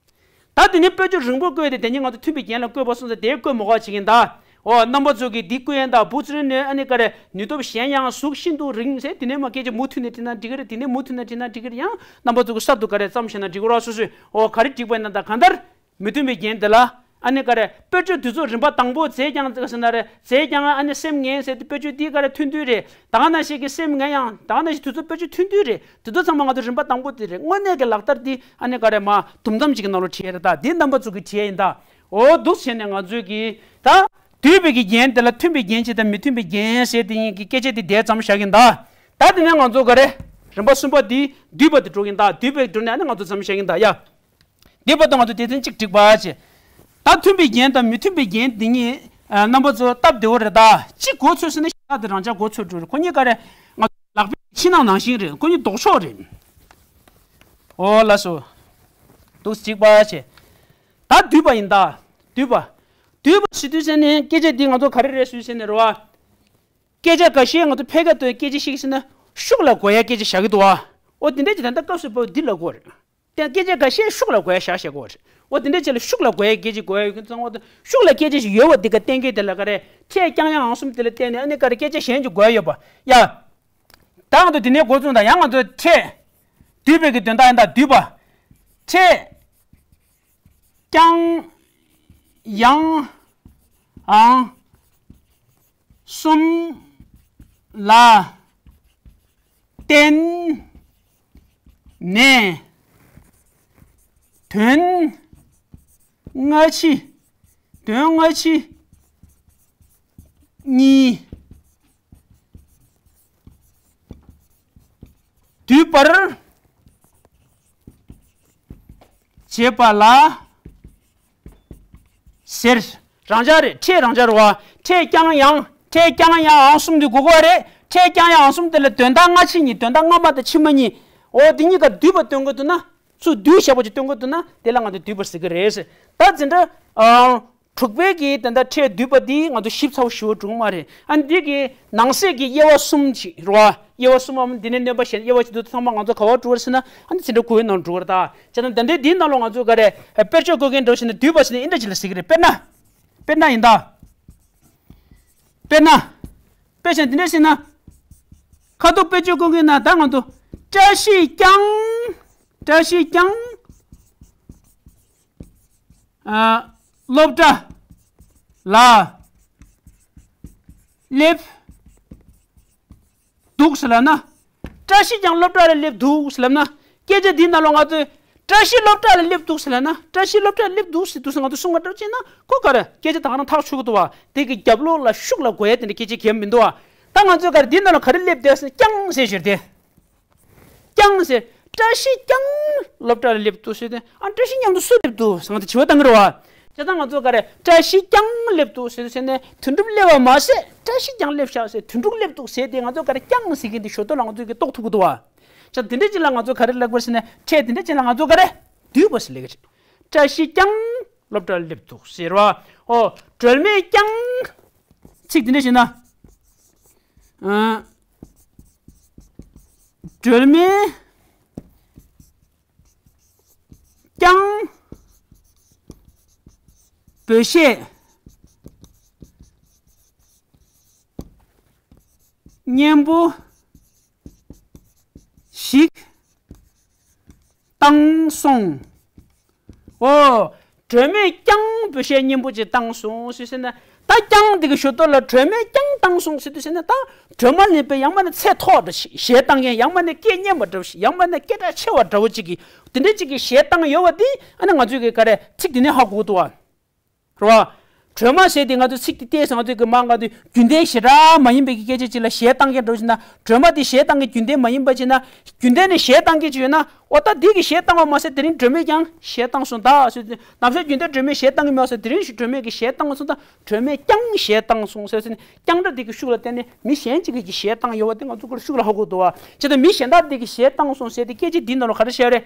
ད་དེ་ནས་དཔེ་བརྗོད་རིང་པོ་བཀོད་དེ། དེ་ནས་ང་ཚོ་མཐུན་པའི་རྒྱན་ལ་བཀོད་པ་སོང་ཙང་དེ་བཀོད་མ་དགོས་པ་བྱེད་ཀྱིན་གདའ། འོ། རྣམ་པ་ཚོ་གིས་འདི་བཀོད་ཡིན་གདའ། བུ་ཚེ་རིང་ནི་ཨ་ནི་ག་རེ། ནུས་སྟོབས་གཞན་ཡང་གཟུགས་ཤིན་ཏུ་རིང་ཟེར། དེ་ནས་མ་སྐད་ཆ་མུ་མཐུད་ནས་དྲིས་ན་འགྲིག་གི་རེད། དེ་ནས་མུ་མཐུད་ནས་དྲིས་ན་འགྲིག་གི་རེད། ཡང་རྣམ་པ་ཚོ་གིས་གསར་དུ་ག་རེ་བརྩམས་བཞག་ན་འགྲིག་གི་རེད། སོ་སོས། འོ། ག་རེ་བྲིས་པ་ཡིན་ན། ད་གང་ལྟར་མི་མཐུན་པའི་རྒྱན་དེ་ལ་ཨ་ནི་ག་རེ། དཔེ་བརྗོད་དུས་ཚོད་རིམ་པ་དང་པོ་མཛེས་ཀྱང་ཟེར་ན་རེད། མཛེས་ཀྱང་ཨ་ནི་སེམས་ངན་ཟེར་དེ་དཔེ་བརྗོད་འདི་ག་རེ། ཐུང་ཐུང་རེད། ད་ག་ནང་བཞིན་གྱི་སེམས་ངན་ཡང་ད་ག་ནང་བཞིན་དུས་ཚོད་དཔེ་བརྗོད་ཐུང་ཐུང་རེད། དེ་ཚོ་ཚང་མ་ང་ཚོ་རིམ་པ་དང་པོ་དེ་རེད། དངོས་གནས་ཀྱི་ལག་བསྟར་འདི་ཨ་ནི་ག་རེ། མ་དུམ་མཚམས་ཅིག་གི་ནང་ལ་བྲིས་ཡ་རེད། ད་འདི་རྣམ་པ་ཚོ་གིས་བྲིས་ཡ་ཡིན་ད། འོ། འདུག་བྱས་ནས་ང་ཚོས་ཀྱིས་ད་བསྡུས་པའི་གི་རྒྱན་དེ་ལ་མཐུན་པའི་རྒྱན་གཅིག་དང་མི་མཐུན་པའི་རྒྱན་ཟེར་དེ་གཉིས་ཀྱི་སྐད་ཆ་དེ་དེ་ཙམ་བཞག་གིན་གདའ། ད་དེ་ནས་ང་ཚོ་ག་རེ། རིམ་པ་གསུམ་པ་དེ་བསྡུས་པ་དེ་འགྲོ་གིན་གདའ། བསྡུས་པའི་འགྲོ་ནས་ཨ་ནི་ང་ཚོ་ཙམ་བཞག་གིན་གདའ་ཡ། བསྡུས་པ་དང་ང་ཚོ་སྡེ་ཚན་གཅིག་བསྒྲིགས་པ་བྱས། ད་མཐུན་པའི་རྒྱན་དང་མི་མཐུན་པའི་རྒྱན་དེ་གཉིས། ཨ། རྣམ་པ་ཚོ་སྟབས་བདེ་བོ་རེད་ད། གཅིག་གོ་ཆོད་སོང་ན་ཞེ་དྲག་དེ་རང་འཇགས་གོ་ཆོད་འགྲོ་རེད། ཁོ་གཉིས་ག་རེ། ང་ཚོ་ལག་པའི་ཕྱི་ནང་ནང་བཞིན་རེད། ཁོ་གཉིས་ལྡོག་ཕྱོགས་རེད། འོ་ལགས་སོ། འདུག་སེ་གཅིག་པ་བྱས། ད་བསྡུས་པ་ཡིན་ད། བསྡུས་པ། བསྡུས་པ་ཟེར་དུས་ཙམ་ནས་སྐད་ཆ་འདི་ང་ཚོ་ག་རེ་རེད་ཟེར་དུས་ཙམ་ནས་རེད་བ། སྐད་ཆ་འགའ་ཤས་ང་ཚོ་ཕལ་སྐད་དུ་སྐད་ཆ་བཤད་ཀྱི་ཟེར་ན་ཤུགས་ལ་གོ་ཡ་སྐད་ཆ་བཞག་གི་འདུག་བ། འོ་དེ་འདྲ་ཅིག་ད་ལྟ་སྐབས་སུ་བབས་འདི་ལ་གོ་རེད། དེ་སྐད་ཆ་འགའ་ཤས་ཤུགས་ལ་གོ་ཡ་བཞག་བཞག་གོ་རེད། འོ་དེ་འདྲ་ཅིག་ལ་ཤུགས་ལ་གོ་ཡ་སྐད་ཆ་གོ་ཡ་ཡོད་ཀྱི་ཙང་། འོ་ད་ཤུགས་ལ་སྐད་ཆ་ཞིག་ཡོད་པ་འདི་ག་གཏན་འཁེལ་དེ་ལ་ག་རེ། ཕྲད་རྐྱང་རྐྱང་ཨང་གསུམ་དེ་ལ་བརྟེན་ནས་ཨ་ནི་ག་རེ་སྐད་ཆ་གཞན་ཅིག་གོ་ཡ་ཡོད་པ་ཡ། ད་ང་ཚོ་དེ་ནས་འགོ་བཙུགས་དང་། ཡང་ང་ཚོ་ཕྲད། བསྡུས་པའི་གི་དོན་དག་ཡིན་ད། བསྡུས་པ། ཕྲད་རྐྱང་ཡང་ཨང་གསུམ་ལ་བརྟེན་ནས་དོན་སྔ་ཕྱི། དོན་སྔ་ཕྱི་གཉིས། བསྡུས་པར་བྱེད་པ་ལ་ ཟེར། རང་འཇགས་རེད། ཕྲད་རང་འཇགས་རེད་བ། ཕྲད་རྐྱང་ཡང་། ཕྲད་རྐྱང་ཡང་ཨང་གསུམ་དེ་དགོས་ཀྱི་རེད། ཕྲད་རྐྱང་ཡང་ཨང་གསུམ་དེ་ལ་དོན་དག་སྔ་ཕྱི་གཉིས། དོན་དག་སྔ་མ་དང་ཕྱི་མ་གཉིས། འོ་དེ་གཉིས་ཀ་བསྡུས་པ་སྟོན་དགོས་འདུག་ན། ཚུར་བསྡུས་བཞག་པ་ཅིག་སྟོན་དགོས་འདུག་ན། དེ་ལ་ང་ཚོས་བསྡུས་པ་ཟེར་གྱི་རེད། ད་འཛིན་གྲྭ་ཨང་། དྲུག་པའི་གི་ད་ལྟ་ཕྲད་བསྡུས་པ་འདི་ང་ཚོ་ཞིབ་ཚགས་པོ་ཞུ་བ་འགྲོ་གི་མ་རེད། ཨ་ནི་འདི་གི་ནང་གསེས་ཀྱི་དབྱེ་བ་གསུམ་ཅིག་རེད་བ། དབྱེ་བ་གསུམ་མམ་འདི་ནས་སྣོན་པ་གཞན་དབྱེ་བ་ཅིག་འདུག་ཚང་མ་ང་ཚོ་ག་པར་འགྲོ་གི་རེད་ཟེར་ན། ཨ་ནི་འཛིན་གྲྭ་དགུ་པའི་ནང་འགྲོ་གི་རེད། ད་བྱས་ན་ད་ལྟ་འདིའི་ནང་ལོགས་ང་ཚོ་ག་རེ་དཔེར་བརྗོད་བཀོད་མཁན་འདྲ་བོ་ཞིག་ནི་བསྡུས་པ་ཟེར་ནས་འདི་འདྲ་ཅིག་ལ་ཟེར་གྱི་རེད། དཔེར་ན། དཔེར་ན་ཡིན་ད། དཔེར་ན། དཔེ་བཞག་འདི་འདྲ་ཟེར་ན། ཁ་ཐུག་དཔེར་བརྗོད་བཀོད་མཁན་ན་ད་ང་ཚོ། བཀྲ་ཤིས་ཀྱང་། བཀྲ་ཤིས་ཀྱང་། ཨ། སློབ་གྲྭ་ལ་སླེབས་འདུག་ཟེར་ལབ་ན། བཀྲ་ཤིས་ཀྱང་སློབ་གྲྭ་ལ་སླེབས་འདུག་ཟེར་ལབ་ན། སྐད་ཆ་འདིའི་ནང་ལོགས་ང་ཚོས། བཀྲ་ཤིས་སློབ་གྲྭ་ལ་སླེབས་འདུག་ཟེར་ལབ་ན། བཀྲ་ཤིས་སློབ་གྲྭ་ལ་སླེབས་འདུག་ཟེར་དུས་ང་ཚོ་གསུང་བ་འདྲ་བྱས་ན་ཁོ་ག་རེ་སྐད་ཆ་ད་ག་རང་ཐག་ཆོད་ཀྱི་འདུག་བ། དེ་གི་རྒྱབ་ལོགས་ལ་ཤུགས་ལ་གོ་ཡ་དེ་འདྲ་སྐད་ཆ་གང་ཡང་མི་འདུག་བ། ད་ང་ཚོས་ག་རེ་འདིའི་ནང་ལ་ག་རེ་སླེབས་བསྡད་ཟེར་ན། ཀྱང་ཟེར་ཞོར་དེ། ཀྱང་ཟེར། བཀྲ་ཤིས་ཀྱང་སློབ་གྲྭ་ལ་སླེབས་འདུག་ཟེར་ཏེ། ཨ། བཀྲ་ཤིས་མཉམ་དུ་སུ་སླེབས་འདུག་ཟེར་ང་ཚོ་དྲི་བ་བཏང་གི་རེད་བ། བྱས་ཙང་ང་ཚོ་ག་རེ། བཀྲ་ཤིས་ཀྱང་སླེབས་འདུག་ཟེར་ཟེར་ནས་དོན་གྲུབ་སླེབས་པ་མ་ཟད་བཀྲ་ཤིས་ཀྱང་སླེབས་ཤག་ཟེར། དོན་གྲུབ་སླེབས་འདུག་ཟེར་ཏེ། ང་ཚོ་ག་རེ་ཀྱང་ཟེར་མཁན་དེ་ཞོར་དོན་ལ་ང་ཚོ་གི་རྟོགས་ཐུབ་ཀྱི་འདུག་བ། བྱས་ཙང་དེ་འདྲ་ཅིག་ལ་ང་ཚོ་ག་རེ་ལབ་དགོས་ཟེར་ན། ཕྲད་དེ་འདྲ་ཅིག་ལ་ང་ཚོ་ག་རེ། བསྡུས་པ་ཟེར་ལབ་ཀྱི་རེད། བཀྲ་ཤིས་ཀྱང་སློབ་གྲྭར་སླེབས་འདུག་ཟེར་བ། ཨོ། སྒྲོལ་མས་ཀྱང་། ཚིག་དེ་འདྲ་བྱས་ན། ཨ། སྒྲོལ་མས་ཀྱང་འབོད་སྐད་སྙན་པོ་ཞིག་བཏང་སོང་། ཨོ། སྒྲོལ་མས་ཀྱང་འབོད་སྐད་སྙན་པོ་ཅིག་བཏང་སོང་ཟེར་ཟེར་ན། ད་ཀྱང་འདི་གི་ཞོར་དོན་ལ་སྒྲོལ་མས་ཀྱང་བཏང་སོང་ཟེར་དུས་ཟེར་ན། ད་སྒྲོལ་མ་ནི་དཔེ་ཡང་མིན་ན་ཚད་མཐོ་འདྲ་ཞིག་གཞས་བཏང་མཁན། ཡང་མིན་ན་སྐད་སྙན་པ་འདྲ་བོ་ཞིག་ཡང་མིན་ན་སྐད་གྲགས་ཆེ་བ་འདྲ་བོ་ཅིག་གིས་དེ་འདྲ་ཅིག་གིས་གཞས་བཏང་ཡོད་པ་འདི། ཨ་ནི་ང་ཚོས་གི་ག་རེ་ཚིག་འདི་ནས་ཧ་གོ་གི་འདུག་བ། རེད་བ། སྒྲོལ་མ་ཟེར་དེ་ང་ཚོ་ཚིག་དེ་བལྟས་ཙང་ང་ཚོས་གི་མ་ང་ཚོས་རྒྱུན་ལྡན་ཞེ་དྲག་མ་ཡིན་པའི་གི་སྐད་ཆ་ཅིག་ལ་གཞས་བཏང་མཁན་འདྲ་བོ་ཞིག་ན། སྒྲོལ་མ་དེ་གཞས་བཏང་མཁན་རྒྱུན་ལྡན་མ་ཡིན་པ་ཅིག་ན། རྒྱུན་ལྡན་ནས་གཞས་བཏང་མཁན་ཅིག་ཡོད་ན། ཨོ། ད་འདི་གི་གཞས་བཏང་བ་མ་ཟད་དེ་རིང་སྒྲོལ་མས་ཀྱང་གཞས་བཏང་སོང་ད་ཟེར་ཏེ། ནམ་ཞར་རྒྱུན་ལྡན་སྒྲོལ་མས་གཞས་བཏང་གི་མེད་པ་ཟེར། དེ་རིང་ཞིག་སྒྲོལ་མས་ཀྱི་གཞས་བཏང་སོང་ད། སྒྲོལ་མས་ཀྱང་གཞས་བཏང་སོང་ཟེར་ཟེར་ནས། ཀྱང་སྒྲ་དེ་གི་ཤུགས་ལ་བརྟེན་ནས་མི་གཞན་གཅིག་གིས་ཀྱི་གཞས་བཏང་ཡོད་པ་དེ་ང་ཚོ་ཀུན་ཤུགས་ལ་ཧ་གོ་འདུག་བ། བྱས་ཙང་མི་གཞན་དག་དེ་གི་གཞས་བཏང་སོང་ཟེར་ཏེ་སྐད་ཆ་འདིའི་ནང་ལ་ག་རེ་བཤད་རེད།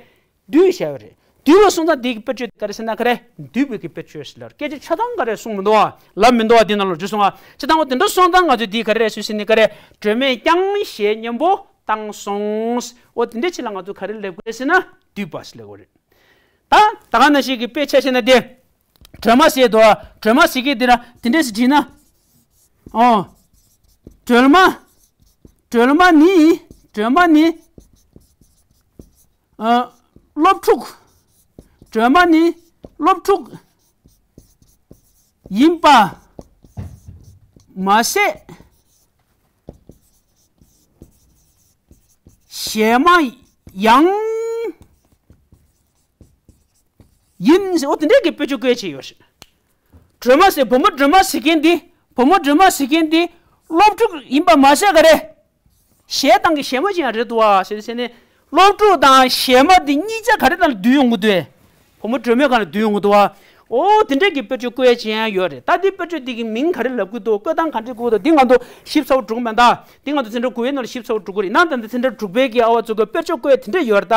བསྡུས་བཤད་པ་རེད། བསྡུས་པ་སོང་ཙང་འདི་གི་དཔེར་བརྗོད་དེ་ག་རེ་ཟེར་ན། ག་རེ། བསྡུས་པའི་གི་དཔེར་བརྗོད་ཟེར་ལ། སྐད་ཆ་ཆ་ཚང་ག་རེ་གསུངས་མི་འདུག་བ། ལབ་མི་འདུག་བ། འདིའི་ནང་ལ་འཇུ་སོང་བ། བྱས་ཙང་འོ་དེ་འདྲ་སོང་ཙང་ང་ཚོས་འདི་ག་རེ་རེད་ཟེར་ཟེར་ནས། ག་རེ། སྒྲོལ་མས་ཀྱང་གཞས་སྙན་པོ་བཏང་སོང་། འོ་དེ་འདྲ་ཅིག་ལ་ང་ཚོ་ག་རེ་ལབ་དགོས་རེད་ཟེར་ན། བསྡུས་པ་ཟེར་ལབ་དགོས་རེད། ད་ད་ག་ནང་བཞིན་གྱི་དཔེ་ཆ་བཤད་ན་དེ། སྒྲོལ་མ་ཟེར་དོ། སྒྲོལ་མ་ཟེར་གྱི་དེ་ར་དེ་འདྲས་སུ་བྲིས་ན། ཨོ། སྒྲོལ་མ། སྒྲོལ་མ་ནི། སྒྲོལ་མ་ནི། ཨ། སློབ་ཕྲུག་སྒྲོལ་མ་ནི་སློབ་ཕྲུག་ཡིན་པ་མ་ཟད། གཞས་མ་ཡང་ཡིན་ཟེར། འོ་དེ་འདྲའི་གི་དཔེ་བརྗོད་བཀོད་བྱས་ཡོད་རེད། སྒྲོལ་མ་ཟེར། བུ་མོ་སྒྲོལ་མ་ཟེར་མཁན་འདི། བུ་མོ་སྒྲོལ་མ་ཟེར་མཁན་འདི་སློབ་ཕྲུག་ཡིན་པ་མ་ཟད་ག་རེ། གཞས་བཏང་གི་གཞས་མ་ཅིག་ཡང་རེད་འདུག་བ་ཟེར་ཟེར་ནས། སློབ་ཕྲུག་དང་གཞས་མ་འདི་གཉིས་ཆ་ག་རེ་དང་བསྡུས་ཡོང་གི་འདུག་བས། བུ་མོ་སྒྲོལ་མའི་སྒང་ལ་བསྡུས་ཡོང་གི་འདུག་བ། ཨོ་དེ་འདྲས་ཀྱི་དཔེར་བརྗོད་བཀོད་ཡས་ཅིག་ཡང་ཡོད་རེད། ད་འདི་དཔེར་བརྗོད་འདི་གི་མིང་ག་རེ་ལབ་ཀྱི་འདུག་བཀོད་སྟངས་ག་འདྲས་བཀོད་འདུག་འདི་ང་ཚོ་ཞིབ་ཚགས་པོ་འགྲོ་གི་མེད། ད་འདི་ང་ཚོ་འཛིན་གྲྭ་དགུ་པའི་ནང་ལ་ཞིབ་ཚགས་པོ་འགྲོ་གི་རེད། ནང་ད་འདི་འཛིན་གྲྭ་དྲུག་པའི་གི་ཨ་བ་ཚོ་གི་དཔེར་བརྗོད་བཀོད་ཡས་དེ་འདྲས་ཡོད་རེད། ད་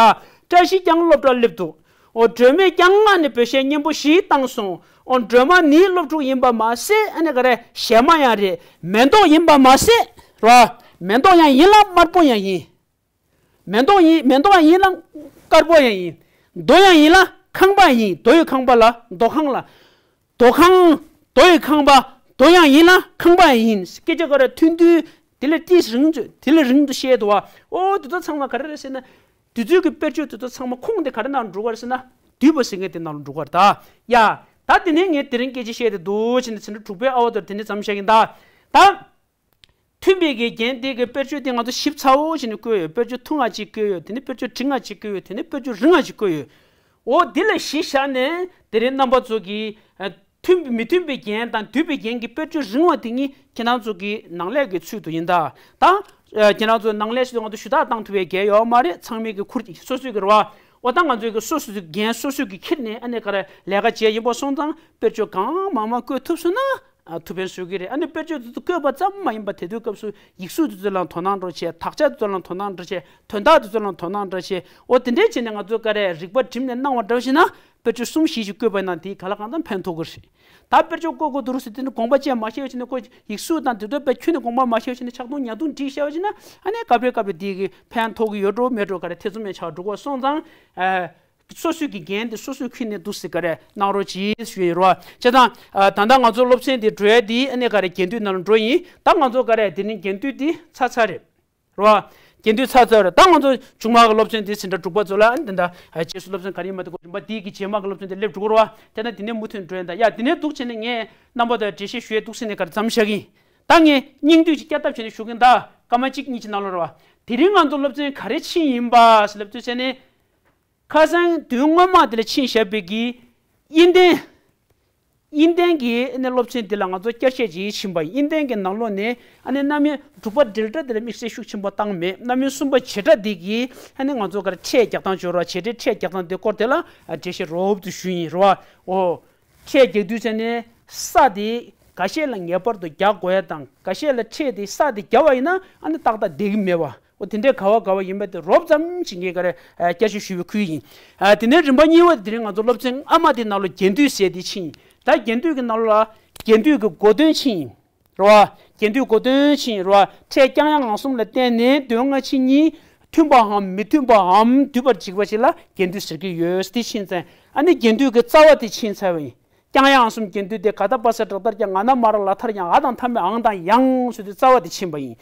བཀྲ་ཤིས་ཀྱང་སློབ་གྲྭར་སླེབས་འདུག་ཨོ་སྒྲོལ་མས་ཀྱང་ང་ནི་འབོད་སྐད་སྙན་པོ་ཞིག་བཏང་སོང་། ཨོ་སྒྲོལ་མ་ནི་སློབ་ཕྲུག་ཡིན་པ་མ་ཟད། ཨ་ནི་ག་རེ། གཞས་མ་ཡང་རེད། མེ་ཏོག་ཡིན་པ་མ་ཟད། རོ། མེ་ཏོག་ཡང་ཡིན་ལ་དམར་པོ་ཡང་ཡིན། མེ་ཏོག་ཡིན། མེ་ཏོག་ཡང་ཡིན་ལ་དཀར་པོ་ཡང་ཡིན། རྡོ་ཡང་ཡིན་ལ་ཁང་པ་ཡང་ཡིན། རྡོ་ཡི་ཁང་པ་ལ་རྡོ་ཁང་ལ། རྡོ་ཁང་། རྡོ་ཡི་ཁང་པ། རྡོ་ཡང་ཡིན་ལ་ཁང་པ་ཡང་ཡིན། སྐད་ཆ་ག་རེ་ཐུང་ཐུང་དེ་ལས་ཏིས་རིང་ཚོད་དེ་ལས་རིང་དུ་བཤད་འདུག་བ། ཨོ་དེ་ཚོ་ཚང་མ་ག་རེ་རེད་ཟེར་ན། དེ་ཚོའི་གི་དཔེར་བརྗོད་དེ་ཚོ་ཚང་མ་ཁུངས་དེ་ག་རེ་ནང་འགྲོ་གི་རེད་ཟེར་ན། བསྡུས་པ་ཟེར་མཁན་དེ་ནང་ལ་འགྲོ་གི་རེད་ད། ཡ། ད་དེ་ནས་ངས་དེ་རིང་སྐད་ཆ་བཤད་དེ་འདུག་བྱས་ནས་འཛིན་གྲྭ་དྲུག་པའི་ཨ་བ་ཚོར་དེ་ནས་མཚམས་བཞག་གི་ཡིན་ད། ད། མཐུན་པའི་གི་རྒྱན་དེ་གི་དཔེར་བརྗོད་དེ་ང་ཚོ་ཞིབ་ཚགས་པོ་བྱས་ནས་བཀོད་ཡོད། དཔེར་བརྗོད་ཐུང་ང་གཅིག་བཀོད་ཡོད། དེ་ནས་དཔེར་བརྗོད་འབྲིང་ང་གཅིག་བཀོད་ཡོད། དེ་ནས་དཔེར་བརྗོད་རིང་ང་གཅིག་བཀོད་ཡོད། འོ་འདི་ལ་གཞི་བཞག་ནས་དེ་རིང་རྣམ་པ་ཚོ་གིས། ཨ། མཐུན། མི་མཐུན་པའི་རྒྱན་དང་བསྡུས་པའི་རྒྱན་གྱི་དཔེར་བརྗོད་རིང་བ་དེ་གཉིས་ཁྱེད་རང་ཚོ་གི་ནང་ལས་ཀྱི་ཚུལ་དུ་ཡིན་ད། ད། ཨ། ཁྱེད་རང་ཚོ་ནང་ལས་ཚུལ་དུ་ང་ཚོ་ཞུ་དག་བཏང་ཐུབ་པའི་རྒྱན་ཡོད་མ་རེད། ཚང་མས་ཀྱི་ཁུར་སོ་སོའི་གི་རེད་བ། འོ་ད་ང་ཚོའི་གི་སོ་སོའི་འགན་སོ་སོས་ཀྱི་འཁྱེར་ནས་ཨ་ནི་ག་རེ་ལས་ཀ་བྱས་ཡིན་པ་སོང་ཙང་དཔེར་བརྗོད་གང་མང་མང་བཀོད་ཐུབ་སོང་ན་ཨ་ཐུགས་ཕན་གསོས་ཀྱི་རེད། ཨ་ནི་དཔེར་བརྗོད་དེ་ཚོ་བཀོད་པ་ཙམ་མ་ཡིན་པ་དེ་དུས་སྐབས་སུ་ཡིག་གཟུགས་དེ་ཚོ་ལ་དོ་སྣང་འགྲོ་བྱས། དག་ཆ་དེ་ཚོ་ལ་དོ་སྣང་འགྲོ་བྱས། དོན་དག་དེ་ཚོ་ལ་དོ་སྣང་འགྲོ་བྱས། འོ་དེ་འདྲས་བྱས་ནས་ང་ཚོ་ག་རེ་རིག་པ་བསྒྲིམས་ནས་གནང་བ་འདྲ་བ་ཞིག་ན་དཔེར་བརྗོད་གསུམ་བཞི་ཞིག་བཀོད་པ་ཡིན་ན་དེ་ག་ལ་གང་འཚམ་ཕན་ཐོགས་ཀྱི་རེད། ད་དཔེར་བརྗོད་བཀོད་དགོས་འདུག་ཟེར་དུས་ནི་དགོངས་པ་བཅས་མ་བཞེས་བྱས་ནས་ཁོ་ཡིག་གཟུགས་དང་དེ་ཚོ་དཔེ་ཁྱོན་ནས་དགོངས་པ་མ་བཞེས་བྱས་ནས་ཆག་རྡུང་ཉག་རྡུང་བསྒྲིགས་བཞག་བྱས་ན་ཨ་ནི་སྐབས་རེ་སྐབས་རེ་དེ་གི་ཕན་ཐོགས་ཀྱི་ཡོད་འགྲོ་མེད་འགྲོ་ག་རེ་ཐེ་ཚོམ་ཡང་ཆགས་འགྲོ་གི་སོང་ཙང་། ཨ། སོ་སོའི་གི་འགན་དེ་སོ་སོས་འཁྱེར་ནས་འདུག་ཟེར་ག་རེ་གནང་རོགས་གྱིས་ཞུ་ཡི་རོ། བྱས་ཙང་། ཨ། ད་ལྟ་ང་ཚོ་སློབ་ཚན་དེ་འགྲོ་ཡ་དེ་ཨ་ནི་ག་རེ་རྒྱན་སྡུད་ནང་ལ་འགྲོ་ཡིན། ད་ང་ཚོ་ག་རེ་དེ་ནི་རྒྱན་སྡུད་དེ་ཚར་ཚར་རེད། རོ། རྒྱན་སྡུད་ཚར་ཚར་རེད། ད་ང་ཚོ་མཇུག་མ་གི་སློབ་ཚན་དེ་ཟིན་གྲྭ་དྲུག་པ་ཚོ་ལ་ཨ་ནི་དེ་འདྲ་རྗེས་སུ་སློབ་ཚན་ག་རེ་ཡིན་མ་དེ་གོ་རིམ་པ་དེ་གི་རྗེས་མ་གི་སློབ་ཚན་དེ་སླེབས་འགྲོ་གི་རོ། དེ་ན་དེ་ནས་མུ་མཐུད་འགྲོ་ཡིན། ད་ཡ་དེ་ནས་འདུག་བྱས་ནས་ངས་རྣམ་པ་དང་འགྲེལ་བཤད་ཞུ་ཡས་འདུག་ཟེར་ནས་ག་རེ་མཚམས་བཞག་གི་ཡིན། ད་ངས་སྙིང་བསྡུས་ཅིག་བསྐྱར་ལྡབ་བྱས་ནས་ཞུ་གི་ཡིན། ད་སྐར་མ་གཅིག་གཉིས་ཀྱི་ནང་ལོགས་རེད་བ། དེ་རིང་ང་ཚོ་སློབ་ཚན་ག་རེ་ཕྱིན་ཡིན་པ་ཟེར་ལབ་དུས་ཙ་ནས། ཁ་སང་དུས་སྔོན་མ་དེ་ལ་ཕྱིན་བཞག་པའི་གི་དབྱིན་ལྡན། དབྱིན་ལྡན་གྱི་ཨ་ནི་སློབ་ཚན་འདི་ལ་ང་ཚོ་བསྐྱར་བཤད་ཅིག་ཕྱིན་པ་ཡིན། དབྱིན་ལྡན་གྱི་ནང་ལོགས་ནས་ཨ་ནི་རྣམ་དབྱེ་དྲུག་པ་འབྲེལ་སྒྲ་འདི་ལ་དམིགས་བསལ་ཤུགས་ཆེན་པོ་བཏང་མེད། རྣམ་དབྱེ་གསུམ་པ་བྱེད་སྒྲ་འདི་གི་ཨ་ནི་ང་ཚོ་ག་རེ་ཕྲད་རྒྱག་སྟངས་བྱོས་རོགས། བྱེད་སྒྲའི་ཕྲད་རྒྱག་སྟངས་འདི་སྐོར་དེ་ལ་འགྲེལ་བཤད་རོབ་ཏུ་ཞུས་ཡིན་རོ། འོ། ཕྲད་རྒྱག་དུས་ཙ་ནས་ས་དེ་འགའ་ཤས་ལ་ངེས་པར་དུ་རྒྱག་དགོས་ཡ་དང་འགའ་ཤས་ལ་ཕྲད་དེ་ས་དེ་རྒྱབ་པ་ཡིན་ན་ཨ་ནི་ཏག་ཏག་བསྡད་ཀྱི་མེད་པ། འོ་དེ་འདྲའི་ག་བ་ག་བ་ཡིན་པ་དེ་རོབ་ཙམ་ཅིག་ངས་ག་རེ་བསྐྱར་ཞིབ་ཞུས་པའི་ཁུལ་ཡིན། དེ་ནས་རིམ་པ་གཉིས་པ་དེ་རིང་ང་ཚོ་སློབ་ཚན་ཨ་མ་དེའི་ནང་ལ་རྒྱན་སྡུད་ཟེར་དེ་ཕྱིན། ད་རྒྱན་སྡུད་ཀྱི་ནང་ལ་རྒྱན་སྡུད་ཀྱི་གོ་དོན་ཕྱིན། རོ། རྒྱན་སྡུད་གོ་དོན་ཕྱིན་རོ། ཕྲད་རྐྱང་ཡང་ངང་གསུམ་ལ་བརྟེན་ནས་དོན་སྔ་ཕྱི་གཉིས་མཐུན་པའམ་མི་མཐུན་པའམ་འདུས་པར་འཇིག་པ་ཞིག་ལ་རྒྱན་སྡུད་ཟེར་གྱི་ཡོད། དེ་ཕྱིན་ཚེ་ཨ་ནི་རྒྱན་སྡུད་ཀྱི་རྩ་བ་དེ་ཕྱིན་ཚར་བ་ཡིན། རྐྱང་ཡང་གསུམ་རྒྱན་སྡུད་དེ་ག་ད་པ་ས་དྲག་མཐར་ཀྱང་ང་ན་མ་ར་ལ་མཐར་ཡང་འ་དང་མཐའ་མེད་ཨང་དང་ཡང་ཟེར་དུས་རྩ་བ་དེ་ཕྱིན་པ་ཡིན།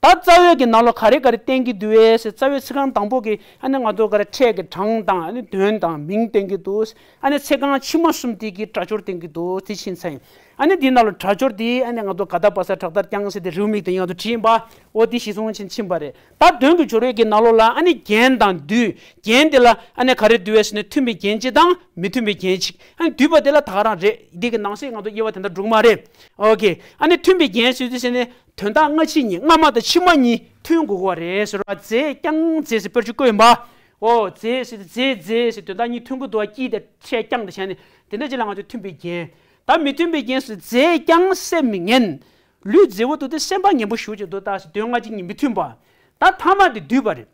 ད་རྩ་བའི་གི་ནང་ལོགས་ག་རེ་ག་རེ་བསྟན་གྱི་འདུག་བས་ཟེར། རྩ་བའི་ཚིག་རྐང་དང་པོ་གི་ཨ་ནི་ང་ཚོ་ག་རེ་ཕྲད་ཀྱི་གྲངས་དང་ཨ་ནི་དོན་དང་མིང་བསྟན་གྱི་འདུག་ཨ་ནི་ཚིག་རྐང་ཕྱི་མ་གསུམ་དེ་གི་སྒྲ་སྦྱོར་བསྟན་གྱི་འདུག་དེ་ཕྱིན་ཚེ། ཨ་ནི་དེའི་ནང་ལ་སྒྲ་སྦྱོར་དེ་ཨ་ནི་ང་ཚོ་ག་ད་པ་ས་དྲག་མཐར་ཀྱང་ཟེར་དེ་རེའུ་མིག་དེ་ཡང་དུ་བྲིས་ཡིན་པ། འོ་དེ་གཞི་བཟུང་ཕྱིན་ཕྱིན་པ་རེད། ད་དོན་གྱི་སྦྱོར་བའི་གི་ནང་ལོགས་ལ་ཨ་ནི་རྒྱན་དང་འདུས། རྒྱན་དེ་ལ་ཨ་ནི་ག་རེ་འདུས་བས་ཟེར་ན་མཐུན་པའི་རྒྱན་གཅིག་དང་མི་མཐུན་པའི་རྒྱན་གཅིག་ཨ་ནི་འདུས་པ་དེ་ལ་ད་ག་རང་རེད། འདི་གི་ནང་གསེས་ང་ཚོ་དབྱེ་བ་དེ་འདྲ་འགྲིག་མ་རེད། ཨོ་ཁེ། ཨ་ནི་མཐུན་པའི་རྒྱན་ཟེར་དུས་ཟེར་ནས་དོན་དག་སྔ་ཕྱི་གཉིས་སྔ་མ་དང་ཕྱི་མ་གཉིས་མཐུན་དགོས་པ་རེད་ཟེར་བ། མཛེས་རྐྱང་མཛེས་ཟེར་དཔེར་བརྗོད་བཀོད་ཡིན་པ། ཨོ་མཛེས་ཟེར་དུས་མཛེས་མཛེས་ཟེར་དོན་དག་གཉིས་མཐུན་གྱི་འདུག་བ། དཀྱིལ་དེ་ཕྲད་རྐྱང་དེ་བྱས་ནས་དེ་འདྲ་ཅིག་ལ་ང་ཚོས་མཐུན་པའི་རྒྱན། ད་མི་མཐུན་པའི་རྒྱན་ཟེར་མཛེས་རྐྱང་སེམས་ངན། ལུས་མཛེས་པོ་འདུག་སྟེ་སེམས་པ་ངན་པོ་ཞེ་པོ་ཅིག་འདུག་ད་ཟེར་དོན་སྔ་ཕྱི་གཉིས་མི་མཐུན་པ། ད་མཐའ་མ་དེ་འདུས་པ་རེད།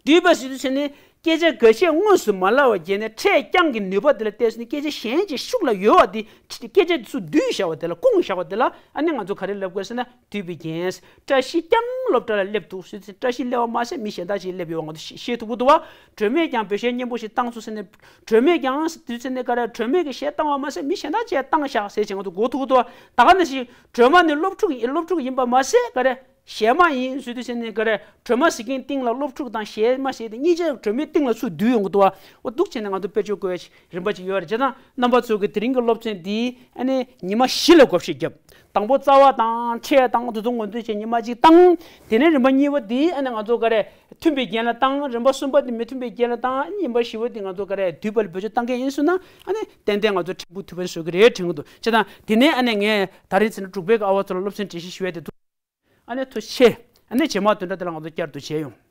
འདུས་པ་ཟེར་དུས་ཟེར་ནས་སྐད་ཆ་འགའ་ཤས་དངོས་སུ་མ་ལབ་པ་བརྒྱབ་ནས་ཕྲད་རྐྱང་གི་ནུས་པ་དེ་ལ་བལྟས་ཟེར་ནས་སྐད་ཆ་གཞན་ཅིག་ཤུགས་ལ་ཡོད་པ་དེ་སྐད་ཆ་དེ་ཚོ་བསྡུས་བཞག་པ་དེ་ལ་བསྐུངས་བཞག་པ་དེ་ལ་ཨ་ནི་ང་ཚོ་ག་རེ་ལབ་དགོས་ཟེར་ན་འདུས་པའི་རྒྱན། བཀྲ་ཤིས་ཀྱང་སློབ་གྲྭ་ལ་སླེབས་འདུག་ཟེར་ཚེ་བཀྲ་ཤིས་སླེབས་པ་མ་ཟད་མི་གཞན་དག་ཅིག་སླེབས་ཡོད་པ་ང་ཚོ་ཤེས་ཤེས་ཐུབ་ཀྱི་འདུག་བ། སྒྲོལ་མས་ཀྱང་བོད་གཞས་སྙན་པོ་ཞིག་བཏང་སོང་ཟེར་ནས་སྒྲོལ་མས་ཀྱང་དུས་ཚོད་ནས་ག་རེ་སྒྲོལ་མས་ཀྱི་གཞས་བཏང་བ་མ་ཟད་མི་གཞན་དག་ཅིག་བཏང་བཞག་ཟེར་བྱས་ང་ཚོ་གོ་ཐུབ་ཀྱི་འདུག་བ། ད་ག་ནང་བཞིན་སྒྲོལ་མ་ནི་སློབ་ཕྲུག་ཡིན། སློབ་ཕྲུག་ཡིན་པ་མ་ཟད་ག་རེ། གཞས་མ་ཡིན་ཟེར་དུས་ཟེར་ནས་ག་རེ་སྒྲོལ་མ་ཟེར་མཁན་སྟེང་ལ་སློབ་ཕྲུག་དང་གཞས་མ་ཟེར་དེ་གཉིས་ཆ་སྒྲོལ་མའི་སྟེང་ལ་ཚུར་བསྡུས་ཡོང་གི་འདུག་བ། འོ་འདུག་བྱས་ནས་ང་ཚོ་དཔེར་བརྗོད་བཀོད་ཡ་རིམ་པ་ཅིག་ཡོད་རེད། བྱས་ཙང་རྣམ་པ་ཚོ་གི་དེ་རིང་གི་སློབ་ཚན་འདི་ཨ་ནི་ཉི་མ་བཞི་ལ་བགོ་བཤའ་བརྒྱབ། དང་པོ་རྩ་བ་དང་ཕྲད་དང་དེ་ཚོ་ངོས་འཛིན་བྱས་ཉི་མ་གཅིག་བཏང་། དེ་ནས་རིམ་པ་གཉིས་པ་འདི་ཨ་ནི་ང་ཚོ་ག་རེ་མཐུན་པའི་རྒྱན་ལ་བཏང་། རིམ་པ་གསུམ་པ་འདི་མི་མཐུན་པའི་རྒྱན་ལ་བཏང་། རིམ་པ་བཞི་པ་འདི་ང་ཚོ་ག་རེ་འདུས་པ་ལ་བེད་སྤྱོད་བཏང་མཁན་ཡིན་སོང་ན་ཨ་ནི་ཏན་ཏན་ང་ཚོ་ཕྲན་བུ་ཐུགས་ཕན་གསོས་ཀྱི་རེད་དྲན་གྱི་འདུག་བྱས་ཙང་དེ་ནས་ཨ་ནི་ངས་ད་རིང་ཚེ་ནི་དྲུག་པའི་ཨ་བ་ཚོ་ལ་སློབ་ཚན་འགྲེལ་བཤད་ཞུ་ཡ་དེ་འདུག་ཨ་ནི་ཐུགས་རྗེ་ཆེ། ཨ་ནི་རྗེས་མ་དོན་འདྲ་དེ་ལ་ང་ཚོ་བསྐྱར་དུ་མཇལ་ཡོང་།